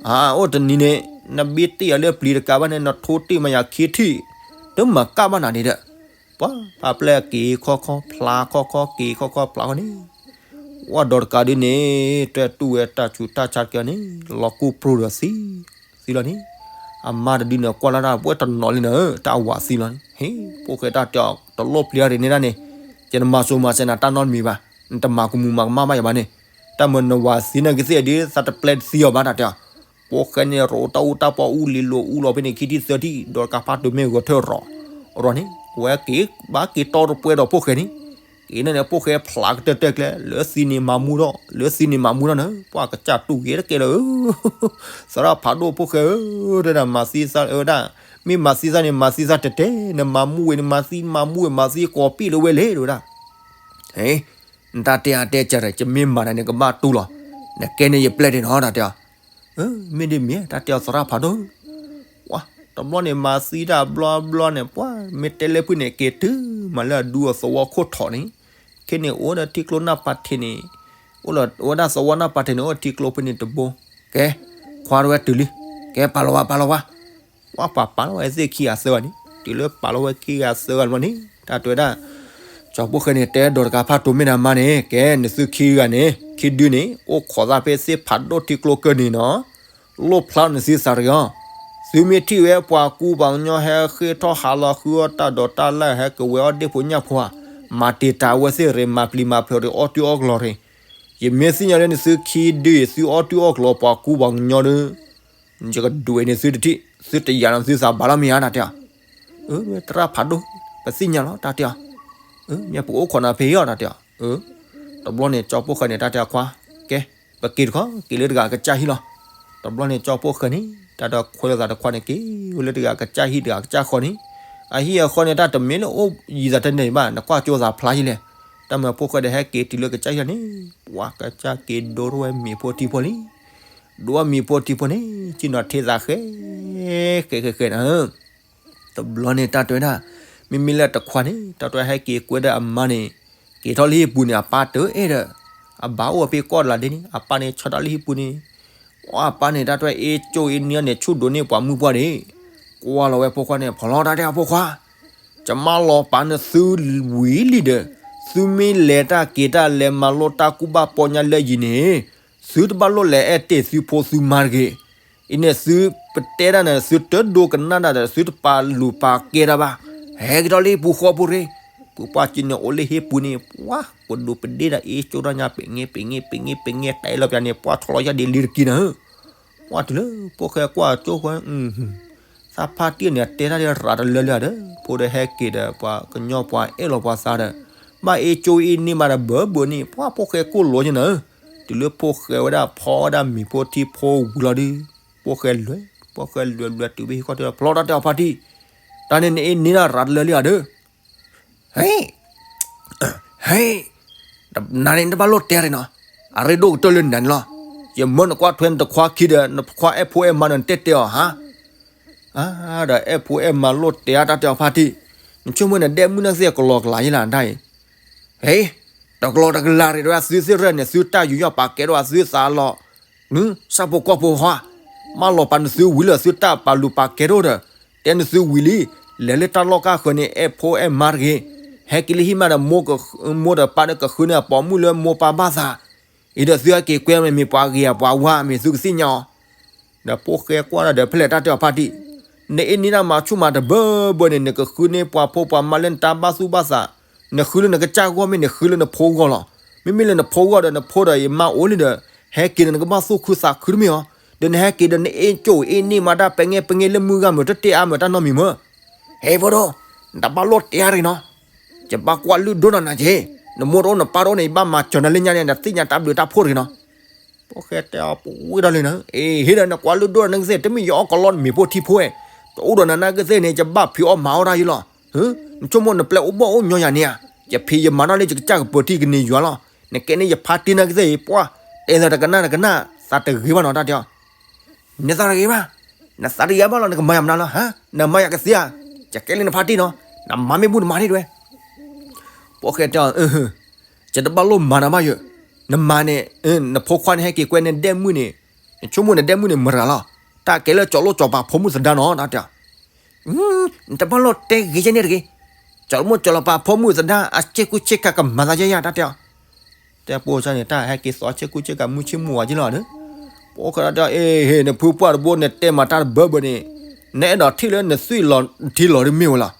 အအိၣ်တနံၤန့ၣ် နဘ့တ့ၢ်ယၤလၢပျံၤတကးဘၣ်န့ၣ် နထိတ့ၢ်မးယၤခံထံၣ် တမၤကၣ်ဘၣ်နၤန့ၣ်ဒီး ပှၤဖးပျဲၢ်က့ၤခီခီဖျးခီခီက့ၤခီခီဖျးခီန့ၣ် ဝဲဒီးတကးဒုန့ၣ် တွဲတူၢ်ဝဲတၢ်ဆူးတၢ်ဆါတက့န့ၣ် လီၤကူၣ်ပြူၤဒီးသံ သံလီၤန့ၣ် အမါတဒုန့ၣ်ကွၢ်လၢ်တၢ်ပှဲၤတနီၤလံနၤ တၢ်ဝးသံလီၤန့ၣ် ဟ့ၣ် ဖိၣ်ဃဲတၢ်တဲအီၤ တလိၣ်ပျံၤရ့ၣ်န့ၢ်ဒၣ်န့ၣ် ယနမၤစိၤမၤစဲးနၤတၢ်နီတမံၤဘၣ် နတမၤကမူၤမၤကမၣ်ဘၣ်ယၤဘၣ်န့ၣ် တၢ်မၤနဝးသံနာ်က့သ့ၣ်ဒ်သးတပျဲၢ်တသံအီၤဘၣ်တၢ်တဲအီၤ ဖိၣ်ဃဲန့ၣ် ရိးတၢ်အူတၢ်ပီအူလံၤလိာ်အူလီၤဖဲန့ၣ် ခံထံၣ်သၢထံၣ် ဒီးတကးဖးတိၤမဲာ်ဂီၤထၢၣ်ရီၤ ရီၤန့ၣ် ဝဲက့ၤဘၣ်က့ၤတီတပှဲၤဒီးဖိၣ်ဃဲန့ၣ် က့ၤန့ၣ်န့ၣ် ဖိၣ်ဃဲဖျးကတၢၢ်တၢၢ်ကျဲ လၢသံန့ၣ်မၤမူထီၣ် လၢသံန့ၣ်မၤမူထီၣ်န့ၣ် ပှၤကစၢ်တူၢ်ဂ့ၤတကဲလၢၤ သရၣ်ဖးဒိၣ်ဖိၣ်ဃဲဧၢ တဲဒၣ်မၤသံသးဝဲဒၣ် မ့ၢ်မၤသံသးန့ၣ် မၤသံသးတဲတဲ နမၤမူဝဲန့ၣ် မၤသံမၤမူဝဲ မၤသံကိးပံၣ်လၢဝဲလဲၣ် တဲဝဲဒၣ် ဟ့ၣ် နတၢ်တဲအါတဲကရၢ ယမ့ၢ်မၤတၢ်န့ၣ် ကဘၣ်တူၢ်လီၤ နကဲန့ၣ်ယပျဲၢ်ဒ့ၣ်နီၤ တၢ်တဲအီၤ မ့ၢ်ဒ်မ့ၢ် တၢ်တဲအီၤသရၣ်ဖးဒိၣ် တဘျီန့ၣ် မၤသံတၢ်ဘျီဘျီန့ၣ် ပှၤမ့ၢ်တဲလၢဖုၣ်န့ၣ် က့ၤတုၤမးလၢအဒူအသဝီခိၣ်ထီၣ်န့ၣ် ခဲန့ၣ်အိၣ်ဒီးထံကျိနၢ်ပၤထ့းန့ၣ် အိၣ်ဝဲဒၣ်သဝီနၢ်ပၤထ့းန့ၣ် အိၣ်ထံကျိဖဲန့ၣ်တဘိ ကဲ ခွါတဝဲတုၤလံ ကဲပာ်လီၤဝဲပာ်လီၤဝဲ ပှၤပာ်ပာ်လီၤဝဲသ့ၣ်ခံဂၤသၢဂၤန့ၣ် တုၤလၢပာ်လီၤဝဲခံဂၤသၢဂၤန့ၣ် တၢ်တဲဝဲဒၣ် ကၠီဖိၣ်ဃဲန့ၣ် တဲဒီးတကးဖးတိၤမဲာ်နၤမါန့ၣ် ကဲနသုခံဂၤန့ၣ် ခံဒုန့ၣ် အိၣ်ခိးသးဖဲသ့ၣ်ဖးဒိၣ်ထံကျိကၢၢ်န့ၣ်နီၤ လိၣ်ဖျါနသုသးတဂ့ၤအီၤ သုမ့ၢ်ထံၣ်ဝဲပှၤကူပှၤကညီဟဲဃ့ၢ်ထီၣ်ဟးလီၤဃုအီၣ်တၢ်ဒိးတၢ်လၢ် ဟဲကဝဲၤအီၣ်ဒ့ၣ်ဖိညၣ်ဖိဧါ မၤတံာ်တာ်ဝဲသ့ၣ်ရ့ၣ် မၤပျံၤမၤဖုးရ့ၣ် အီၣ်တံၢ်အီၣ်ကျီၤရ့ၣ် ယမ့ၢ်သ့ၣ်ညါလၢနသုခံဒုအံၤ သုအီၣ်တံၢ်အီၣ်ကျီၤပှၤကူပှၤကညီဒီး ယကဒွဲၣ်န့ၢ်သုတထံၣ် သုတယာ်လီၤသုသးဘၣ်လီၤမ့ၢ်ဧါ တၢ်တဲအီၤ အၢ သရၣ်ဖးဒိၣ် ပသ့ၣ်ညါလီၤ တၢ်တဲအီၤ မ့ၢ်ပအိၣ်ခိးနၤဖဲအံၤအီၤ တၢ်တဲအီၤ အၢ တဘျီန့ၣ် ကၠီဖိၣ်ဃဲန့ၣ် တၢ်တဲအခွါ ကဲ ပက့ၤတခီ က့ၤလၢတဂၤကစၢ်ဟံၣ်လီၤ တဘျီန့ၣ် ကၠီဖိၣ်ဃဲန့ၣ် တၢ်ဒီးခွဲးလိာ်သးတခွါန့ၣ် က့ၤဝဲလၢတဂၤကစၢ်ဟံၣ်တဂၤကစၢ်ဃီန့ၣ် အဟံၣ်အဃီန့ၣ် တၢ်တမ့ၢ်လၢအိၣ်ယံၤသးတန့ၢ်ဘၣ် နကွၢ်ကၠိသးဖျါယံၤလဲၣ် တၢ်မၤဖိၣ်ဃဲဒီးဟဲက့ၤတုၤလၢကစၢ်ဟံၣ်န့ၣ် ပှၤကစၢ်က့ၤဒိထီၣ်ဝဲမ့ၤဖိထံဖိလံ ဒိဝဲမ့ၤဖိထံဖိန့ၣ် ကံၣ်နီၤထံသးဃဲ ဃဲဃဲဃဲနၤ တဘျီန့ၣ် တၢ်တဲဝဲဒၣ် မ့မ့ၢ်လၢတခွါန့ၣ် တၢ်တဲဝဲဟဲက့ၤကွဲဒီးအမါန့ၣ် က့ၤထီၣ်လၢဟံၣ်ပူၤန့ၣ် အပၢ်တအဲၣ်ဒီး အဘၣ်အိၣ်ဖဲကီၢ်လးဒ့န့ၣ် အပၢ်န့ၣ် ဆီတၢ်လၢဟံၣ်ပူၤန့ၣ် အပၢ်န့ၣ် တၢ်တဲဝဲအ့ၣ်ကၠိအ့ၣ်န့ၢ်န့ၣ် ဆူၣ်ဒိးန့ၢ်ပှၤမုၣ်ပှၢ်န့ၣ် ကွၢ်လီၤဝဲဖိခွါန့ၣ် ဖီၣ်လီၤတၢ်တဲအဖိခွါ ယမၢလီၤပာ်နသုဝံၤလံဒီး သုမ့ၢ်လဲၤတၢ်က့ၤတၢ်လဲၤမၤလိတၢ်ကူၣ်ဘၣ်ပီညါလၢယံၤန့ၣ် သုတဘၣ်လိၣ်လဲၤအဲၣ်တ့ၢ်သုဖိသုမါတဂ့ၤ. အံၤန့ၣ်သုပတဲတၢ်န့ၣ် သုတဒိကနၣ်တၢ်ဒီး သုတပာ်လုၢ်ပာ်ကဲတၢ်ဘၣ်. ဟဲက့ၤထီၣ်လၢဟံၣ်ပူၤဃီဖိရ့ၣ်, ပှၤကံန့ၣ်အိၣ်လၢဟံၣ်ပူၤန့ၣ် ပှၤပဒိၣ်ပဒ့ၣ်ဒီးအ့ၣ်ကၠိတၢ်ညါ ပ့ၤငဲပ့ၤငဲပ့ၤငဲပ့ၤငဲတဲလီၤပျၢၤန့ၣ် ပှၤဆီလီၤယၢ်ဒ့လံတက့ၢ်နၤ ပှၤတုၤလၢဖိၣ်ဃဲကွၢ်ကၠိဃီ သးဖါတံၢ်န့ၣ် အတဲတၢ်ဒီးရၤတလၢလၢဒီး ဖိဒီးဟဲက့ၤဒီး ပှၤကညီပှၤအဲၣ်လီၤပှၤသးဒီး ဘၣ်အ့ၣ်ကၠိအ့ၣ်န့ၢ်မးဒီးဘၢဘၢန့ၣ် ပှၤဖိၣ်ဃဲကိၢ်လီၤက့ၤနၤ, တုၤလၢဖိၣ်ဃဲဝဲဒၣ်ဖီဝဲဒၣ်မ့ၤဖိထံဖိဝံၤလီၤဒီး ဖိၣ်ဃဲလွဲၢ်, ဖိၣ်ဃဲလွဲၢ်လွဲၢ်တုၤဖဲဟံၣ်ခီၣ်ထံးလီၤ ဖျီတၢ်တဲအီၤဖါတံၢ်, တၢ်န့ၣ်နအ့ၣ်န့ၢ်ဒၣ်ရၤတလၢလံဧါဒီး ဟ့ၣ် ဟ့ၣ်, နၤန့ၣ်နတဘၣ်လိၣ်တဲရ့ၣ်နီၤ, အရ့ဒိၣ်ကတၢၢ်လၢနၤန့ၣ်လီၤ, ယမၢနကွၢ်ထွဲနတခွါခံဒီး နခွါအဲၣ်ဖိအဲၣ်မါဒီးနတဲတဲအီၤဟါ, ဒီးအဲၣ်ဖိအဲၣ်မါလိၣ်တဲအါတၢ်တဲအီၤဖါတံၢ်, နဆိကမိၣ်နဒဲမုၢ်နၢ်ကသ့ၣ်ကလီကလးယဲလၢနတၢ်အံၤ, ဟ့ၣ်, တကလီတကလးရ့ၣ်ဒီးသုသ့ၣ်ရၢၢ်န့ၣ် သုတၢ်ယူးယီၣ်ပာ်ကဲထီၣ်အသုသးလီၤ ဆၣ်ဖိကီၢ်ဖိဟါ, မၢလီၤပာ်နသုဝံၤလၢသုတၢ်ပာ်လုၢ်ပာ်ကဲထီၣ်ဒီး, တဲနသုဝံၤလံ, လဲၤလၢတၢ်လီၢ်ကၢ်ဃၢၤန့ၣ် အဲၣ်ဖိအဲၣ်မါတဂ့ၤ, ဟဲက့ၤလၢဟံၣ်မးဒီး မိၢ်ဒီးပၢ်ဒီးကဃုန့ၢ်အပိာ်မုၣ်လၢမိၢ်ပၢ်ဘၣ်သး, အံၤဒီးသုဟဲက့ၤကွဲမ့ၢ်ပှၤဂ့ၤဧါပှၤဝါမ့ၢ်သုကသ့ၣ်ညါအီၤ ဒီးဖိၣ်ဃဲကွၢ်ဒီးဖဲလဲၣ်တၢ်တဲအီၤဖါတံၢ်, နအ့ၣ်န့ၢ်ဒၣ်မၤဆူၣ်မၤတဘၢဘၢန့ၣ် နကဃုန့ၢ်ပှၤဖိပှၤမါလၢနတၢ်ဘၣ်သူၣ်ဘၣ်သး, နဃုလၢနကစၢ်ဂီၢ်မ့ၢ်နဃုလၢနဖိဂီၢ်လီၤ, မ့မ့ၢ်လၢနဖိဂီၢ်ဒီးနဖိဒီးယမါအိၣ်လံဒီး, ဟဲက့ၤဒီးနကဘၣ်သူၣ်ခုသးခုတမ့ၢ်အီၤ, ဒီးနဟဲက့ၤဒီးနအ့ၣ်ကၠိၣ်အ့ၣ်န့ၢ်မးဒၣ်ပဲငဲပဲငဲလၢမုၢ်ဂၤမုၢ်တတဲအါမးတၢ်နီတမံၤမၢ် ဟဲဖိဒိၣ်, နတဘၣ်လိၣ်တဲရ့ၣ်နီၤ, ယဘၣ်ကွၢ်လုၢ်ဒိၣ်နၤနၤက့ၤ, နမိၢ်တအိၣ်နပၢ်တအိၣ်န့ၣ် ယဘၣ်မၤစၢၤနၤလၢညါန့ၣ် နသ့ၣ်ညါတၢ်ဘျုးတၢ်ဖှိၣ်တဂ့ၤနီၤ, ဖိၣ်ဃဲတဲအီၤပဝံၣ်ဒီးလံနၤ, အ့ ဟ့ၣ်ဒီးနကွၢ်လုၢ်ဒိၣ်နၤနကသ့ၣ် တမ့ၢ်ယအီၣ်ကလီနမ့ၤဖိထံဖိဝဲ, တအိၣ်ဒီးနၤနကသ့ၣ်န့ၣ် ယဘၣ်ဖံးအီၣ်မၤအီၣ်တၢ်ယလီၤ, နဆိကမိၣ်နပျဲအိၣ်ဘီၣ်အိၣ်ညီယၤန့ၣ်ဧါ, ယဖံးယမၤတၢ်လၢယကစၢ်ကပၢၤထံကန့ၢ်ယွၤလီၤ, နကဲန့ၣ်ယဖါတံၢ်နၤကသ့ၣ်အံၤ ပှၤ, တဲလၢတကနၣ်တကနၣ် သးတဂ့ၤဘၣ်နီၤ တၢ်တဲအီၤ. နသးတဂ့ၤဘၣ်, နသးတဂ့ၤဘၣ်လီၤ နကမၤယၤမနုၤလီၤ, ဟါ, နမၤယၤကသ့ဧါ, ယကဲလၢနဖါတံၢ်နီၤ, နမၤမ့ၢ်ဘူၣ်နမၤန့ၣ်တဲဝဲ. ဖိၣ်ဃဲတဲအီၤ, ယတဘၣ်လိၣ်မၤနၤဘၣ်ယၢ, နမၤန့ၣ်, နဖိခွါန့ၣ်ဟဲက့ၤကွဲနဒဲမုၣ်န့ၣ်, နဆိကမိၣ်နဒဲမုၣ်န့ၣ်မတၤလီၤ, တၢ်ကဲလၢကၠီၤလိၣ်ကၠီၤပၤဖိမုၣ်သဒါနီၤ တၢ်တဲအီၤ. နတဘၣ်လိၣ်တဲဂ့ၤကဲန့ၣ်တဂ့ၤ, ကၠီၤလိၣ်ကၠီၤလီၤပၤဖိမုၣ်သဒါ အဆ့ကူဆ့ကၤကမၤသးယဲယၤ တၢ်တဲအီၤ. တဲပိစၢ်န့ၣ် တၢ်ဟဲက့ၤသိးဆ့ကူဆ့ကၤမုၢ်ဆ့ၣ်မုၢ်ဝါက့လီၤဒီး, ဖိၣ်ဃဲတဲအီၤ, အ့ နဖုပှၢ်တဘိ နတဲမၤတၢ်တဘၢဘၢန့ၣ်, နအဲၣ်ဒိးထံၣ်လၢနသွံၣ်လီၤထံလီၤဒ်မ့ၢ်ဝဲလီၤ.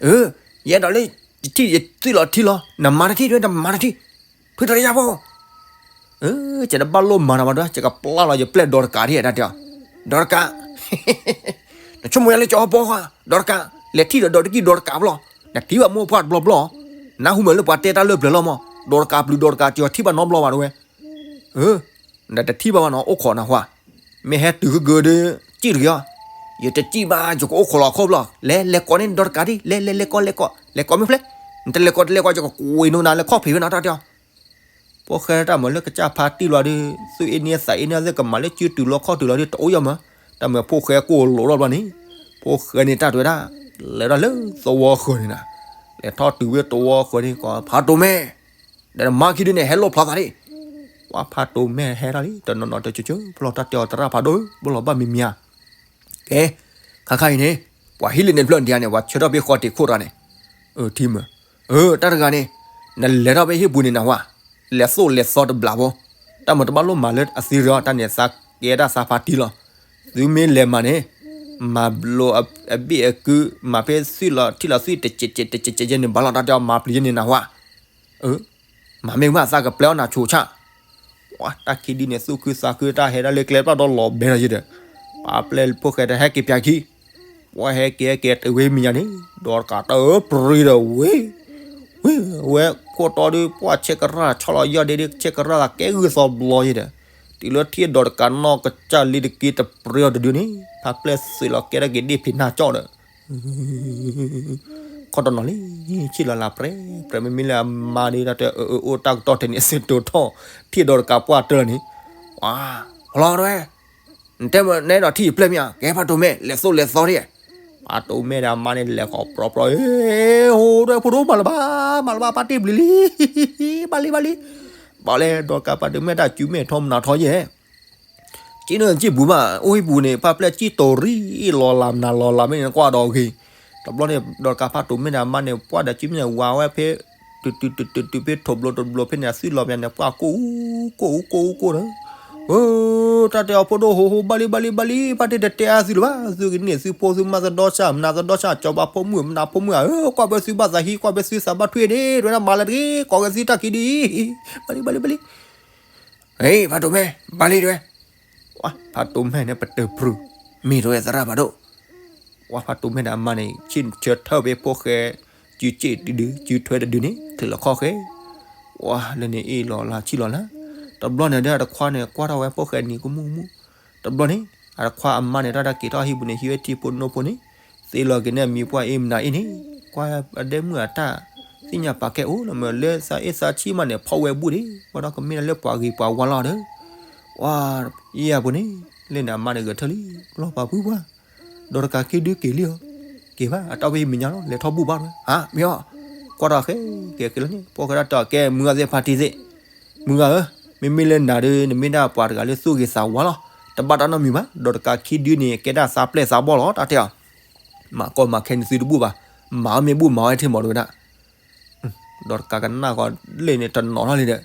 အၢ, ယအဲၣ်ဒိးလၢ ယထံၣ်ယသွံၣ်လီၤထံလီၤ, နမၤတထံၣ်တဲဝဲ နမၤတထံၣ်, ဖုတရယါဖိ ယတဘၣ်လိၣ်မၤနၤဘၣ်ဒီး ယကပျၢ်လီၤယပျဲၢ်ဒီးတကးဒ် တၢ်တဲအီၤ. ဒီးတကး, နဆိကမိၣ်ယၤလၢကၠီၤဟီၣ်ပီၤဧါ, ဒီးတကး, လဲၤထံၣ်ဒီးဒီးတကံၢ်ဒီးတကးဘျီ, နထံၣ်ဘၣ်မိၢ်ပှၢ်တဘျီဘျီ, နဟူမးလၢပှၤတဲတၢ်လၢပျၢၤလီၤမး, ဒီးတကးပျုၤဒီးတကးစၢၤထံၣ်ဘၣ်နီတဘျီဘၣ်တဲဝဲ. နတထံၣ်ဘၣ်ဘၣ်နီၤ အိၣ်ခိးနၢ်ဟူဧါ, မ့ၢ်ဟဲတုၤကဂၢၢ်ဒီး စံၣ်တဂ့ၤအီၤ, ယတစံၣ်ဘၣ် ယကအိၣ်ခိးလီၤခီဖျိ, လဲၤလဲၤကိးန့ၢ်ဒီးတကးဒ်, လဲၤလဲၤလဲၤကိးလဲၤကိး, လဲၤကိးမ့ၢ်ဖျဲ, နတလဲၤကိးတလဲၤကိး ယကကွံာ်နူနၤလၢခီၣ်ဖံးဝဲနီၤ တၢ်တဲအီၤ. ဖိၣ်ဃဲတၢ်မၤလၢကစၢ်ဖါတံၢ်လီၤဒီး သူၣ်အ့န့သးအ့န့သ့ၣ်ကမၤလၢစုတုၤလီၤခီၣ်တုၤလီၤဒီး တအိၣ်ယီၤမး, တၢ်မၤဖိၣ်ဃဲကိၢ်လိာ်ထီၣ်ဘျီန့ၣ်, ဖိၣ်ဃဲန့ၣ်တၢ်တဲဝဲဒၣ်, လဲၤထီၣ်လၢသဝီဃၢၤန့ၣ်နၤ, လဲၤထီၣ်တုၤဝဲသဝီဃၢၤန့ၣ် ကိးဖါတိၤမဲၢ်, ဒီးနမါခံဒုန့ၣ် ဟဲလိၣ်ဖျီသးဒၣ်, ပှၤဖါတိၤမဲၢ်ဟဲထီၣ်လံ တနီၤနီၤတကၠၢကၠၢ ပလီၢ်တၢ်တဲအီၤသရၣ်ဖးဒိၣ်ဧၢ ပလီၢ်ဘၣ်မံၤမံၤဧါ. ကဲ, ခါခါအံၤန့ၣ် ပှၤဟံးလံန့ၣ်ဖျၢၣ်ဒံးဧါန့ၣ် ပှၤဆၢထၢၣ်ဖဲဃီတံာ်ခိၣ်တဂၤန့ၣ်, အၢ ထံမၢ်, အၢ တၢ်တဂၤန့ၣ်, နလဲၤထီၣ်ဖဲဟံၣ်ပူၤန့ၣ်နၢ်ဟူဧါ, လဲၤသိၣ်လဲၤသီတဘျီဖိ, တၢ်မၤတဘၣ်လိၣ်မၤလၢအသံရၢ တၢ်န့ၣ်သးကဲဒၣ်သးဖါတံၢ်လီၤ, သုမ့ၢ်လဲၤမၤန့ၣ်, မၤဘျိးအဘ့ၣ်အကု, မၤဖဲသွံၣ်လီၤထံလီၤသွံၣ်တကဲးကဲးတကဲးကဲးယဲန့ၣ် ဘၣ်လီၤတၢ်တဲအီၤ မၤပျံၤယဲန့ၣ်နၢ်ဟူဧါ. အၢ မၤမ့ၢ်ဘၣ်သးကပျဲအီၣ်နၤဆိးဆၣ်, ပှၤတၢ်ခံဒုန့ၣ် သူၣ်ခုသးခုတၢ်ဟဲဒၣ်လၢကျဲပျၢ်ဒီးလီၤဘဲလီၤယဲဒီး, ပှၤပျဲၢ်ဖိၣ်ဃဲတဟဲက့ၤပၠးခံ, ပှၤဟဲက့ၤဟဲက့ၤတဝ့ၢ်မဲာ်ညါန့ၣ်, ဒီးတကးတၢၢ်ပြံဒီးဝ့ၢ်, ဝ့ၢ်, ဝဲခိၣ်တီဒုး ပှၤဆဲးကရၢ်ဆီလီၤယီၢ်ဒ့ဒုး ဆဲးကရၢ်သးကဲဂုၢ်သီဘျီယဲဒီး, တုၤလၢထံၣ်ဒီးတကးနီၢ်ကစၢ်လံတက့ၢ်တပြ့အီၤတဒုန့ၣ်, ဖးပျဲၢ်သုးလီၤကဲထီၣ်က့ၤဒ့ၣ်ဖံးနၢ်ကၠီဒီး ခီၣ်တနီၤလံ, ဆ့ၣ်လီၤလၢပြဲပြဲ မ့မ့ၢ်လၢအမါဒ်တၢ်တဲအၢ အၢ အိၣ်တၢ်ကတီၢ်ထဲန့ၣ် အစ့တိၤထီၣ်, ထံၣ်ဒီးတကးပှၢ်တၢၢ်လီၤန့ၣ်, ပှၤ, ဟလီၤတဲဝဲ, နတဲမ့ၢ်နအဲၣ်ဒိးထံၣ်ယပျဲၢ်မ့ၢ်ဧါ, ကဲဖါတိၤမဲၢ် လဲၤသိၣ်လဲၤသီဒ်, ဖါတိၤမဲၢ်ဒီးအမါန့ၣ် လဲၤဃီၤပြီပြီ, ဟ့ၣ် ဟိဒိၣ်ဖိဒိၣ် မၤလၢၤဘၣ်, မၤလၢၤဘၣ် ပၢ်တ့ၢ်ဘျုးလံ, ဘၣ်လံဘၣ်လံ, ဘၣ်လဲၣ် ဒီးတကးဖါတိၤမဲၢ်တၢ်စုမဲာ်ထီမနၤထီယဲ ကံၣ်န့ၣ်ကံၣ်ပူၤမး အိၣ်ဟံၣ်ပူၤန့ၣ် ဖးပျဲၢ်ကံၣ်တိၤရံၣ် လီၤလးမနၤလီၤလးမ့ၢ်န့ၣ် ကွၢ်ဒီးဂ့ၤ, တဘျီန့ၣ် ဒီးတကးဖါတိၤမဲၢ်ဒီးအမါန့ၣ် ပှၢ်ဒီးစုမဲာ်ဝါဝဲဖဲ, တုၤတုၤတုၤတုၤတုၤဖဲထိးဘျိတဘျိဖဲန့ၣ် အသွံၣ်လီၤမ့ၢ်န့ၣ် ပှၢ်ကိၢ်အူကိၢ်အူကိၢ်ဒီး, အၢ, တၢ်တဲအီၤဖိဒိၣ်ဟိဟိ ဘၣ်လံဘၣ်လံဘၣ်လံ ဖါတ့ၢ်တတဲအါသုလၢၤဘၣ်, သုကန့ၢ်သုဖိသုမါသဒီစၢ် မနၤသဒီစၢ် ကၠီၤပၤဖိမုၣ် မနၤဖိမုၣ်ဧၢ, ကွၢ်ဘၢသုဘၣ်သးဟံး ကွၢ်ဘၢသုသးဘၣ်ထွံၣ်န့ၣ် တဲဝဲဒၣ်မၤလၢတဂ့ၤ ကိးက့ၤသုတၢ်ခံဒုအံၤ, ဘၣ်လံဘၣ်လံဘၣ်လံ ဟ့ၣ် ဖါတိၤမဲၢ် ဘၣ်လံတဲဝဲ, ဝဲ ဖါတိၤမဲၢ်န့ၣ် ပတၢၢ်ပြူၤ, မ့ၢ်တဲဝဲသရၣ်ဖးဒိၣ်, ဝဲ ဖါတိၤမဲၢ်ဒီးအမါန့ၣ် ဆ့ၣ်ဆၢထၢၣ်ဖဲဖိၣ်ဃဲ, စုစ့ၣ်တဒု စုထွဲတဒုန့ၣ် ချုးလီၤခီၣ်ဃဲ, ဝဲ လၢန့ၣ်အ့ၣ်လီၤလၢဆံၣ်လီၤလၢ, တဘျီန့ၣ်ဒီးအတခွါန့ၣ် ကွၢ်ထီၣ်ဝဲဖိၣ်ဃဲန့ၣ်ကမူၣ်ကမူၣ်, တဘျီန့ၣ်, အတခွါအမါန့ၣ် တၢ်တၢ်က့ၤထီၣ်ဟံၣ်ပူၤန့ၣ် ဟံးဝဲထံဖိနိဖိန့ၣ်, သ့လီၤက့ၤန့ၣ်အမံၤပှၢ်အ့ၣ်မနၤအ့ၣ်န့ၣ်, ကွၢ်အဒဲမုၣ်အတၢ်, သ့ၣ်ညါပာ်ကဲအိၣ်လီၤမ့ၢ်လၢသးအ့ၣ်သးဆံၣ်မးန့ၣ် ဖီၣ်ဝဲဘူၣ်ဒံး ဘၣ်ဒီးကမ့ၢ်ဒၣ်လၢပှၤဂ့ၤပှၤဝါလီၤဒီး, ဝဲ, ယဲၢ်အပူၤန့ၣ်, လၢန့ၣ်အမါန့ၣ်ဂဲၤထၢၣ်လံ, လီၤပာ်ဖုပှၢ်, ဒီးတကးခံဒုက့ၤလံဧါ, က့ၤဘၣ် အတၢ်ဝဲမ့ၢ်ညါလီၤ လဲၤထီၣ်ဘူၣ်ဘၣ်ဝဲ, ဟါ မ့ၢ်အီၤ, ကွၢ်ထီၣ်ဃဲ, က့ၤက့ၤလီၤန့ၣ် ဖိၣ်ဃဲတၢ်တဲအီၤ ကဲမုၢ်ဂၤသ့ၣ်ဖါတံၢ်သ့ၣ်, မုၢ်ဂၤဧၢ, မ့မ့ၢ်လၢနၤဒီး နမ့ၢ်ဒၣ်ပှၤတဂၤလၢသူၣ်ဂ့ၤသးဝါလီၤ, တဘၣ်တၢ်နီတမံၤဘၣ်, ဒီးတကးခံဒုန့ၣ် ကဲဒၣ်သးပျဲၢ်သးဘီၣ်လီၤ တၢ်တဲအီၤ, မၤကီမၤခဲန့ၣ်သုတဘူၣ်ဘၣ်, မၤအီၤမ့ၢ်ဘူၣ်မၤအီၤဟဲထံၣ်မးတဲဝဲဒၣ် ဒီးတကးကနၣ်ကီးလဲၣ်န့ၣ် တနီၤထီၣ်လံဒီး,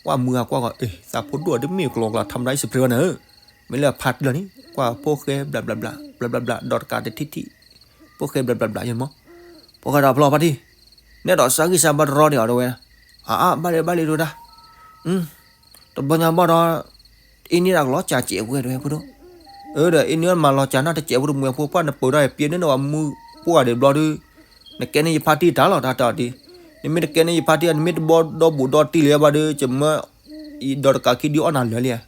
ကွၢ်မုၢ်ဂၤကွၢ်ကီး အ့ သးဖိဒိၣ်တမ့ၢ်ကျီကျါ ထါမတၤအံၤ စပရ့ဝဲန့ၣ်ဧၢ, မ့ၢ်လၢအဖါတံၢ်လီၤန့ၣ် ကွၢ်ဖိၣ်ဃဲဘျးဘျးဘျး ဘျးဘျးဘျး ဒီးတကးတထံၣ်ထံၣ်, ဖိၣ်ဃဲဘျးဘျးဘျးယဲၢ်မး, ဖိၣ်ဃဲဒီးဖျီဖါတံၢ်, နဲဒိးစၢ်ဂံၢ်စၢ်ဘါတရီဒံးအီၤတဲဝဲ, အါအါ ဘၣ်လံဘၣ်လံတဲဝဲဒၣ် တဘျီညါဘၣ်ဒီး, အ့န့ၣ်ဒၣ်ကလီၤစၢ်စဲးဝဲတဲဝဲဖိဒိၣ်, အၢဒီး အ့န့ၣ်မၤလီၤစၢ်နၢ်တစဲးဖိတမှဲၤဖိပှၢ် နပၢၤထီၣ်အပျဲၢ်န့ၣ် နဝၤမုၢ်ပှၢ်ဒံးဘျီဒီး, နကဲန့ၢ်ယဖါတံၢ်တၢ်လီၤ တၢ်တဲအီၤဒ်, နမ့ၢ်တကဲန့ၢ်ယဖါတံၢ် နမ့ၢ်တဘီဒီဘူးဒီတံၢ်လံဘၣ်ဒီး ယမၢ ဒီးတကးခံဒုအီၣ်နၤလၢာ်လံဧါ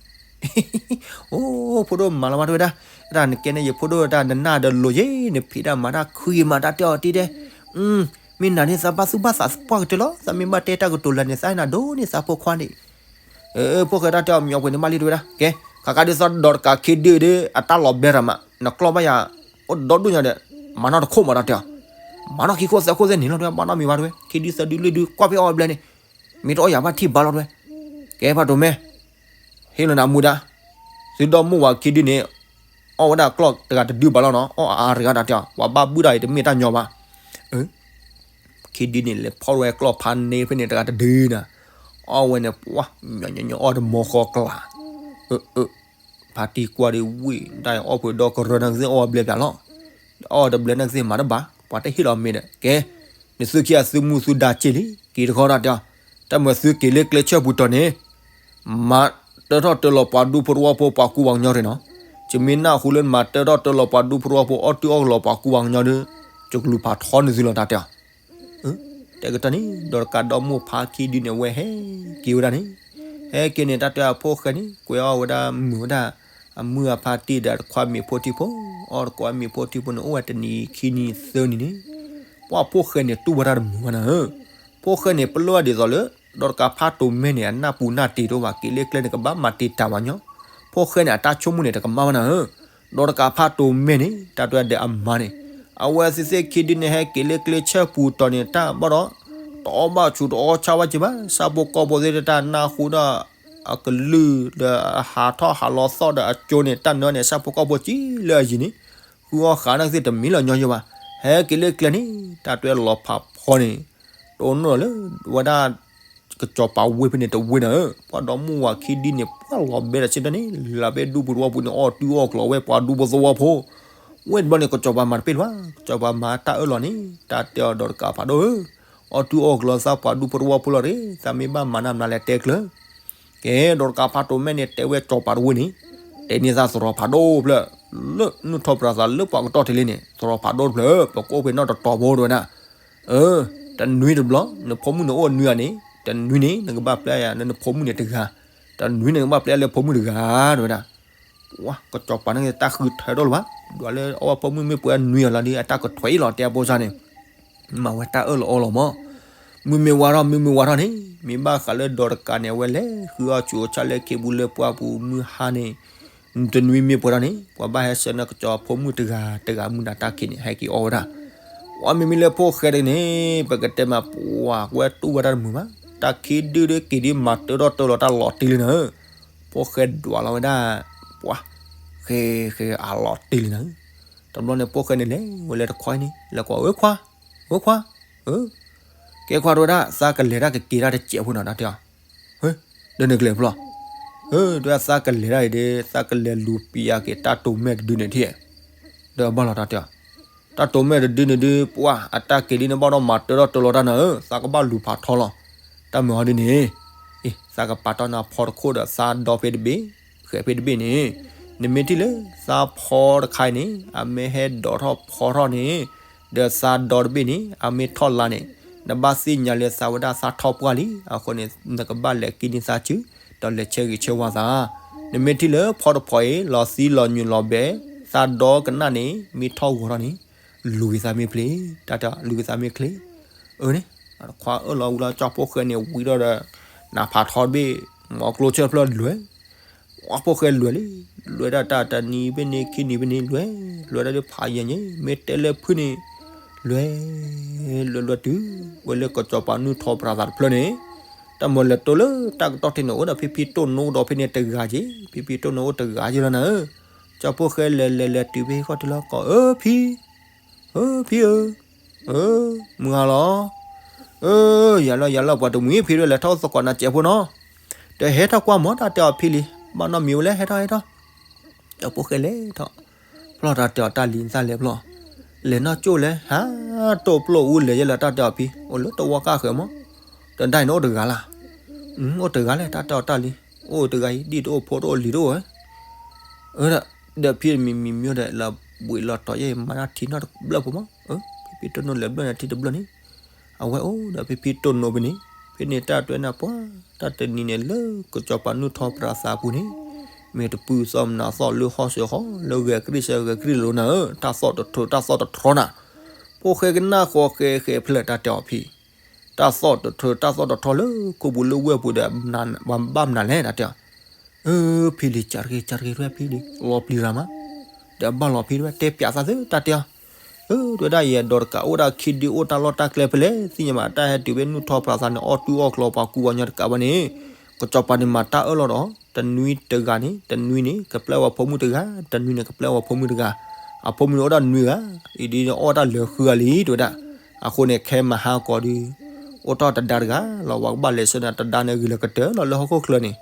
အိ ဖိဒိၣ်မၤလီၤဘၣ်တဲဝဲဒၣ်, တၢ်နကဲန့ၢ်ယဖိဒိၣ်တၢ် နနၢ်ဒီးလိၤယ့ၣ် နဖံးတၢ်မၤတၢ်ခွံမၤတၢ်တဲအီၤတံၢ်တဲ, မ့ၢ်နၤန့ၣ်သးဘၣ်သူၣ်ဘၣ်သးပှၢ်ကတၢၢ်လီၤ သးမ့ၢ်ဘၣ်တဲတၢ်ကတိၤလၢာ်န့ၣ် သးနၤဒိၣ်န့ၢ်သးဖိခွါန့ၣ်, ဖိၣ်ဃဲတၢ်တဲအီၤ မညီၤပှဲၤန့ၣ်ဘၣ်လံတဲဝဲဒၣ် ကဲ, ခါခါဒ်သိးဒီးတကးခံဒုဒီး အတၢ်လီၤဘျဲတၢ်မး နကျီၢ်ဘၣ်ယၤ အိၣ်ဒီဒူၣ်ညါဒီး မၤနီၣ်တခိၣ်မးတၢ်တဲအီၤ, မၤနီၣ်ခံခိၣ်သၢခိၣ်သ့ၣ်န့ၣ်လီၤ တဝဲ ဘၣ်နီတမံၤဘၣ်တဝဲ ခံဒုသၢဒုလွံၢ်ဒု ကွၢ်ဖဲအီၣ်ဝဲဘျဲန့ၣ် မ့ၢ်တအီၣ်ယၤဘၣ်ထံၣ်ဘၣ်လီၤတဝဲ, ကဲဖးဒိၣ်မဲ ဟ့ၣ်လီၤနၤမူဒါ, သုဒီမုၣ်ဝၤခံဒုန့ၣ် အီၣ်ဝဲဒၣ်ကျီၢ်တဂၤတဒုဘၣ်လီၤနီၤ အီၣ်အါအါတဂၤတၢ်တဲအီၤ ပှၤဘၣ်ဘုၣ်တၢ်အံၤတမ့ၢ်တၢ်ညီဘၣ်, ခံဒုန့ၣ် လဲၤဖီၣ်ဝဲကျီၢ်ဖးန့ၢ်ဖဲန့ၣ်တဂၤတဒုနၤ, အီၣ်ဝဲန့ၣ် ပှၤ ညီညီညီအီၣ်တမီၤဃီကျါ, အၢ အၢ ဖါတံၢ်ကွၢ်ဒ်ဝံၣ် တၢ်အီၣ်ဖုးဒီကရၢနၢ်ကသ့ၣ်အီၣ်ဝဲဘျဲပၠးလီၤ, အီၣ်တဘျဲနၢ်ကသ့ၣ်မၤတဘၣ် ပှၤတဟ့ၣ်လီၤမ့ၢ်ဒီး ကဲ, နသုခံအသုမုၢ်သုဒါက့ၢ်လံ က့ၤတခီတၢ်တဲအီၤ, တၢ်မၤသုက့ၤလၢကျဲဆၢပူၤတီၤန့ၣ် မၤတၢထီၣ်တၢလီၤပှၤဒူဖိတဝီဖိပှၤကူပှၤကညီတ့ၢ်နီၤ, ယမ့ၢ်နၢ်ဟူလၢနမၤတၢထီၣ်တၢလီၤပှၤဒူဖိတဝီဖိအီၣ်တုအီၣ်ကလီၤပှၤကူပှၤကညီဒီး ယကလူၤဖးထီနသုလီၤတၢ်တဲအီၤ တဲကတၢၢ်န့ၣ် ဒီးတကးဒီမုၣ်ဖါခံဒုန့ၣ်ဝဲဟဲက့ၤဝဲဒၣ်န့ၣ်, ဟဲက့ၤန့ၣ် တၢ်တဲအဖိၣ်ဃဲန့ၣ် ကွဲးအီၣ်ဝဲဒၣ်မုာ်ဝဲဒၣ် အမုၢ်အဖါတံၢ်ဒီးတခွါမ့ၤဖိထံဖိ, အီၣ်တခွါမ့ၤဖိထံဖိန့ၣ် အိၣ်ဝဲတနံၤခံနံၤသၢနံၤန့ၣ်, ပှၤဖိၣ်ဃဲန့ၣ်တူၢ်ဝဲတၢ်တမုာ်ဘၣ်နၤဧၢ, ဖိၣ်ဃဲန့ၣ် ပလၢၢ်ဒ်သိးလၢ ဒီးတကးဖးတိၤမဲာ်န့ၣ် အနၢ်ပူၤနၢ်တ့ၤတအိၣ်ဘၣ် က့ၤလၢကျဲန့ၣ် ကဘၣ်မၤတ့ၤတၢ်ဝဲညီ, ဖိၣ်ဃဲန့ၣ် အတၢ်ဆိကမိၣ်န့ၣ် တကမၣ်ဘၣ်နၤဧၢ ဒီးတကးဖးတိၤမဲာ်န့ၣ် တၢ်တဲဒီးအမါန့ၣ်, အဝဲသ့ၣ်သ့ၣ်ခံဒုန့ၣ် ဟဲက့ၤလၢကျဲဆၢပူၤတီၤန့ၣ် တၢ်ဘၣ်ဒီး တအီၣ်ဘၣ်ဆူးတအီၣ်ဆၣ်ဘၣ်က့ၤဘၣ် ဆၣ်ဖိကီၢ်ဖိသ့ၣ်တၢ်နၢ်ဟူဒီး အကလုၢ်ဒီး အဟးထီၣ်ဟးလီၤသီၣ်ဒီးအကၠိန့ၣ် တၢ်နၢန့ၣ် ဆၣ်ဖိကီၢ်ဖိကံလၢအယံၤန့ၣ် ဃုအီၣ်ဃာ်နၢ်ကသ့ၣ်တမံၤလီၤညီယိဘၣ်, ဟဲက့ၤလၢကျဲန့ၣ် တၢ်တဲလီၤဖးဖီန့ၣ် တအိၣ်နီၢ်လၢဝဲဒၣ် ကစီၤပၤဝ့ၢ်ဖဲန့ၣ်တဝ့ၢ်နၤဧၢ, ပှၤဒီမုၣ်ဝၤခံဒုန့ၣ် ပှၤလီၤဘဲဒီးဆ့ဒီးန့ၣ် လၢဖဲဒူပူၤတဝီပူၤန့ၣ် အီၣ်တုအီၣ်ကျီၤဝဲပှၤဒူဖိသဝီဖိ, ဝဲတဘျီန့ၣ် ကစီၤပၤမၤတပ့ၢ်လၢၤဘၣ်, ကစီၤပၤမၤတၢ်အၢၣ်လီၤန့ၣ် တၢ်တဲအီၤဒီးတကးဖးဒိၣ်ဧၢ, အီၣ်တုအီၣ်ကျီၤသးပှၤဒူဖိသဝီဖိလီၤရ့ၣ်, သးမ့ၢ်ဘၣ်မၤနၢ်မနုၤလဲၣ်တဲကျၢၤ ကဲ ဒီးတကးဖးတိၤမဲာ်န့ၣ် တဲဝဲကစီၤပၤတဝ့ၢ်န့ၣ်, တဲန့ၢ်သးသရီဖးဒိၣ်ဖျၢၣ်, လၢနုၢ်ထီၣ်ပြၤသးလၢပှၤကတီၢ်ထံးလံန့ၣ် သရီဖးဒိၣ်တဖျၢၣ်, ပကအိၣ်ဖဲနီၢ်တတီၤဖိတဝဲဒၣ်, အၢ, တနွံတဘျီ နဖိမုၣ်န့ၣ်အိၣ်နွံဂၤန့ၣ်, တနွံန့ၣ် နကဘၣ်ပျဲယၤလၢနဖိမုၣ်န့ၣ်တဂၤ, တနွံန့ၣ် နကဘၣ်ပျဲလၢဖိမုၣ်တဂၤတဝဲဒၣ် ပှၤ ကစီၤပၤန့ၣ်တၢ်ဃုထၢဒိၣ်လၢၤဘၣ်, ဒွးလၢအဝဲဖိမုၣ်မ့ၢ်ပှဲၤနွံအီၤလီၤဒီး အတၢ်ကထွဲအံၤလီၤ တဲအဖိစၢ်န့ၣ်, မၤဝဲတၢ်အၢၣ်လီၤအီလီၤမး, မုၢ်မ့ၢ်ဝါထီၣ် မုၢ်မ့ၢ်ဝါထီၣ်န့ၣ် မ့ၢ်ဘၣ်ဃးလၢဒီးတကးန့ၣ် အဝဲလဲၤဃုအီၣ်ဆူးအီၣ်ဆၣ်လၢခ့ပူၤလၢပှၢ်ပူၤ မုၢ်ဟါန့ၣ် တနွံမ့ၢ်ပှဲၤထီၣ်န့ၣ် ပှၤဘၣ်ဟဲဆှၢန့ၢ်ကစီၤဖိမုၣ်တဂၤတဂၤမုၢ်နၤတၢ်ခံးန့ၣ် ဟဲက့ၤအီၣ်ဝဲဒၣ်, ပှၤမ့မ့ၢ်လၢဖိၣ်ဃဲတဂၤန့ၣ် ပကတဲမး ပှၤကွဲတူၢ်ဝဲတၢ်တမုာ်ဘၣ်, တၢ်ခံဒုဒီးက့ၤဒ်မၤတၢထီၣ်တၢလီၤတၢ်လီၤတံၢ်လံနၤဧၢ, ဖိၣ်ဃဲဒွးလီၤဝဲဒၣ်, ပှၤ, ဃဲဃဲအလီၤတံၢ်လံနၤဧၢ, တဘျီန့ၣ် ဖိၣ်ဃဲန့ၣ်လဲၤဝဲလၢတခွါအံၤန့ၣ် လဲၤကွၢ် အၢခွါ, အၢခွါ, အၢ ကဲခွါတဝဲဒၣ် သးကလဲၤတၢ်ကက့ၤတၢ်တစဲးဖိနီၤ တၢ်တဲအီၤ, ဟ့, ဒီးနကလဲၤဖျီၣ်, ဟ့, တဝဲသးကလဲၤတၢ်အံၤဒီး သးကလဲၤလူၤပံးအက့ၤတၢ်တိၤမဲာ်တဒုန့ၣ်ထံၣ်, ဒီးဘၣ်လီၤတၢ်တဲအီၤ, တၢ်တိၤမဲာ်တဒုန့ၣ်ဒုး ပှၤ အတၢ်က့ၤဒ်န့ၣ်ဘၣ်ဒီးမၤတၢထီၣ်တၢလီၤတၢ်နၤဧၢ, သးကဘၣ်လူၤဖးထီလီၤ, တၢ်မုာ်အီၤဒ်န့ၣ်, အ့ သးကပာ်တီၢ်နၤဖီတခိၣ်ဒီးသးဒီဖဲတဘ့ၣ်, ဃဲးဖဲတဘ့ၣ်န့ၣ်, နမ့ၢ်ထံၣ်လၢ သးဖီတခါအံၤန့ၣ် အမ့ၢ်ဟဲဒိးထီၣ်ဖီထီၣ်န့ၣ်, ဒီးသးဒီတဘ့ၣ်န့ၣ် အမ့ၢ်ထီၣ်လါန့ၣ်, နဘၣ်သ့ၣ်ညါလၢသးဝဲဒၣ်သးထီၣ်ပှၢ်လံ, အဃိန့ၣ် နကဘၣ်လဲၤက့ၤန့ၢ်သးစု, ဒီးလဲၤဆၢဂ့ၤဆၢဝါသး, နမ့ၢ်ထံၣ်လၢဖီတဖီအံၤ လီၤသံလီၤညူၤလီၤဘဲ, သးဒီကနၣ်န့ၣ် မ့ၢ်ထီၣ်ဂီၤထီၣ်န့ၣ်, လူၤဂ့ၤသးမ့ၢ်ချ့, တၢ်တဲအီၤ လူၤဂ့ၤသးမ့ၢ်ချ့, အၢန့ၣ်, ခွါအၢၣ်လီၤဝံၤလီၤ ကၠီဖိၣ်ဃဲန့ၣ်ဝံၤဒီးဒီး, နဖးထီတဘ့ၣ်, မ့ၢ်ကျိဆၢဖျၢၣ်လွဲၢ် ပှၤဖိၣ်ဃဲလွဲၢ်လံ, လွဲၢ်ဒၣ်တၢ်တနံၤဖဲန့ၣ်ခံနံၤဖဲန့ၣ်လွဲၢ်, လွဲၢ်ဒၣ်လၢဖးယံၤန့ၣ် မ့ၢ်တဲလၢဖုၣ်န့ၣ်, လွဲၢ်, လွဲၢ်လွဲၢ်တုၤ, ဝဲလၢကစီၤပၤနုၢ်ထီပြၤသးတဖျၢၣ်န့ၣ်, တၢ်မၤလဲၤတိၢ်လၢတၢ်ကတီၢ်ထံးန့ၣ် အိၣ်ဒီးဖံဖံတိၢ်နိဒီးဖဲန့ၣ်တဂၤက့ၤ, ဖံဖံတိၢ်နိအိၣ်တဂၤက့ၤလီၤနၤဧၢ, ကၠီဖိၣ်ဃဲလဲၤလဲၤလဲၤတုၤဖဲဟံၣ်ဃီတုၤလီၤကီး အၢဖံ ဧၢ ဖံဧၢ, ဧၢ မုၢ်ဟါလီၤ, ဧၢ ယၤလီၤယၤလီၤ ပှၤတမှံၤဖံဒီးလဲၤထီၣ်သကိးနၤစဲးဖိနီၤ, ဒီးဟဲထီၣ်ကွၢ်မး တၢ်တဲအီၤဖံလံ, ဘၣ်နီတမံၤဝဲလဲၣ် ဟဲထီၣ်ဟဲထီၣ်, ကၠီဖိၣ်ဃဲလဲၤထီၣ်, ဖျီၣ်တၢ်တဲအီၤတၢ်လံ နသးလဲၤဖျီၣ်, လဲၤနီၢ်ကၠိလဲၤ ဟးတိၢ်ပျိၢ်အူလဲၤယဲလၢတၢ်တဲအီၤဖံ, အိၣ်လၢတဝီကၢ်ဃဲမး, ဒီးဒၣ်အံၤန့ၣ်အိၣ်တဂၤလၢ် အိၣ်တဂၤလဲၣ် တၢ်တဲအီၤတၢ်လံ, အိၣ်တဂၤအံၤ ဒ်တအိၣ်ဖိတအိၣ်လံၤတအိၣ်ဝဲ, ဒီးဖံမံၤမံၤမံၤဒီး လီၤဘှံးလီၤတီၤယဲ မၤတၢ်ထံနီတဘျၢၣ်ဖိမး, ဖံဖံတိၢ်နိလဲၤဘျၢၣ်န့ၣ်ထံတဘျၢၣ်န့ၣ်, အဝဲအိၣ်ဒီးဖံဖံတိၢ်နိဖဲန့ၣ်, ဖဲန့ၣ်တၢ်တွဲနၢ်ပှၤ, တၢ်တနံၤန့ၣ်လၢကစီၤပၤနုၢ်ထီပြၤသးပူၤန့ၣ်, မ့ၢ်တပုၢ်သီမနၤသီလၢဟီၣ်စၢၤဃီ လၢဂဲၤကရံၣ်စၢၤဂဲၤကရံၣ်လိၤနၤဧၢ, တၢ်သီၣ်တထၢတၢ်သီၣ်တထီနၤ, ဖိၣ်ဃဲကနၣ်ဃီဃဲဃဲဖျၢၣ်တၢ်တဲအီၤဖံ တၢ်သီၣ်တထၢတၢ်သီၣ်တထီလၢခိပူၤလၢဝဲၢ်ပူၤဒီး ပှၤဘၣ်မနုၤလဲၣ် တၢ်တဲအီၤ, အၢ ဖံလံၤ ကးတဂ့ၤ ကးတဂ့ၤ တဲဝဲဖံလံၤ လီၤပျံၤရၤမး, ဒီးအဘၣ်လီၤဖံတဲဝဲ တဲပၠးသးသု တၢ်တဲအီၤ, အၢ တဲဝဲဒၣ် ယအဲၣ်ဒိးတကးအိၣ်ဒၣ်ခံဒု အိၣ်တၢ်လီၢ်တၢ်ကျဲဖဲလဲၣ် သ့ၣ်ညါမး အတၢ်ဟဲတုၤဖဲနုၢ်ထီၣ်ပြးသးန့ၣ် အီၣ်တူၢ်အီၣ်ကျီပှၤကူပှၤကညီတကးဘၣ်န့ၣ်, ကစီၤပၤန့ၣ်မၤတၢ်အၢၣ်လီၤဒီး တနွံတဂၤန့ၣ် တနွံန့ၣ် ကပျဲဝဲဖိမုၣ်တဂၤ, တနွံန့ၣ် ကပျဲဝဲဖိမုၣ်တဂၤ, အဖိမုၣ်န့ၣ်အိၣ်ဒၣ်နွံဂၤ, အံၤဒ်န့ၣ်အီၣ်တၢ်လၢာ်ဃုဂၤလံ တဲဝဲဒၣ်, အဃိန့ၣ် ခဲမဟါကီးဒီး အိၣ်ထီၣ်တဒါတဂၤလီၤ ပှၤကဘၣ်လဲၤဆှၢန့ၣ် တဒါန့ၣ်ဂ့ၤလၢကတၢၢ်လီၤလၢဟီၣ်ခိၣ်ချၢန့ၣ်,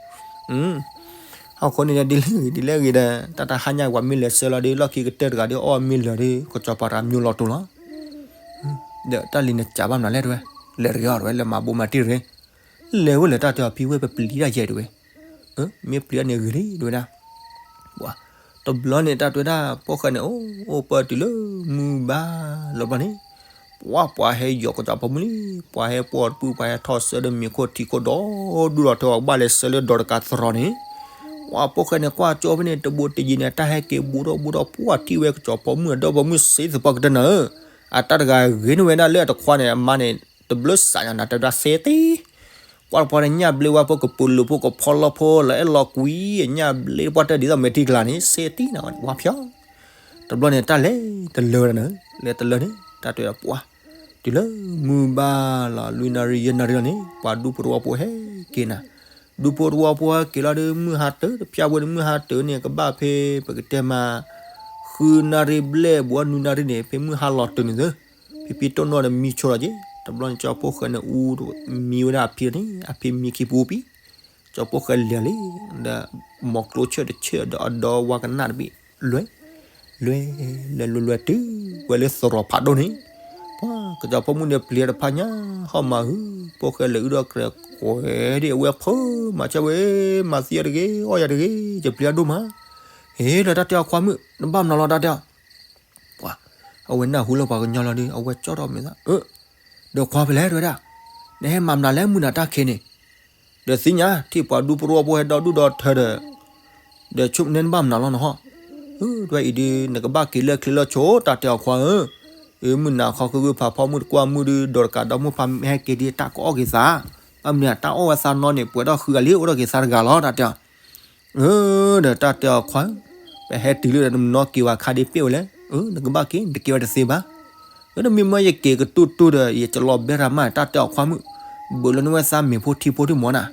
ဟီၣ်ခိၣ်န့ၣ်ဒ်လဲၣ်ဂ့ၤဒ်လဲၣ်ဂ့ၤဒီး တၢ်တဟါညါပှၤမ့ၢ်လဲၤဆှၢလီၤဒီး လီၢ်ခံကတၢၢ်တဂၤဒီးအီၣ်မ့ၢ်လၢာ်ဒီး ကစီၤပၤတဂၤမၠိလီၤတိၤလီၤ, ဒီးတၢ်လံၤန့ၣ်ကးဘၣ်မနုၤလဲၣ်တဲဝဲ, လဲၤတဂ့ၤအီၤတဲဝဲ လဲၤမၤဘိးမၤတံၢ်တဂ့ၤ, လဲၤဝဲလဲၤတၢ်တဲအီၤဖံဝဲပပျံၤတၢ်ယဲတဲဝဲ, မ့ၢ်ပျံၤတၢ်န့ၣ်ဂ့ၤလံတဲဝဲဒၣ် ပှၤ, တဘျီန့ၣ်တၢ်တဲဝဲဒၣ် ဖိၣ်ဃဲန့ၣ် အိၣ် အိၣ်ပၢတုၤလၢမုၢ်ဘၣ်လီၤဘျီန့ၣ်, ပှၤ ပှၤဟဲယီၤကစီၤပၤဖိမုၣ်လံ, ပှၤဟဲပှီၢ်တပုၢ် ပှၤဟဲထီၣ်ဆှၢဒီးမ့ၤခိၣ်ထံခိၣ်ဒီဒူၣ်ဒီထၢ ပှၤဘၣ်လဲၤဆှၢလၢဒီးတကးသရီန့ၣ်, ပှၤ ဖိၣ်ဃဲန့ၣ် ကွၢ်ကၠီဖဲန့ၣ် တဘိးတယံၤန့ၣ် တၢ်ဟဲက့ၤဘူးထီၣ်ဘူးထီၣ် ပှၤထံၣ်ဝဲကစီၤပၤဖိမုၣ်အဒီဖိမုၣ်စ့သပှၢ်ကတၢၢ်နၤဧၢ, အတၢ်တဂၤဂ့ၤန့ၢ်ဝဲဒၣ်လၢအတခွါန့ၣ် အမါန့ၣ် တဘျုးစးညါနၤ တဲဝဲဒၣ်စ့တံၢ် ကွၢ်တပှၢ်န့ၣ် ညၣ်ဘျ့ဝါဖိကပူၤလိာ်ဖိကဖီလီၤဖိလီၤအဲၣ်လီၤကွံာ် ညၣ်ဘျ့တပှၢ်တၢၢ်ဒ်သိးမဲာ်ထံကလၤန့ၣ် စ့တံၢ်နၤ ဝါဖျီ, တဘျီန့ၣ် တၢ်လဲၤတလၢဝဲဒၣ်န့ၣ် လဲၤတလၢန့ၣ် တၢ်တဲဝဲဒၣ်ပှၤ, တုၤလၢမုၢ်ဘၣ်လီၤ လွံၢ်နၣ်ရံၣ်ယဲၢ်နၣ်ရံၣ်လီၤန့ၣ် ပှၤဒူဖိတဝီဖိဟဲက့ၤနၤ, ဒူဖိတဝီဖိဟဲက့ၤလီၤဒီး မုၢ်ဟါတၢၢ်တဖၠၣ်ဝဲန့ၣ် မုၢ်ဟါတၢၢ်န့ၣ် ကဘၣ်ဖဲ ပကတဲမး ဃုနၣ်ရံၣ်ဘျဲၣ်ဘူးနွံနၣ်ရံၣ်န့ၣ် ဖဲမုၢ်ဟါလီၤတၢၢ်န့ၣ်သၢ ဖံဖံတိၢ်နီၣ်ဒီးမံဆိလီၤက့ၤ တဘျီန့ၣ် ကၠီဖိၣ်ဃဲန့ၣ်အူ မံဝဲဒၣ်အဖံန့ၣ် အဖံမံခံပူၤပံၤ, ကၠီဖိၣ်ဃဲလဲၤလံ, ဒီး မီၤကျိဆၢၣ်တဆၢၣ်ဒီးအဒီဝါကနၣ်တဘ့ၣ်, လွဲ, လွဲ, လဲၤလွဲလွဲတုၤဝဲလၢသရိာ်ဖးဒိၣ်န့ၣ်, ပှၤ ကစီၤဖိမုၣ်န့ၣ်ပျံၤတဖၣ်ညါ ဟီၣ်မၤဟု, ဖိၣ်ဃဲလဲၤအုၣ်ဒီးကြဲးကွဲးဒ်အဝဲဖၢ မၤဆၢဝဲ, မၤသံယၤတဂ့ၤ အီၣ်ယၤတဂ့ၤ ယပျံၤအဒိၣ်မး, ဟ့ၣ်လီၤတၢ်တဲအီၤခွါမုၣ် နဘၣ်မနုၤလီၤတၢ်တဲအီၤ ပှၤ, အဝဲနၢ်ဟူလၢပှၤကညီလီၤဒီး အဝဲကၠီၣ်ထီၣ်မဲာ်သး, ဒီးခွါဖဲလဲၣ်တဲဝဲဒၣ်, နဟဲမၤမနုၤလဲၣ်မုၢ်နၤတၢ်ခံးန့ၣ်, ဒီးသ့ၣ်ညါ ထံၣ်ပှၤဒူဖိတဝီဖိဟဲဒီဒူၣ်ဒီထၢဒီး, ဒီးဆိကမိၣ်န့ၣ်နဘၣ်မနုၤလီၤနဟီၣ်, တဲဝဲအံၤဒီး နကဘၣ်က့ၤလၢချ့လၢဆိ တၢ်တဲအီၤခွါဧၢ, မုၢ်နၤခီဃုဂုဖးဖီမုၢ်တကွၢ်မုၢ်ဒီး ဒီးတကးဒီမိၢ်ဖးမ့ၢ်ဟဲက့ၤဒီးတၢ်ကအီၣ်က့ၤသး, ဘၣ်မနုၤတၢ်အီၣ်ဝဲသးနီန့ၣ် ပှဲၤထီၣ်ဃုဂၤလံ အိၣ်ထီၣ်က့ၤသးတဂၤလီၤ တၢ်တဲအီၤ ဒီးတၢ်တဲအီၤခွါဧၢ, ပဟဲတုၤလၢဒီးနမနီၣ်က့ၤဝဲခါဒ်ပ့ၣ်ဝဲလဲၣ်, နကဘၣ်က့ၤ နတက့ၤဝဲတသ့ဘၣ်, ဒီးမ့ၢ်မ့ၢ်ယက့ၤကတူၢ်တူၢ်ဒီး ယကလီၤဘဲရၤမး တၢ်တဲအီၤခွါမုၣ်, ဘၣ်လီၤန့ၢ်ဝဲသးမ့ၤဖိထံဖိဒ်မီၤနၤ,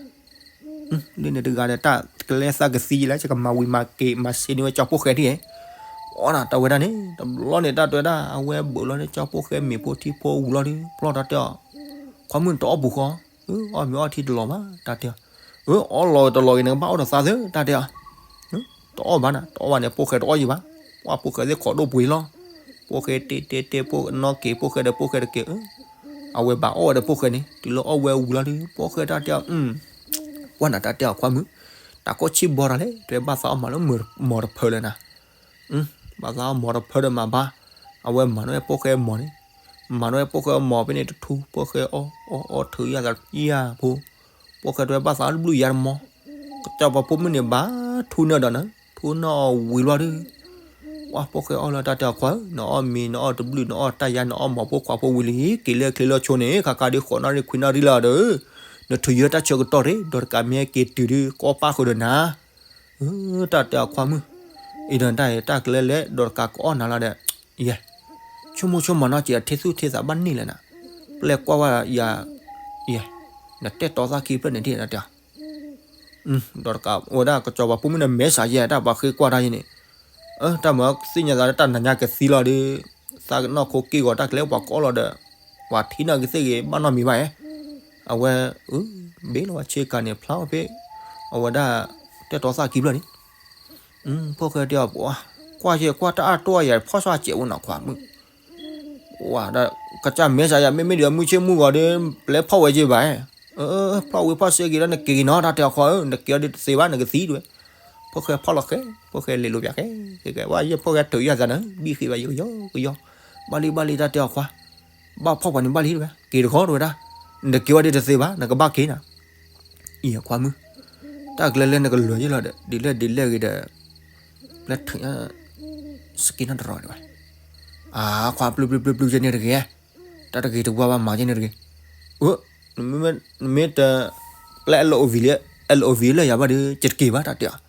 လၢန့ၣ်တဂၤဒီး တၢ်ကလဲသးကသံယလဲၣ် ယကမၤဝံၤမၤက့ၤမၤစ့န့ၢ်ဝဲကၠီဖိၣ်ဃဲဒ်, အီၣ်နၤတဲဝဲဒၣ်န့ၣ် တဘျီန့ၣ်တၢ်တဲဝဲဒၣ် အဝဲဘၣ်လီၤန့ၢ်ကၠီဖိၣ်ဃဲမ့ၤဖိထံဖိဝံၤလီၤဒီး ပျီတၢ်တဲအီၤ, ခွါမုၣ်နတအီၣ်ပူၤဃီ, အီၣ်မ့ၤအီထံတလီၤဘၣ် တၢ်တဲအီၤ, အီၣ်လီၤတလီၤဂ့ၤ နကဘၣ်အီၣ်ဒီးသးသၢ တၢ်တဲအီၤ, တအီၣ်ဘၣ်နၤ တအီၣ်ဘၣ်န့ၣ် ဖိၣ်ဃဲတအီၣ်ယံၤဘၣ်, ပှၤဖိၣ်ဃဲသ့ၣ်ခိးဒိၣ်ပှ့ၤလီၤ, ဖိၣ်ဃဲတဲတဲတဲဖိၣ်နီၣ်က့ၤ ဖိၣ်ဃဲဒီးဖိၣ်ဃဲတက့ၤ, အဝဲဘၣ်အီၣ်ဝဲဒီးဖိၣ်ဃဲန့ၣ် တုၤလၢအီၣ်ဝဲဝံၤလီၤဒီး ဖိၣ်ဃဲတၢ်တဲအီၤ, ပှၤနၤတၢ်တဲအီၤခွါမုၣ်, တၢ်ကိးဆံးဘီတၢ်လဲၣ် တဲဘၣ်သးအီၣ်မၤလၢမီၤတဖၢလၢနၤ ဘၣ်သးအီၣ်မီၤတဖၢဒီးမၤဘၣ်, အဝဲမၤန့ၢ်ဝဲဖိၣ်ဃဲမီၤန့ၣ်, မၤန့ၢ်ဝဲဖိၣ်ဃဲမီၤဖဲန့ၣ်တထူ ဖိၣ်ဃဲအီၣ်အီအီထုးယၤသးယၤဖိ, ဖိၣ်ဃဲတဲဝဲဘၣ်သးတဘျုးယၤတမီၤ, ကစၢ်ပှၤဖိမုၣ်န့ၣ်ဘၣ်ထူန့ၢ်ဒီးနၤ, ထူန့ၢ်အီၤဝံၤလီၤဒီး ပှၤဖိၣ်ဃဲအီၣ်လၢတၢ်တဲအီၤခွါဧၢ, နအီၣ်မ့ၤ နအီၣ်တဘျုး နအီၣ်တၢ်ယါ နအီၣ်မီၤဖိခွါဖိဝံၤလံ, က့ၤလၢချ့လၢဆိန့ၣ် ခါခါဒ်ဃိးနၣ်ရံၣ်ခွံနၣ်ရံၣ်လၢအဒီး, နထုးယၢတၢ်ဆၢကတီၢ်ရ့ ဒီးတကးမ့ၢ်ဟဲက့ၤတုၤဒီး ကအီၣ်ပၣ်ဃုာ်ဒီးနၤ တၢ်တဲအီၤခွါမုၣ်, အံၤဒီးတၢ်အံၤတၢ်ကလဲလဲ ဒီးတကးကအီၣ်နၤလီၤဒီး, ယဲ, ဆိကမိၣ်ဆိကမးနီၢ်က့ၤအထံသူၣ်ထံသးဘၣ်န့ၢ်လၢနၤ, ပျဲကွၢ်ဝဲယၤ, ယဲ, နတဲာ်တီသၣ်ခံဖျၢၣ်န့ၣ်ဒ်နတဲအီၤ, ဒီးတကးဝဲဒၣ်ကစီၤပၤဖိမုၣ်န့ၣ်မဲာ်ဆှးယဲ တၢ်ပှၤဃ့ကွၢ်တၢ်ယဲန့ၣ်, တၢ်မၤသ့ၣ်ညါသးလၢတၢ်နၤညါကသံလီၤဒီး, သးကနီၢ်ခိက့ၢ်ဂီၤတၢ်ကလဲပှၤကအီၣ်လီၤဒီး, ပှၤထံၣ်နီၢ်ကသ့ၣ်ဂ့ၤဘၣ်နီတမံၤဘၣ်ဧါ, အဝဲ, ဘ့ၣ်လီၤဝဲဆ့ကၤန့ၣ်ဖျါဝဲဖဲ, အဝဲဒၣ်, တဲာ်တီသၣ်ခံဖျၢၣ်န့ၣ် ဖိၣ်ဃဲတဲအီၤ, ကွၢ်ယဲကွၢ်တၢ်အါတီၢ်ယၤ ဖီၣ်ဆၣ်စဲးဝဲနီၤခွါမုၣ်, ဝဲဒီး, ကစၢ်မဲာ်ဆှးယၤ မ့မ့ၢ်ဒီးမုၢ်ဆ့ၣ်မုၢ်ဂီၤဒီး, ပျဲဖီၣ်ဝဲက့ၤဘၣ်, ဖီၣ်ဝံၤဖီၣ်စဲက့ၤဒီးနက့ၤက့ၤနီၤ တၢ်တဲအီၤခွါဧၢ နက့ၤအီၤဒီးတသ့ဘၣ် နကသံတဝဲ, ဖိၣ်ဃဲဖီၣ်လီၤဃဲ, ဖိၣ်ဃဲလဲၤလိာ်ပၠးဃဲ, ဃဲဝဲယဲဖိၣ်ဃဲထုးယၤသးန့ၣ် ဘံၣ်ဃ့ဘၣ်ယကယီကယီ, ဘၣ်လံဘၣ်လံတၢ်တဲအီၤခွါ ဘၣ်ဖီၣ်ပှၤန့ၣ်ဘၣ်လံတဝဲ, က့ၤတခီတဝဲဒၣ်, နက့ၤဝဲဒၣ်တသ့ဘၣ် နကဘၣ်က့ၤနၤ, အံၤခွါမုၣ်, တၢ်ကလဲလဲနကလဲၤယဲလီၤဒီး ဒ်လဲၣ်ဒ်လဲၣ်ဂ့ၤဒီး, ပျဲထုး, စက့ၤနီၣ်တရီတဝဲ, အခွါပျုၢ်ပျုၢ်ပျုၢ်ပျုၢ်ယဲန့ၣ်တဂ့ၤ, တၢ်တဂ့ၤတဝါဘၣ်မၤယဲန့ၣ်တဂ့ၤ, အ, နမ့ၢ်တ, ပျဲအလီၢ်အိၣ်ဝံၤလံ, အဲလ်အိၣ်ဝံၤလၢယၤဘၣ်ဒီး ယတက့ၤဘၣ်တၢ်တဲအီၤ.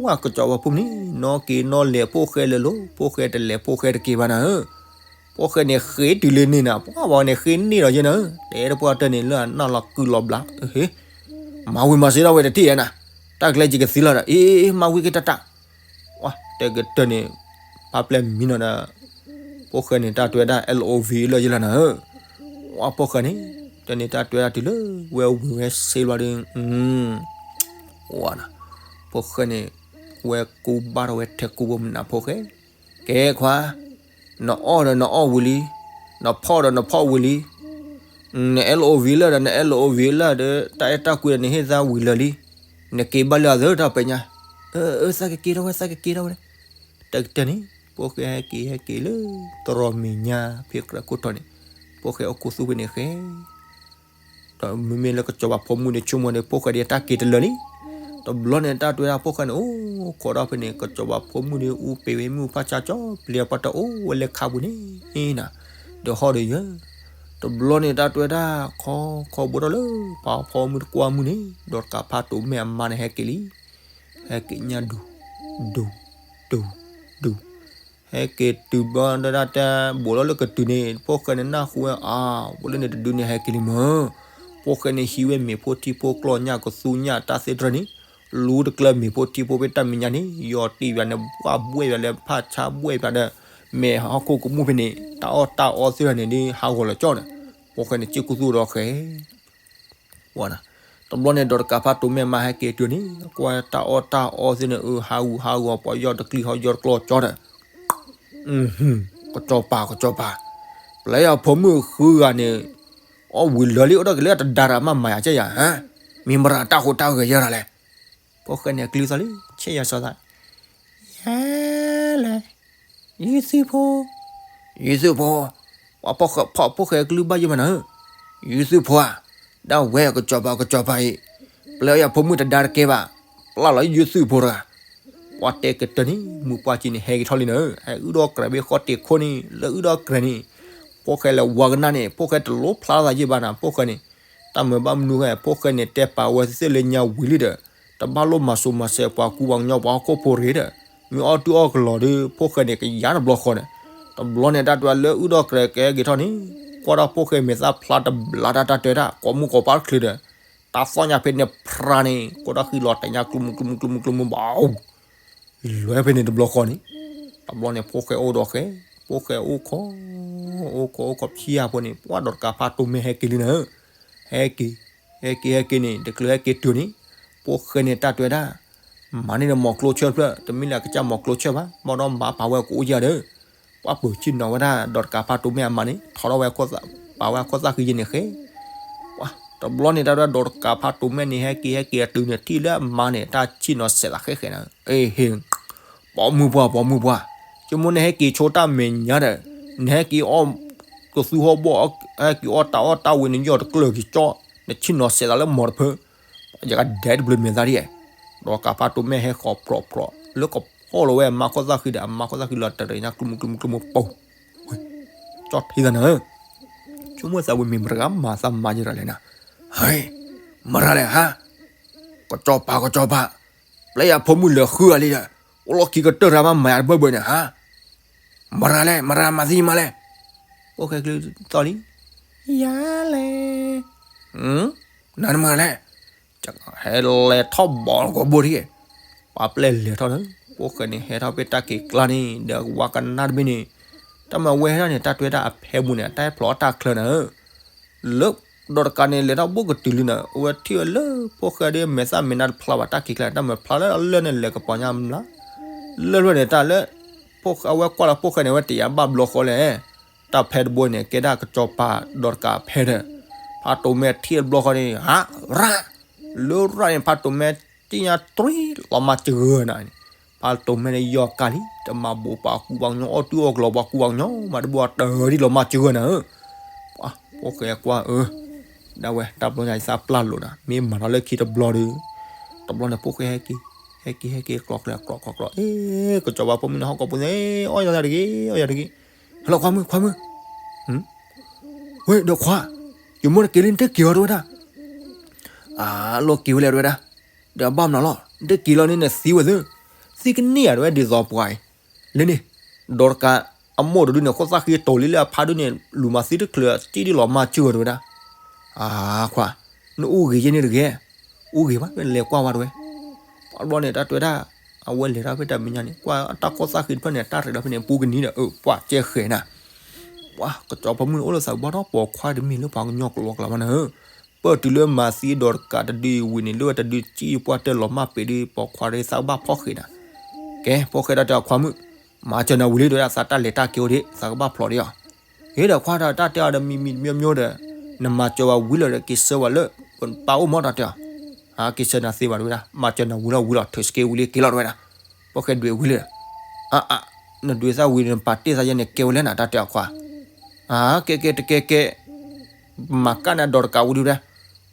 ဝဲကစီၤပၤဖိမုၣ်န့ၣ် နီၢ်က့ၤနီၢ်လဲၤဖိၣ်ဃဲလၢာ်လီၤ, ဖိၣ်ဃဲတလဲၤဖိၣ်ဃဲတက့ၤဘၣ်နၤဧၢ. ဖိၣ်ဃဲန့ၣ်ဃ့တုၤလၢန့ၣ်နၤ, ပှၤဘၣ်န့ၣ်ဃ့န့ၢ်ဒီးယဲနၤဧၢ, တဲတပှၢ်တၢၢ်န့ၣ်လၢအနၢ်လီၤကုလီၤဘျး, မၤဝံၤမၤစ့ၢ်ဒၣ်ဝဲတထံၣ်ဧါနၤ, တၢ်ကျဲယကသံလီၤဒီး အ့ မၤဝံၤက့ၤတၢ်တၢ် ဝဲတဲကတၢၢ်န့ၣ် ပၢ်ပျဲၢ်မံနီၤဒီး ဖိၣ်ဃဲန့ၣ် တၢ်တွဲဒၣ် အဲလ်အိၣ်ဝံၤ လၢယလၢနၤဧၢ. ဝဲဖိၣ်ဃဲန့ၣ် တၢ်န့ၣ်တၢ်တွဲဒၣ်တုၤလၢ ဝဲဝံၤဝဲစ့ဘျီဒီး ဝဲနၤ, ဖိၣ်ဃဲန့ၣ် ဝဲကူဘၣ်ထီၣ်ဝဲထဲကူဖိမုၣ်နၤဖိၣ်ဃဲ, ကဲခွါ, နအီၣ်ဒီးနအီၣ်ဝံၤလံ, နဖီၣ်ဒီးနဖီၣ်ဝံၤလံ, နအဲလ်အိၣ်ဝံၤလၢာ်ဒီး နအဲလ်အိၣ်ဝံၤလၢာ်ဒီး တၢ်အဲၣ်တၢ်ကွံဒီးနဟ့ၣ်သးဝံၤလၢာ်လံ, နက့ၤဘၣ်လၢအသၢတၢ်ပဲညါ, သးကက့ၤထီၣ်ဝဲ သးကက့ၤထီၣ်ဝဲ, တၢ်ကတၢၢ်န့ၣ် ဖိၣ်ဃဲဟဲက့ၤဟဲက့ၤလၢ တရီမ့ၢ်ညါ ဖဲကြၢးခိၣ်ထီၣ်န့ၣ် ဖိၣ်ဃဲအိၣ်ခူသူၣ်ဖဲန့ၣ်ဃဲ ဒီးမ့မ့ၢ်လၢကစီၤပၤဖိမုၣ်န့ၣ် ဆိကမိၣ်န့ၣ် ဖိၣ်ဃဲဒ်တၢ်က့ၤတလၢာ်လံ. တဘျီန့ၣ် တၢ်တွဲဒၣ်ဖိၣ်ဃဲန့ၣ် အိၣ်ခိးဒီးဖဲန့ၣ် ကစီၤပၤဖိမုၣ်န့ၣ် အူပ့ၤဝဲမုၢ်ဖၣ်ဆါကၠီ ပျံၤပှၤတၢ်အိၣ်ဝဲလၢခါပူၤန့ၣ်နၤ, ဒီးဟီၣ်ဒီးယၢၤ, တဘျီန့ၣ် တၢ်တွဲဒၣ်ခီခီဘိထီၣ်လၢ ပှၤဖီမုၢ်တကွၢ်မုၢ်န့ၣ် ဒီးတကးဖးတိၤမဲၢ်အမါန့ၣ်ဟဲက့ၤလံ. ဟဲက့ၤညါဒူၣ် ဒူၣ် ဒူၣ် ဒူၣ်, ဟဲက့ၤတုၤဘျီဒၣ်တၢ်ဘိးလီၤလၢကတုၤန့ၣ် ဖိၣ်ဃဲန့ၣ်နၢ်ဟူဝဲအါ, ဖိလၢန့ၣ်တဒုန့ၣ်ဟဲက့ၤလံမၢ်, ဖိၣ်ဃဲန့ၣ်ဟံးဝဲမ့ၤဖိထံဖိကျီၢ်ညၣ်ကသူညၣ်တၢ်သ့ၣ်တဖၣ်န့ၣ် လူတကျၢၤမ့ၤဖိထံဖိဖဲတၢ်မဲာ်ညါန့ၣ် ယီၤတံၢ်ပၠးန့ၣ် ဘှၣ်ဘှဲၣ်ပၠးလၢဖၣ်ဆါဘှဲၣ်ပၠးဒီး မဲာ်ဟီၣ်ခိၣ်ကမူၣ်ဖဲန့ၣ် တၢ်အီၣ်တၢ်အီသ့ၣ်တဖၣ်န့ၣ်ဒ်ဟးဂီၤလီၤကၠီန့ၣ်, ဖိၣ်ဃဲန့ၣ် စ့ၢ်ကူသူၣ်ဒီးဃဲ ဝဲနၤ, တဘျီန့ၣ် ဒီးတကးဖးတိၤမဲၢ်မါဟဲက့ၤတုၤန့ၣ် ကွၢ်တၢ်အီၣ်တၢ်အီသ့ၣ်န့ၣ် အဟးဂူာ်ဟးဂီၤ ပှၤယီၤတကျံၤဟီယီၤတကျီၤကၠီဒီး, ကစီၤပၤ ကစီၤပၤ, ပျဲယၤဖိမုၣ်ဃုဂၤန့ၣ် အီၣ်ဝံၤလၢာ်လံ အိၣ်ဒီးက့ၤလၢတဒါတၢ်မးမၤယၤကဲယၤဧါ, မ့ၢ်မရၤတၢ်ဟူးတၢ်ဂဲၤယဲဒၣ်လဲၣ်. ဖိၣ်ဃဲန့ၣ် အကလုၢ်သီၣ်လံ ဆဲးယၤစီၤသး ယၤလဲၣ်, ယုၢ်သုးဖိ, ယုၢ်သုးဖိ, ပှၤဖီၣ်ဃဲကလုၢ်ဘၣ်ယဲၢ်မးနၤဧၢ, ယုၢ်သုးဖိဧါ, ဒၣ်ဝဲကစီၤပၤ ကစီၤပၤအံၤ, ပျဲယၤဖိမုၣ်တဒါတကဲဘၣ်, ပျၢ်လီၤယုၢ်သုးဖိတဂၤ, ပှၤတဲကတၢၢ်န့ၣ် မုၢ်ပှၢ်ကံန့ၣ် ဟဲက့ၤထီၣ်လံနၤဧၢ, ဟဲအုၣ်ဒီးကြဲးဘ့ၣ်ဃီတ့ၢ်ခိၣ်န့ၣ် လၢအုၣ်ဒီးကြဲးန့ၣ်, ဖိၣ်ဃဲလဲၤဝါကနၣ်န့ၣ် ဖိၣ်ဃဲတလိၣ်ဖျါသးယဲၢ်ဘၣ်နၤ ဖိၣ်ဃဲန့ၣ်, တၢ်မၤဘၣ်မနုၤဃဲ ဖိၣ်ဃဲန့ၣ် တဲပာ်ဝဲသ့ၣ်လၢညါဝံၤလံဒီး တဘၣ်လိၣ်မၤစိၤမၤစဲးပှၤကူပှၤကညီပှၤဟီၣ်ခိၣ်ဖိရ့ဒီး, မ့ၢ်အီၣ်တုၤအီၣ်ကလီၤဒီး ဖိၣ်ဃဲန့ၣ် ကယၤတဘျီဃီဒီး, တဘျီန့ၣ် တၢ်တွဲလၢအုၣ်ဒီးကြဲးကဟဲက့ၤထီၣ်န့ၣ်, ကွၢ်ဒီးဖိၣ်ဃဲမဲာ်သၣ်ဖျါတဘျါတၢ်တၢ်တဲတၢ် ကိးမုၢ်ကိးပၢ်တချုးဒီး, တၢ်သီၣ်ညါဖဲန့ၣ်ဖျါန့ၣ် ကိးတၢ်ဃံလီၤတညါ ကျူမူကျူမူကျူမူကျူမူဘၣ် လဲၤဖဲန့ၣ်တဘျီဃီန့ၣ်, တဘျီန့ၣ် ဖိၣ်ဃဲအိၣ်ဒီးဃဲ, ဖိၣ်ဃဲအိၣ်ခိး, အိၣ်ခိးအိၣ်ခိးဖျါဖိန့ၣ် ပှၤဒီးတကးဖးတိၤမဲၢ်ဟဲက့ၤလံနၤဧၢ, ဟဲက့ၤ, ဟဲက့ၤဟဲက့ၤန့ၣ် တချုးဟဲက့ၤတုၤန့ၣ်, ဖိၣ်ဃဲန့ၣ်တၢ်တွဲဒၣ်, မၤန့ၢ်ဒီးမီၤကျိဆၢၣ်ဖျၢၣ် တမ့ၢ်လၢအကစၢ်မီၤကျိဆၢၣ်ဘၣ် ဘၣ်ဒီးမၤပာ်ဝဲကအိၣ်ယၤဒီး, ပှၤပၢၤဆ့ၣ်နီၤဝဲဒၣ် ဒီးတကးဖးတိၤမဲၢ်အမါန့ၣ် ထီထီၣ်ဝဲ ပာ်ဝဲအခိၣ်သၣ်ဃံယဲၢ်န့ၣ်ဃဲ တဘျီန့ၣ် တၢ်ဝဲဒၣ်ဒီးတကးဖးတိၤမဲၢ်န့ၣ် ဟဲက့ၤဟဲက့ၤအတုၤန့ၣ် ထံၣ်လၢအမါန့ၣ် တၢ်ဆ့ၣ်နီၤစဲးသးဃဲဃဲနၤ, အ့ဟ့, ပိာ်မုၣ်ပှၢ် ပိာ်မုၣ်ပှၢ်, ဆိကမိၣ်နဟဲက့ၤဆိတၢ်မဲာ်ညါဒီး, နဟဲက့ၤအီၣ်ကသူဟီၣ်ဘီၣ်, ဟဲက့ၤအီၣ်တၢ်အီၣ်တၢ်ဝံၤ နယီၢ်တကျၢၤက့ၤကၠီ, နဆ့ၣ်နီၤစဲးသးလၢမီၤတဖၢ, ယကဒဲးတဘျုးမဲာ်သၣ်ဒ်, ဒီးတကးဖးတိၤမဲၢ်ဟဲဃီၤပြီၣ်ပြီၣ် လၢကဖီၣ်လီၤဝဲအမါခိၣ်သၣ်ဃံဒီး အမါခိၣ်သၣ်ဃံလီၤတရံးညါ ကျိမုၢ်ကျိမုၢ်ကျိမုၢ်ပိၤ ကၠီထံသးနၤဧၢ, ဆိကမိၣ်သးဝံၤမ့ၢ်မတၤဂၤမၤသးမၤယဲၢ်ရၤလဲၣ်နၤ, ဟဲ, မတၤလဲၣ်ဟါ, ကစီၤပၤ ကစီၤပၤ, ပျဲယၤဖိမုၣ်လၢာ်ဃုဂၤလံဒီး, အိၣ်လီၢ်ခံကတၢၢ်တၢ်မးမၤယၤတဘၢဘၢန့ၣ်ဟါ, မတၤလဲၣ် မတၤမၤသံမးလဲၣ်, ဖိၣ်ဃဲကလုၢ်သီၣ်လံ, ယၤလဲၣ်, နၤနမတၤလဲၣ် ဟဲလဲၤထီၣ်ဘီကီးဘိထံၣ်, ပှၤပျဲၢ်လဲၤထီၣ်ဒီး ဖိၣ်ဃဲန့ၣ် ဟဲထီၣ်ဖဲတၢ်က့ၤကျါန့ၣ် ဒီးဝါကနၣ်တဘ့ၣ်န့ၣ်, တၢ်မၤဝဲဟဲထီၣ်န့ၣ် တၢ်တွဲဒၣ်အဖဲမူန့ၣ် တၢ်ဟဲဖျိးအီၣ်တၢ်ချၢနၤဧၢ, လၢဒီးတကးန့ၣ် လဲၤထီၣ်ဘိကတုၤလံနၤ အဝဲထံၣ်ဝဲလၢ ဖိၣ်ဃဲဒီးမဲာ်သၣ်မဲာ်နါတဖျါဘၣ် တၢ်က့ၤကျါန့ၣ် တၢ်မၤဖျါလၢအလၢၢ်န့ၣ် လဲၤကပီၤညါမျး, လၢၢ်ဖျၢၣ်န့ၣ် တၢ်လၢ အဝဲကွၢ်လီၤဖိၣ်ဃဲန့ၣ် အဝဲတယာ်ဘၣ်ဘျီဃီလဲၣ် တၢ်ဖဲတဘိန့ၣ် ကဲဒၣ်ကစီၤပၤဒီးတကးဖဲဒီး, ဖးတိၤမဲၢ်ထံၣ်တဘျီဃီန့ၣ် ဟးရၣ်, လၢရၣ်န့ၣ် ဖးတိၤမဲၢ်တံၢ်ညါတြံလီၤမၢ်စဂၢၢ်နၤန့ၣ်, ဖးတိၤမဲၢ်န့ၣ်ယီၢ်ကၢ်လံ တမၤဘိးပှၤကူပှၤကညီအီၣ်တုၤအီၣ်ကလီၤပှၤကူပှၤကညီမးတဘိအတၢၢ်ဒ်လီၤမၢ်စဂၢၢ်နၤဧၢ, ပှၤဖိၣ်ဃဲကွၢ်အၢ ဒၣ်ဝဲတၢ်ဘျီညါယသးပျၢ်လိာ်နၤ မ့ၢ်မၤထီၣ်လၢခံတဘျီဒီး, တဘျီန့ၣ်ဖိၣ်ဃဲဟဲက့ၤ, ဟဲက့ၤဟဲက့ၤကျီကျီကျီကျီကျီ, အ့ ကစီၤပၤဖိမုၣ်န့ၣ်ဟီၣ်ကိးပူၤသ့, အီၣ်ယၤတဂ့ၤ, အီၣ်ယၤတဂ့ၤ, ဟဲလီၤခွါမုၣ်, ခွါမုၣ်, ဝဲဒီးခွါ, ယမိၢ်တက့ၤလံနတက့ၤအီၤတဝဲဒၣ်, အလီၢ်က့ၤဝဲလဲၣ် တဲဝဲဒၣ်. ဒီးအဘၣ်မနုၤလီၤ, ဒ်က့ၤလီၤန့ၣ်နသံဝဲသ့, သံကန့ၢ်ဧါ တဲဝဲ ဒ်သိးပှၤအံၤ လၢန့ၣ် ဒီးတကး အမိၢ်တဒုန့ၣ် ဃိသၣ်ဃံတိၤလံလၢအဖါဒုန့ၣ် လူၤမၤသံတချုး စံၣ်ဒ်လီၤမၢ်စၢၤ တဲဝဲဒၣ်. အခွါ, နအိၣ်ဂ့ၤယဲန့ၣ်တဂ့ၤ, အိၣ်ဂ့ၤဘၣ် လဲၤကွၢ်ဝဲ တဲဝဲ. ပှၤဘျီန့ၣ် တၢ်တဲဝဲဒၣ်, အဝဲလဲၤထီၣ်ဖဲတၢ်မဲာ်ညါန့ၣ် ကွၢ်တၢ်ဃိသၣ်ဃံတဖျၢၣ်န့ၣ် တၢ်ရဲၣ်ဒီးဖဲန့ၣ် ပူကနံၤဒီး အၢ ပှၤကဲဃဲၤနၤ ပှၤကစီၤပၤမုၣ်န့ၣ် အိၣ်လၢသးကဘီထီၣ် ပိာ်ခွါတမ့ၢ်လၢပှၤကညီကျိာ်ကျါဘၣ်နၤဧၢ, ပၢၢ်တုၤလၢမၤသံအီၤ ဒီးတကးတဒုအံၤဝံၤန့ၣ် လၢဝဲတဒုစံၣ်ပှၢ်တၢၢ်လီၤမၢ်ပ့ၤဒု ပိာ်ခွါဒီးသးကဘၣ်ဖီၣ်ဃဲၤနၤ. ကဲ ဖိၣ်ဃဲတၢ်တဲအခွါမုၣ်, မၤစၢၤနၤဝံၤလံ တဲဝဲဒၣ်, သးတၢ်လဲၤတၢ်ကဲအိၣ်ဒံး သးကဘၣ်ဖျိးဒံးအီၤ. ဟ့ၣ်ဒီးခွါဒီး တၢ်တဲအီၤဒီး မံၤမံၤမံၤမံၤဒီး နမၤစၢၤဝဲဝံၤလီၤဒီး က့ၤဆှၢဝဲလၢပၢ်အိၣ်မး တၢ်တဲအီၤ. အါ က့ၤဆှၢနၤသ့ဘၣ် တဲဝဲဒၣ်, မၤစၢၤနၤဝံၤလီၤဝံၤလီၤ ထုးစက့ဝံၤလံ က့ၤလီၤ တဲဝဲဒၣ်. ဖိၣ်ဃဲဒွဲၣ်ဝံၤလံဒီး အါအါ နဒွဲၣ်သၣ်ဝံၤဒီး နပာ်တ့ၢ်သးယဲန့ၣ် ကဲဝဲလဲၣ်နၤ တၢ်တဲအခွါ. အါ ကဲကဲတကဲကဲ မၤကၣ်န့ၣ် ဒီးတကးဝံၤဒုဒီး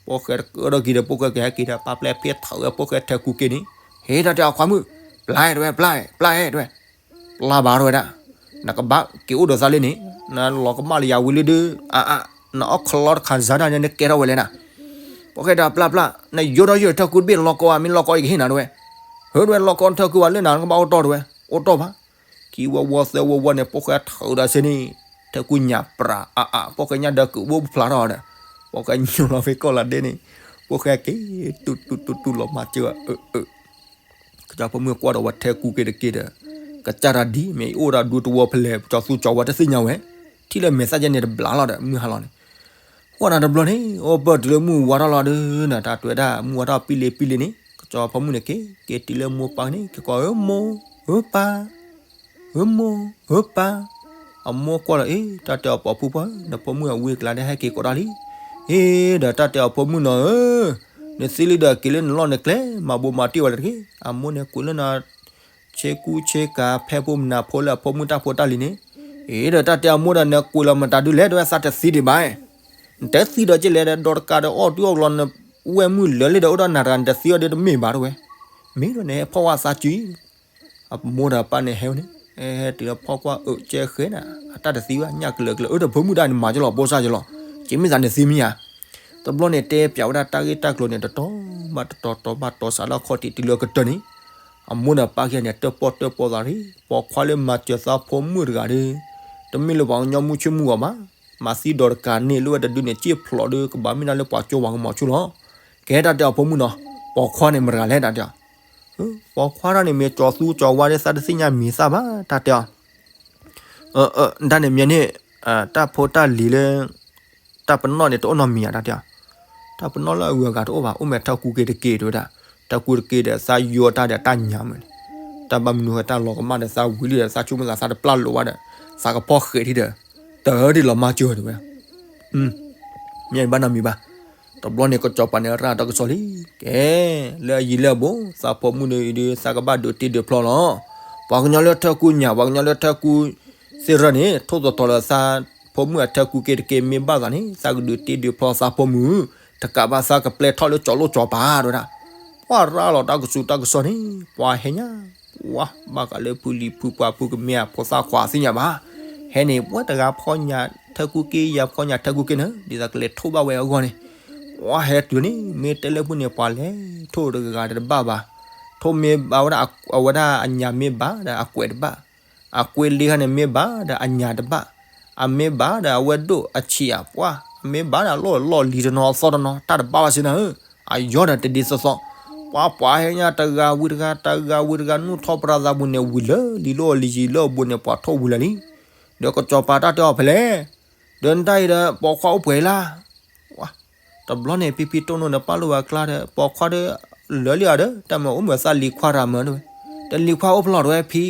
ဖိၣ်ဃဲတကၢၢ်ဒီးက့ၤဒီး ဖိၣ်ဃဲကဟဲက့ၤဒီး ပာ်ပျဲၢ်ဖ့ထီၣ်ဝဲ ဖိၣ်ဃဲထဲကူက့ၤန့ၣ်, ဟ့ၣ် တၢ်တဲအခွါမုၣ်, ပျၢ် တဲဝဲ ပျၢ် ပျၢ် တဲဝဲ, ပျၢ်ဘၣ် တဲဝဲဒၣ်, နကဘၣ်က့ၤအိၣ်ဒီးသးလၢန့ၣ်, နလီၤကမၣ်လၢယၤဝံၤလံဒီး အါအါ နအီၣ်ခလီတခါစါဒၣ်န့ၣ် နကဲထီၣ်ဝဲလဲၣ်နၤ. ဖိၣ်ဃဲဒီး ပျၢ်ပျၢ် နယိထီၣ်ယိထၢကူတဘ့ၣ် လီၤကီဝဲ မ့ၢ်လီၤကီယကဟ့ၣ်နၤ တဲဝဲ. ဟ့ၣ် တဲဝဲ လီၤကီထၢကူဝဲလၢနၤ နကဘၣ်အိၣ်တီၢ် တဲဝဲ, အိၣ်တီၢ်ဘၣ်. ခံဝီဝီသၢဝီဝီန့ၣ် ဖိၣ်ဃဲထုးဒီးစ့န့ၣ် ထဲကူညၣ်ပြး အါအါ ဖိၣ်ဃဲညၣ်ဒီးကုးဘိဖျါထီၣ်ဒီး ဖိၣ်ဃဲညိလီၤဖဲကီၢ်လီၤဒ့န့ၣ် ဖိၣ်ဃဲက့ၤ တူၢ်တူၢ်တူၢ်တူၢ်လီၤမၢ်စၢၤ အၢ အၢ ကစီၤပၤမုၣ်ကွၢ်ဒီးဝဲထဲကူက့ၤတက့ၤဒီး ကစၢ်တၢ်ဒ်မ့ၢ်အအိၣ်ဒီးဒူတဝီဖဲလဲၣ် ကစီၤသူကၠီၤဝါတသ့ၣ်ညါဝဲ, ထံၣ်လၢမဲာ်သၣ်ယဲန့ၣ်တဘျါလီၤဒီး မုၢ်ဟါလီၤန့ၣ် ဃိးနၤတဘျီန့ၣ် အိၣ်ပၢၢ်တုၤလၢမုၢ်ဝါထီၣ်လီၤဒီး နတၢ်တဲဝဲဒၣ် မုၢ်ဝါထီၣ်ပံလ့ပံလ့န့ၣ် ကစီၤပၤမုၣ်န့ၣ်က့ၤ က့ၤတုၤလၢမိၢ်ပၢ်န့ၣ် က့ၤကိး ဧၢ မိၢ် ဧၢ ပၢ် ဧၢ မိၢ် ဧၢ ပၢ်. အမိၢ်ကွၢ်လီၤ အ့ တၢ်တဲအီၤ ပိာ်ဖုပှၢ် နဖိမုၣ်အဝံအကျါဒီး ဟဲက့ၤကိးတၢ်လံ. အ့ ဒီးတၢ်တဲအီၤ ဖိမုၣ်နီၤဧၢ, နသံလံဒီးက့ၤလၢနလီၢ်နကျဲ မၤဘိးမၤတံၢ်ဝဲလၢတဂ့ၤ. အမိၢ်န့ၣ်ကွံာ်လၢနၤ ဆ့ကူဆ့ကၤ ဖဲဖိမနၤဖိလၢအဖိမုၣ်တၢ်ဖိတၢ်လံၤန့ၣ်, အ့ ဒီးတၢ်တဲအမိၢ်ဒီး နကွံာ်လီၤမတၤဒုလဲၣ် တဲဝဲ သးတသံဒံးဘၣ်. နတသံဒီးက့လဲၣ်ဒီး ဒီးတကးဒီးအီၣ်တုၤအီၣ်ကျီၤ နဝဲၢ်မုၢ်လၢာ်လံဒီး အိၣ်ဒီးနၤတဂၤ နတသံအီၤဒီးတမ့ၢ်ဘၣ် တဲဝဲ. မ့ၢ်ဒီးနဟဲဖီၣ်ဝဲသးစု အမိၢ်ဒီးပၢ်န့ၣ်ဟဲဝဲန့ၣ် ဟဲတုၤလၢဖီၣ်ကွၢ် အၢ ကဲဃဲနၤ အတၢ်တသံဘၣ် ညၣ်ကလၢာ်ကလၢာ် အၢ ဒီးဖိမုၣ်ဒၣ်န့ၣ် မၤကလီၤ ပိၢ်စၢ်ကလီၤ က့မ့ၢ်သးနသံမ့ၢ်ဧါ. တဘျီန့ၣ် တဲပၠးဝဲဒၣ်တၢ်ဂ့ၢ်တၢ်ကျိၤန့ၣ် တတီၤဘၣ်တတီၤ တတီၤဘၣ်တတီၤ စးလၢအခီၣ်ထံးတုၤလၢကတၢၢ်န့ၣ်, အမိၢ်ဒီးပၢ်ခံဂၤန့ၣ် တၢၣ်ပီၣ်တၢၣ်ပီသးရံၣ် ပိာ်ခွါလၢမၤစၢၤသးဖိမုၣ်တဂၤဒီး တမ့ၢ်လၢပှၤကညီမုၢ်ဆ့ၣ်မုၢ်ဂီၤဘၣ်. မၤသံဒီးတကးန့ၣ် လၢဝဲတဒုန့ၣ် စ့ၢ်ဖျိးဒီး ကဘၣ်မ့ၢ်ဒၣ်လၢပှၤကၠိပှၤကမီၤဆိလီၤ. ကဲတၢ်တဲအီၤ ဖိမုၣ်နီၤ, ပိာ်ခွါန့ၣ်မတၤတဂၤလဲၣ် တၢ်တဲအီၤ. ပိာ်ခွါတၢ်န့ၣ် မ့ၢ်ကၠီၤသူကၠီၤဝါဒီး သးတသ့ၣ်ညါမံၤသၣ်ဘၣ် တၢ်တဲအီၤ. တၢ်န့ၣ်မ့ၢ်န့ၣ် တၢ်ဖိတၢ်လံၤလၢ တၢ်ပနီၣ်န့ၣ် တအိၣ်နီတမံၤဧါ တၢ်တဲအီၤ. တၢ်ပနီၣ်လၢအဂုၤအဂၤတအိၣ်ဘၣ် အိၣ်မ့ၢ်ထဲကူက့ၤတက့ၤ တဲဝဲဒၣ်. ထဲကူတက့ၤဒီး သးယိတၢ်ဒီးတၢ်ညါမုၢ်န့ၣ်, တၢ်ဘၣ်မနုၤဃိတၢ်လီၤကမၣ်ဒီး သးဝံၤလံဒီး သးဆိကမိၣ်သး သးတပျၢ်လိာ်ဘၣ်ဒီး သးကဖီၣ်ဃဲၤထံဒီး တၢ်ဒ်လီၤမၢ်စၢၤ တဲဝဲ. မ့ၢ်ဘၣ်နီတမံၤဘၣ်. တဘျီန့ၣ် ကစီၤပၤန့ၣ် ရၣ်တၢ်ကစီၣ်လံ. ကဲ လၢအယံၤလၢအဘူး သးဖိမုၣ်ဒီး သးကဘၣ်ဒုးတ့ဒုးဖျီလီၤ. ပှၤကညီလၢထဲကူညၣ် ပှၤကညီလၢထဲကူသ့ၣ်ရၢန့ၣ် ထိၣ်သထီလၢသးဖိမုၣ်အထဲကူက့ၤတက့ၤ မ့ၢ်ဘၣ်သးန့ၣ် သးကဒုးတ့ဒုးဖျီသးဖိမုၣ်, တကးဘၣ်သးကပျဲထီၣ်လၢကၠီၤလိၣ်ကၠီၤပၤ တဲဝဲဒၣ်. ပှၤရၣ်လီၤတၢ်ကစူၤတၢ်ကစီၣ်န့ၣ် ပှၤဟဲညါ ပှၤဘၣ်ဃးလၢဖုလံၤဖုပှၤဖုကမဲ အဖိသၣ်ခွါသ့ၣ်ညါဘၣ်. ဟဲန့ၣ် ပှၤတဂၤဖီညၣ်ထဲကူက့ၤ ယၤဖီညၣ်ထဲကူက့ၤန့ၣ် ဒ်သိးကလဲၤထိၣ်ဘၣ်ဝဲအဂီၢ်န့ၣ်, ပှၤဟဲတုၤန့ၣ် မ့ၢ်တဲလၢဖုန့ၣ် ပှၤလဲၤထိၣ်တဂၤဂၤတဘၣ်ဘၣ်. ထိၣ်မ့ၢ်ဘၣ်ဝဲဒၣ် အဝဲဒၣ်အညၣ်မ့ၢ်ဘၣ်ဒီး အကွဲးတဘၣ်. အကွဲးလ့ခါန့ၣ် မ့ၢ်ဘၣ်ဒီးအညၣ်တဘၣ်. အမ့ၢ်ဘၣ်ဒီးအဝဲဒိၣ်အဆံးအပှၢ်, အမ့ၢ်ဘၣ်ဒီးအလီၢ်လီၢ်လံၤတနီၤအသီတနီၤ တၢ်တဘၣ်ဘၣ်စ့ၢ်နၤဧၢ, အယီၤဒီးတဒ်သိးသိး. ပှၤပှၤဟဲညါတဂၤဝံၤတဂၤ တဂၤဝံၤတဂၤ နူၢ်ထီၣ်ပြၢသးပူၤန့ၣ် ဝံၤလၢလံၤလၢအဘူးန့ၣ် ပှၤထိၣ်ဝံၤလၢာ်လံ. ဒီးကစီၤပၤတၢ်တဲအီၤဖဲလဲၣ်, ဒီးနတၢ်အံၤဒီး ပိာ်ခွါအိၣ်ပှဲၤလၢ် တဘျီန့ၣ် ဖံဖံတိၢ်နိၣ်န့ၣ် ပာ်လိာ်ဝဲအကျါဒီး ပိာ်ခွါဒီး လၢာ်လံဧါဒီး တၢ်မၤအိၣ်မုာ်သၣ်လံၤခွါတၢ်မၤဒဝဲ, တလံၤခွါအိၣ်ဖျီၣ်ဒဝဲဖံ,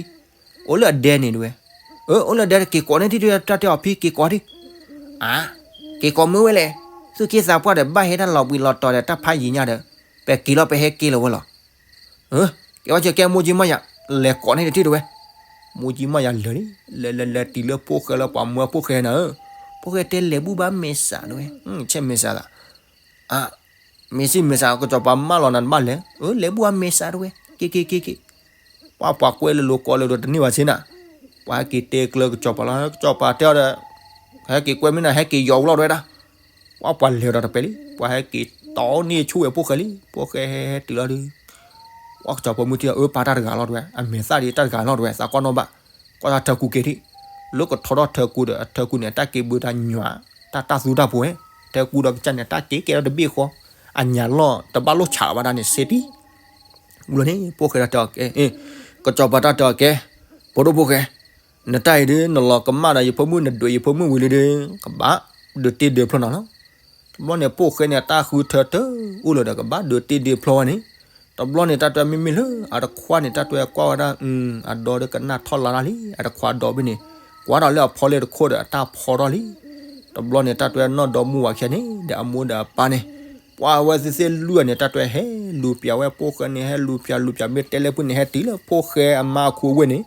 အိၣ်လၢအဒဲန့ၣ်ဒဝဲ, အၢ အိၣ်လၢအဒဲတက့ၤကိးန့ၢ်ထံၣ်ဒဝဲ တၢ်တဲအီၤဖံက့ၤကိးထံၣ်, အါ က့ၤကိးမ့ၢ်ဝဲလဲၣ်, သူၣ်က့သးပှၢ်ဒီး ဘၣ်ဟဲတၢ်လီၤဘှံးလီၤတီၤဒီး တၢ်ဖးယံၤညါဒီး ပက့ၤလီၤ ပဟဲက့ၤလီၤဝဲလီၤ. ကဲဝဲကဲမိၢ်ကၠံမီၢ်ယၤ လဲၤကိးန့ၢ်တထံၣ်ဒဝဲ, မိၢ်ကၠံမီၢ်ယၤလၢာ်လံ, လဲၤလဲၤလဲၤတုၤလၢဖိၣ်ဃဲလၢပှၤမၢဖိၣ်ဃဲနၤဧၢ, ဖိၣ်ဃဲတဲလဲၤဘူၣ်ဘၣ်မဲာ်ဆှးဒဝဲ, ဆဲးမဲာ်ဆှးသး, အ မ့ၢ်စံၣ်မ့ၢ်ဆှး ကစီၤပၤမၢလီၤနၤတဘၣ်လဲၣ်, အၢ လဲၤဘူၣ်ဘၣ်မဲာ်ဆှးဒဝဲ, က့ၤက့ၤက့ၤက့ၤ, ပှၤပှၤကွဲလၢလိၤကိးလၢလိၤတန့ၢ်ဘၣ်စ့ၢ်နၤ, ပှၤဟဲက့ၤတဲကျၢကစီၤပၤလီၤ, ကစီၤပၤတဲအီၤဒီး ဟဲက့ၤကွဲမ့ၢ်နၤ ဟဲက့ၤယီၤဝဲလီၤဒဝဲဒၣ်, ပှၤပှၤလဲၤဒီးတပဲာ်လံ, ပှၤဟဲက့ၤ တီန့ၢ်ဆိၣ်ဝဲဖိၣ်ဃဲလံ, ဖိၣ်ဃဲဟဲဟဲတုၤလီၤဒီး ကစီၤပၤမုၢ်ထံ အၢ ပၢ်တၢ်တဂၤလီၤတဝဲ, အမဲာ်သၣ်ဒ်တၢ်တဂၤလီၤတဝဲ, သးကွၢ်နီၣ်ဘၣ်, ကွၢ်တၢ်ထၢကူက့ၤထံၣ်, လၢကထီထီၣ်ထၢကူဒီး အထၢကူန့ၣ် အတၢ်က့ၤဘၢတၢ်ညွၤ, တၢ်တၢ်သူတၢ်ပှဲၤ, ထၢကူဒီးကစၢ်န့ၣ် တၢ်က့ၤကဲထီၣ်တဘ့ၣ်ဃီ, အညၣ်လီၢ်တဘၣ်လိၣ်ဆးလီၤဘၣ်ဒၣ်န့ၣ် စ့တံၢ် ဝံၤလီၤန့ၣ် ဖိၣ်ဃဲတၢ်တဲအီၤကဲ, အ့ ကစီၤပၤတၢ်တဲအီၤကဲ, ဖိဒိၣ်ဖိၣ်ဃဲ, နတၢ်အံၤဒုး နလီၤကမၣ်ဒီးယဖိမုၣ် နဒုးယဖိမုၣ်ဝံၤလံဒီး ကဘၣ်ဒုးတ့ဒုးဖျီနီၤလီၤ. တဘျီန့ၣ် ဖိၣ်ဃဲန့ၣ် အတၢ်ဃုထၢတအိၣ်လၢၤဒီး ကဘၣ်ဒုးတ့ဒုးဖျီဝဲန့ၣ်, တဘျီန့ၣ် တၢ်တဲမ့မ့ၢ်လၢ အတခွါန့ၣ် တၢ်တဲကွၢ်ဝဲဒၣ် အဒီဒုးကနၣ်ထီၣ်လါလၢ်လံ, အတခွါဒီဘ့ၣ်န့ၣ် ကွၢ်ဒီးလၢအဖီလၢတခိၣ်ဒီး အတၢ်ဖီထီၣ်လံ. တဘျီန့ၣ် တၢ်တဲနီၢ်ဒီမုၢ်ဝၤခံဂၤန့ၣ် ဒီးအမိၢ်ဒီးအပၢ်န့ၣ် ပှၤဝဲသ့ၣ်သ့ၣ်လွံၢ်ဂၤန့ၣ် တၢ်တဲဟဲလူၤပၠးဝဲဖိၣ်ဃဲန့ၣ် ဟဲလူၤပၠးလူၤပၠး မ့ၢ်တဲလၢဖုန့ၣ် ဟဲတုၤလၢဖိၣ်ဃဲအမါအခိအဝ့ၢ်န့ၣ်,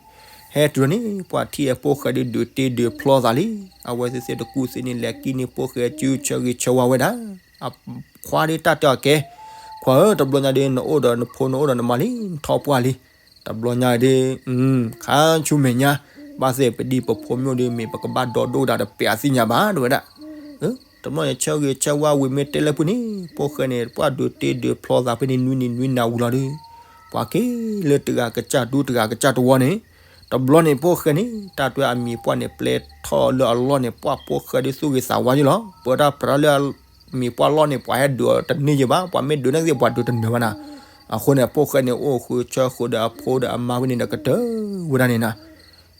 ဟဲတုၤလီၤန့ၣ် ပှၤထံၣ်ဝဲဖိၣ်ဃဲဒုးဒုးတ့ဒုးဖျီသးလံ. အဝဲသ့ၣ်သ့ၣ်တကူၣ်သ့ၣ်န့ၣ် လဲၤကံၣ်န့ၢ်ဖိၣ်ဃဲ စုဆၢဂ့ၤဆၢဝါဝဲဒၣ်, အခွါဒုးတၢ်တဲအီၤကဲ, ခွါဧၢ တဘျီညါဒုး နအိၣ်ဒီးနဖိ နအိၣ်ဒီးနမါလံ နထီၣ်ပှၢ်လံ. တဘျီညါဒုး ခါဆူမဲာ်ညါ ဘၣ်သ့ၣ်ပဒံၣ်ပဖိမ့ၢ်အိၣ်ဒီး မ့ၢ်ပကဘၣ်ဒီဒိၣ်ဒၣ်ဒီး ပျးသ့ၣ်ညါဘၣ် တဲဝဲဒၣ်. တဘျီန့ၣ် ဆၢဂ့ၤဆၢဝါဝံၤ မ့ၢ်တဲလၢဖုန့ၣ် ဖိၣ်ဃဲန့ၣ် ပှၤဒုးတ့ဒုးဖျီသးဖဲန့ၣ် နွံနံၤနွံနၤဝံၤလီၤဒီး ပှၤက့ၤလၢတဂၤကစၢ်ဒူတဂၤကစၢ်တဝီန့ၣ်, တဘျီန့ၣ် ဖိၣ်ဃဲန့ၣ် တၢ်တဲအမံၤပှၢ်န့ၣ် ပျဲထီၣ်လၢအလီၢ်န့ၣ် ပှၤဖိၣ်ဃဲဒုးသူၣ်ဂ့ၤသးဝါယိၣ်လီၤ. ပၢတၢ်ပြးလၢအမံၤပှၢ်လီၢ်န့ၣ် ပှၤဟဲဒုးတန့ၢ်ယဲဘၣ်, ပှၤမ့ၢ်ဒုးန့ၢ်သ့ၣ် ပှၤဒုးတနၢၤဘၣ်နၤ. အဃိန့ၣ် ဖိၣ်ဃဲန့ၣ် အိၣ်ဃုာ်ဆၢဃုာ်ဒီးအဖိဒီးအမါဖဲန့ၣ်ဒီးကတၢၢ်ဝဲဒၣ်န့ၣ်နၤ.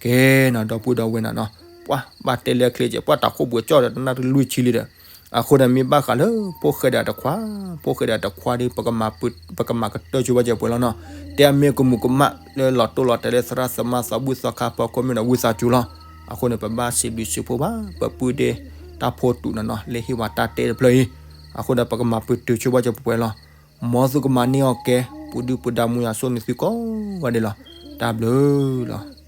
ကဲနီၤ ဒီပုၢ်ဒီဝဲၢ်နၤနီၤ, ပှၤဘၣ်တဲလၢချ့ကဲ ပှၤတၢ်ခိၣ်ပူၤကၠီၣ်ဒီးတနၢ်တလွံၢ်ဆံလံဒီး, အဃိန့ၣ် မ့ၢ်ဘၣ်ဃးလၢ ဖိၣ်ဃဲဒီးအတခွါ, ဖိၣ်ဃဲဒီးအတခွါဒီး ပကမၤကတၢၢ်ဆိဝဲကဲပှဲၤလီၤနီၤ. တဲအမ့ၢ်ကမူးကမၣ်လၢလီၤတိၢ်လီၤတဲာ်လၢသရၣ်သမါသီဘူၣ်သီခါဖီခိၣ်မ့ၢ်ဒီးဝံသးစူၤလီၤ. အဃိန့ၣ် ပဘၣ်စံးဘျုးစံးဖှိၣ်ဘၣ် ပပုၢ်ဒ့တၢ်ဖိတူာ်နီၤနီၤ လၢဟ့ၣ်ဝဲတၢ်တဲတဖျၢၣ်အံၤ, အဃိဒီး ပကမၤပတုာ်ဆိဝဲကဲပှဲၤလီၤ. မ်သုကမၤန့ၢ်အီၣ်ကဲ ပူၤဒုၣ်ပူၤဒါ မူယၤဆိၣ်န့ၢ်သုကိးဂၤဒဲးလီၤ. တၢ်ဘျုးလီၤ.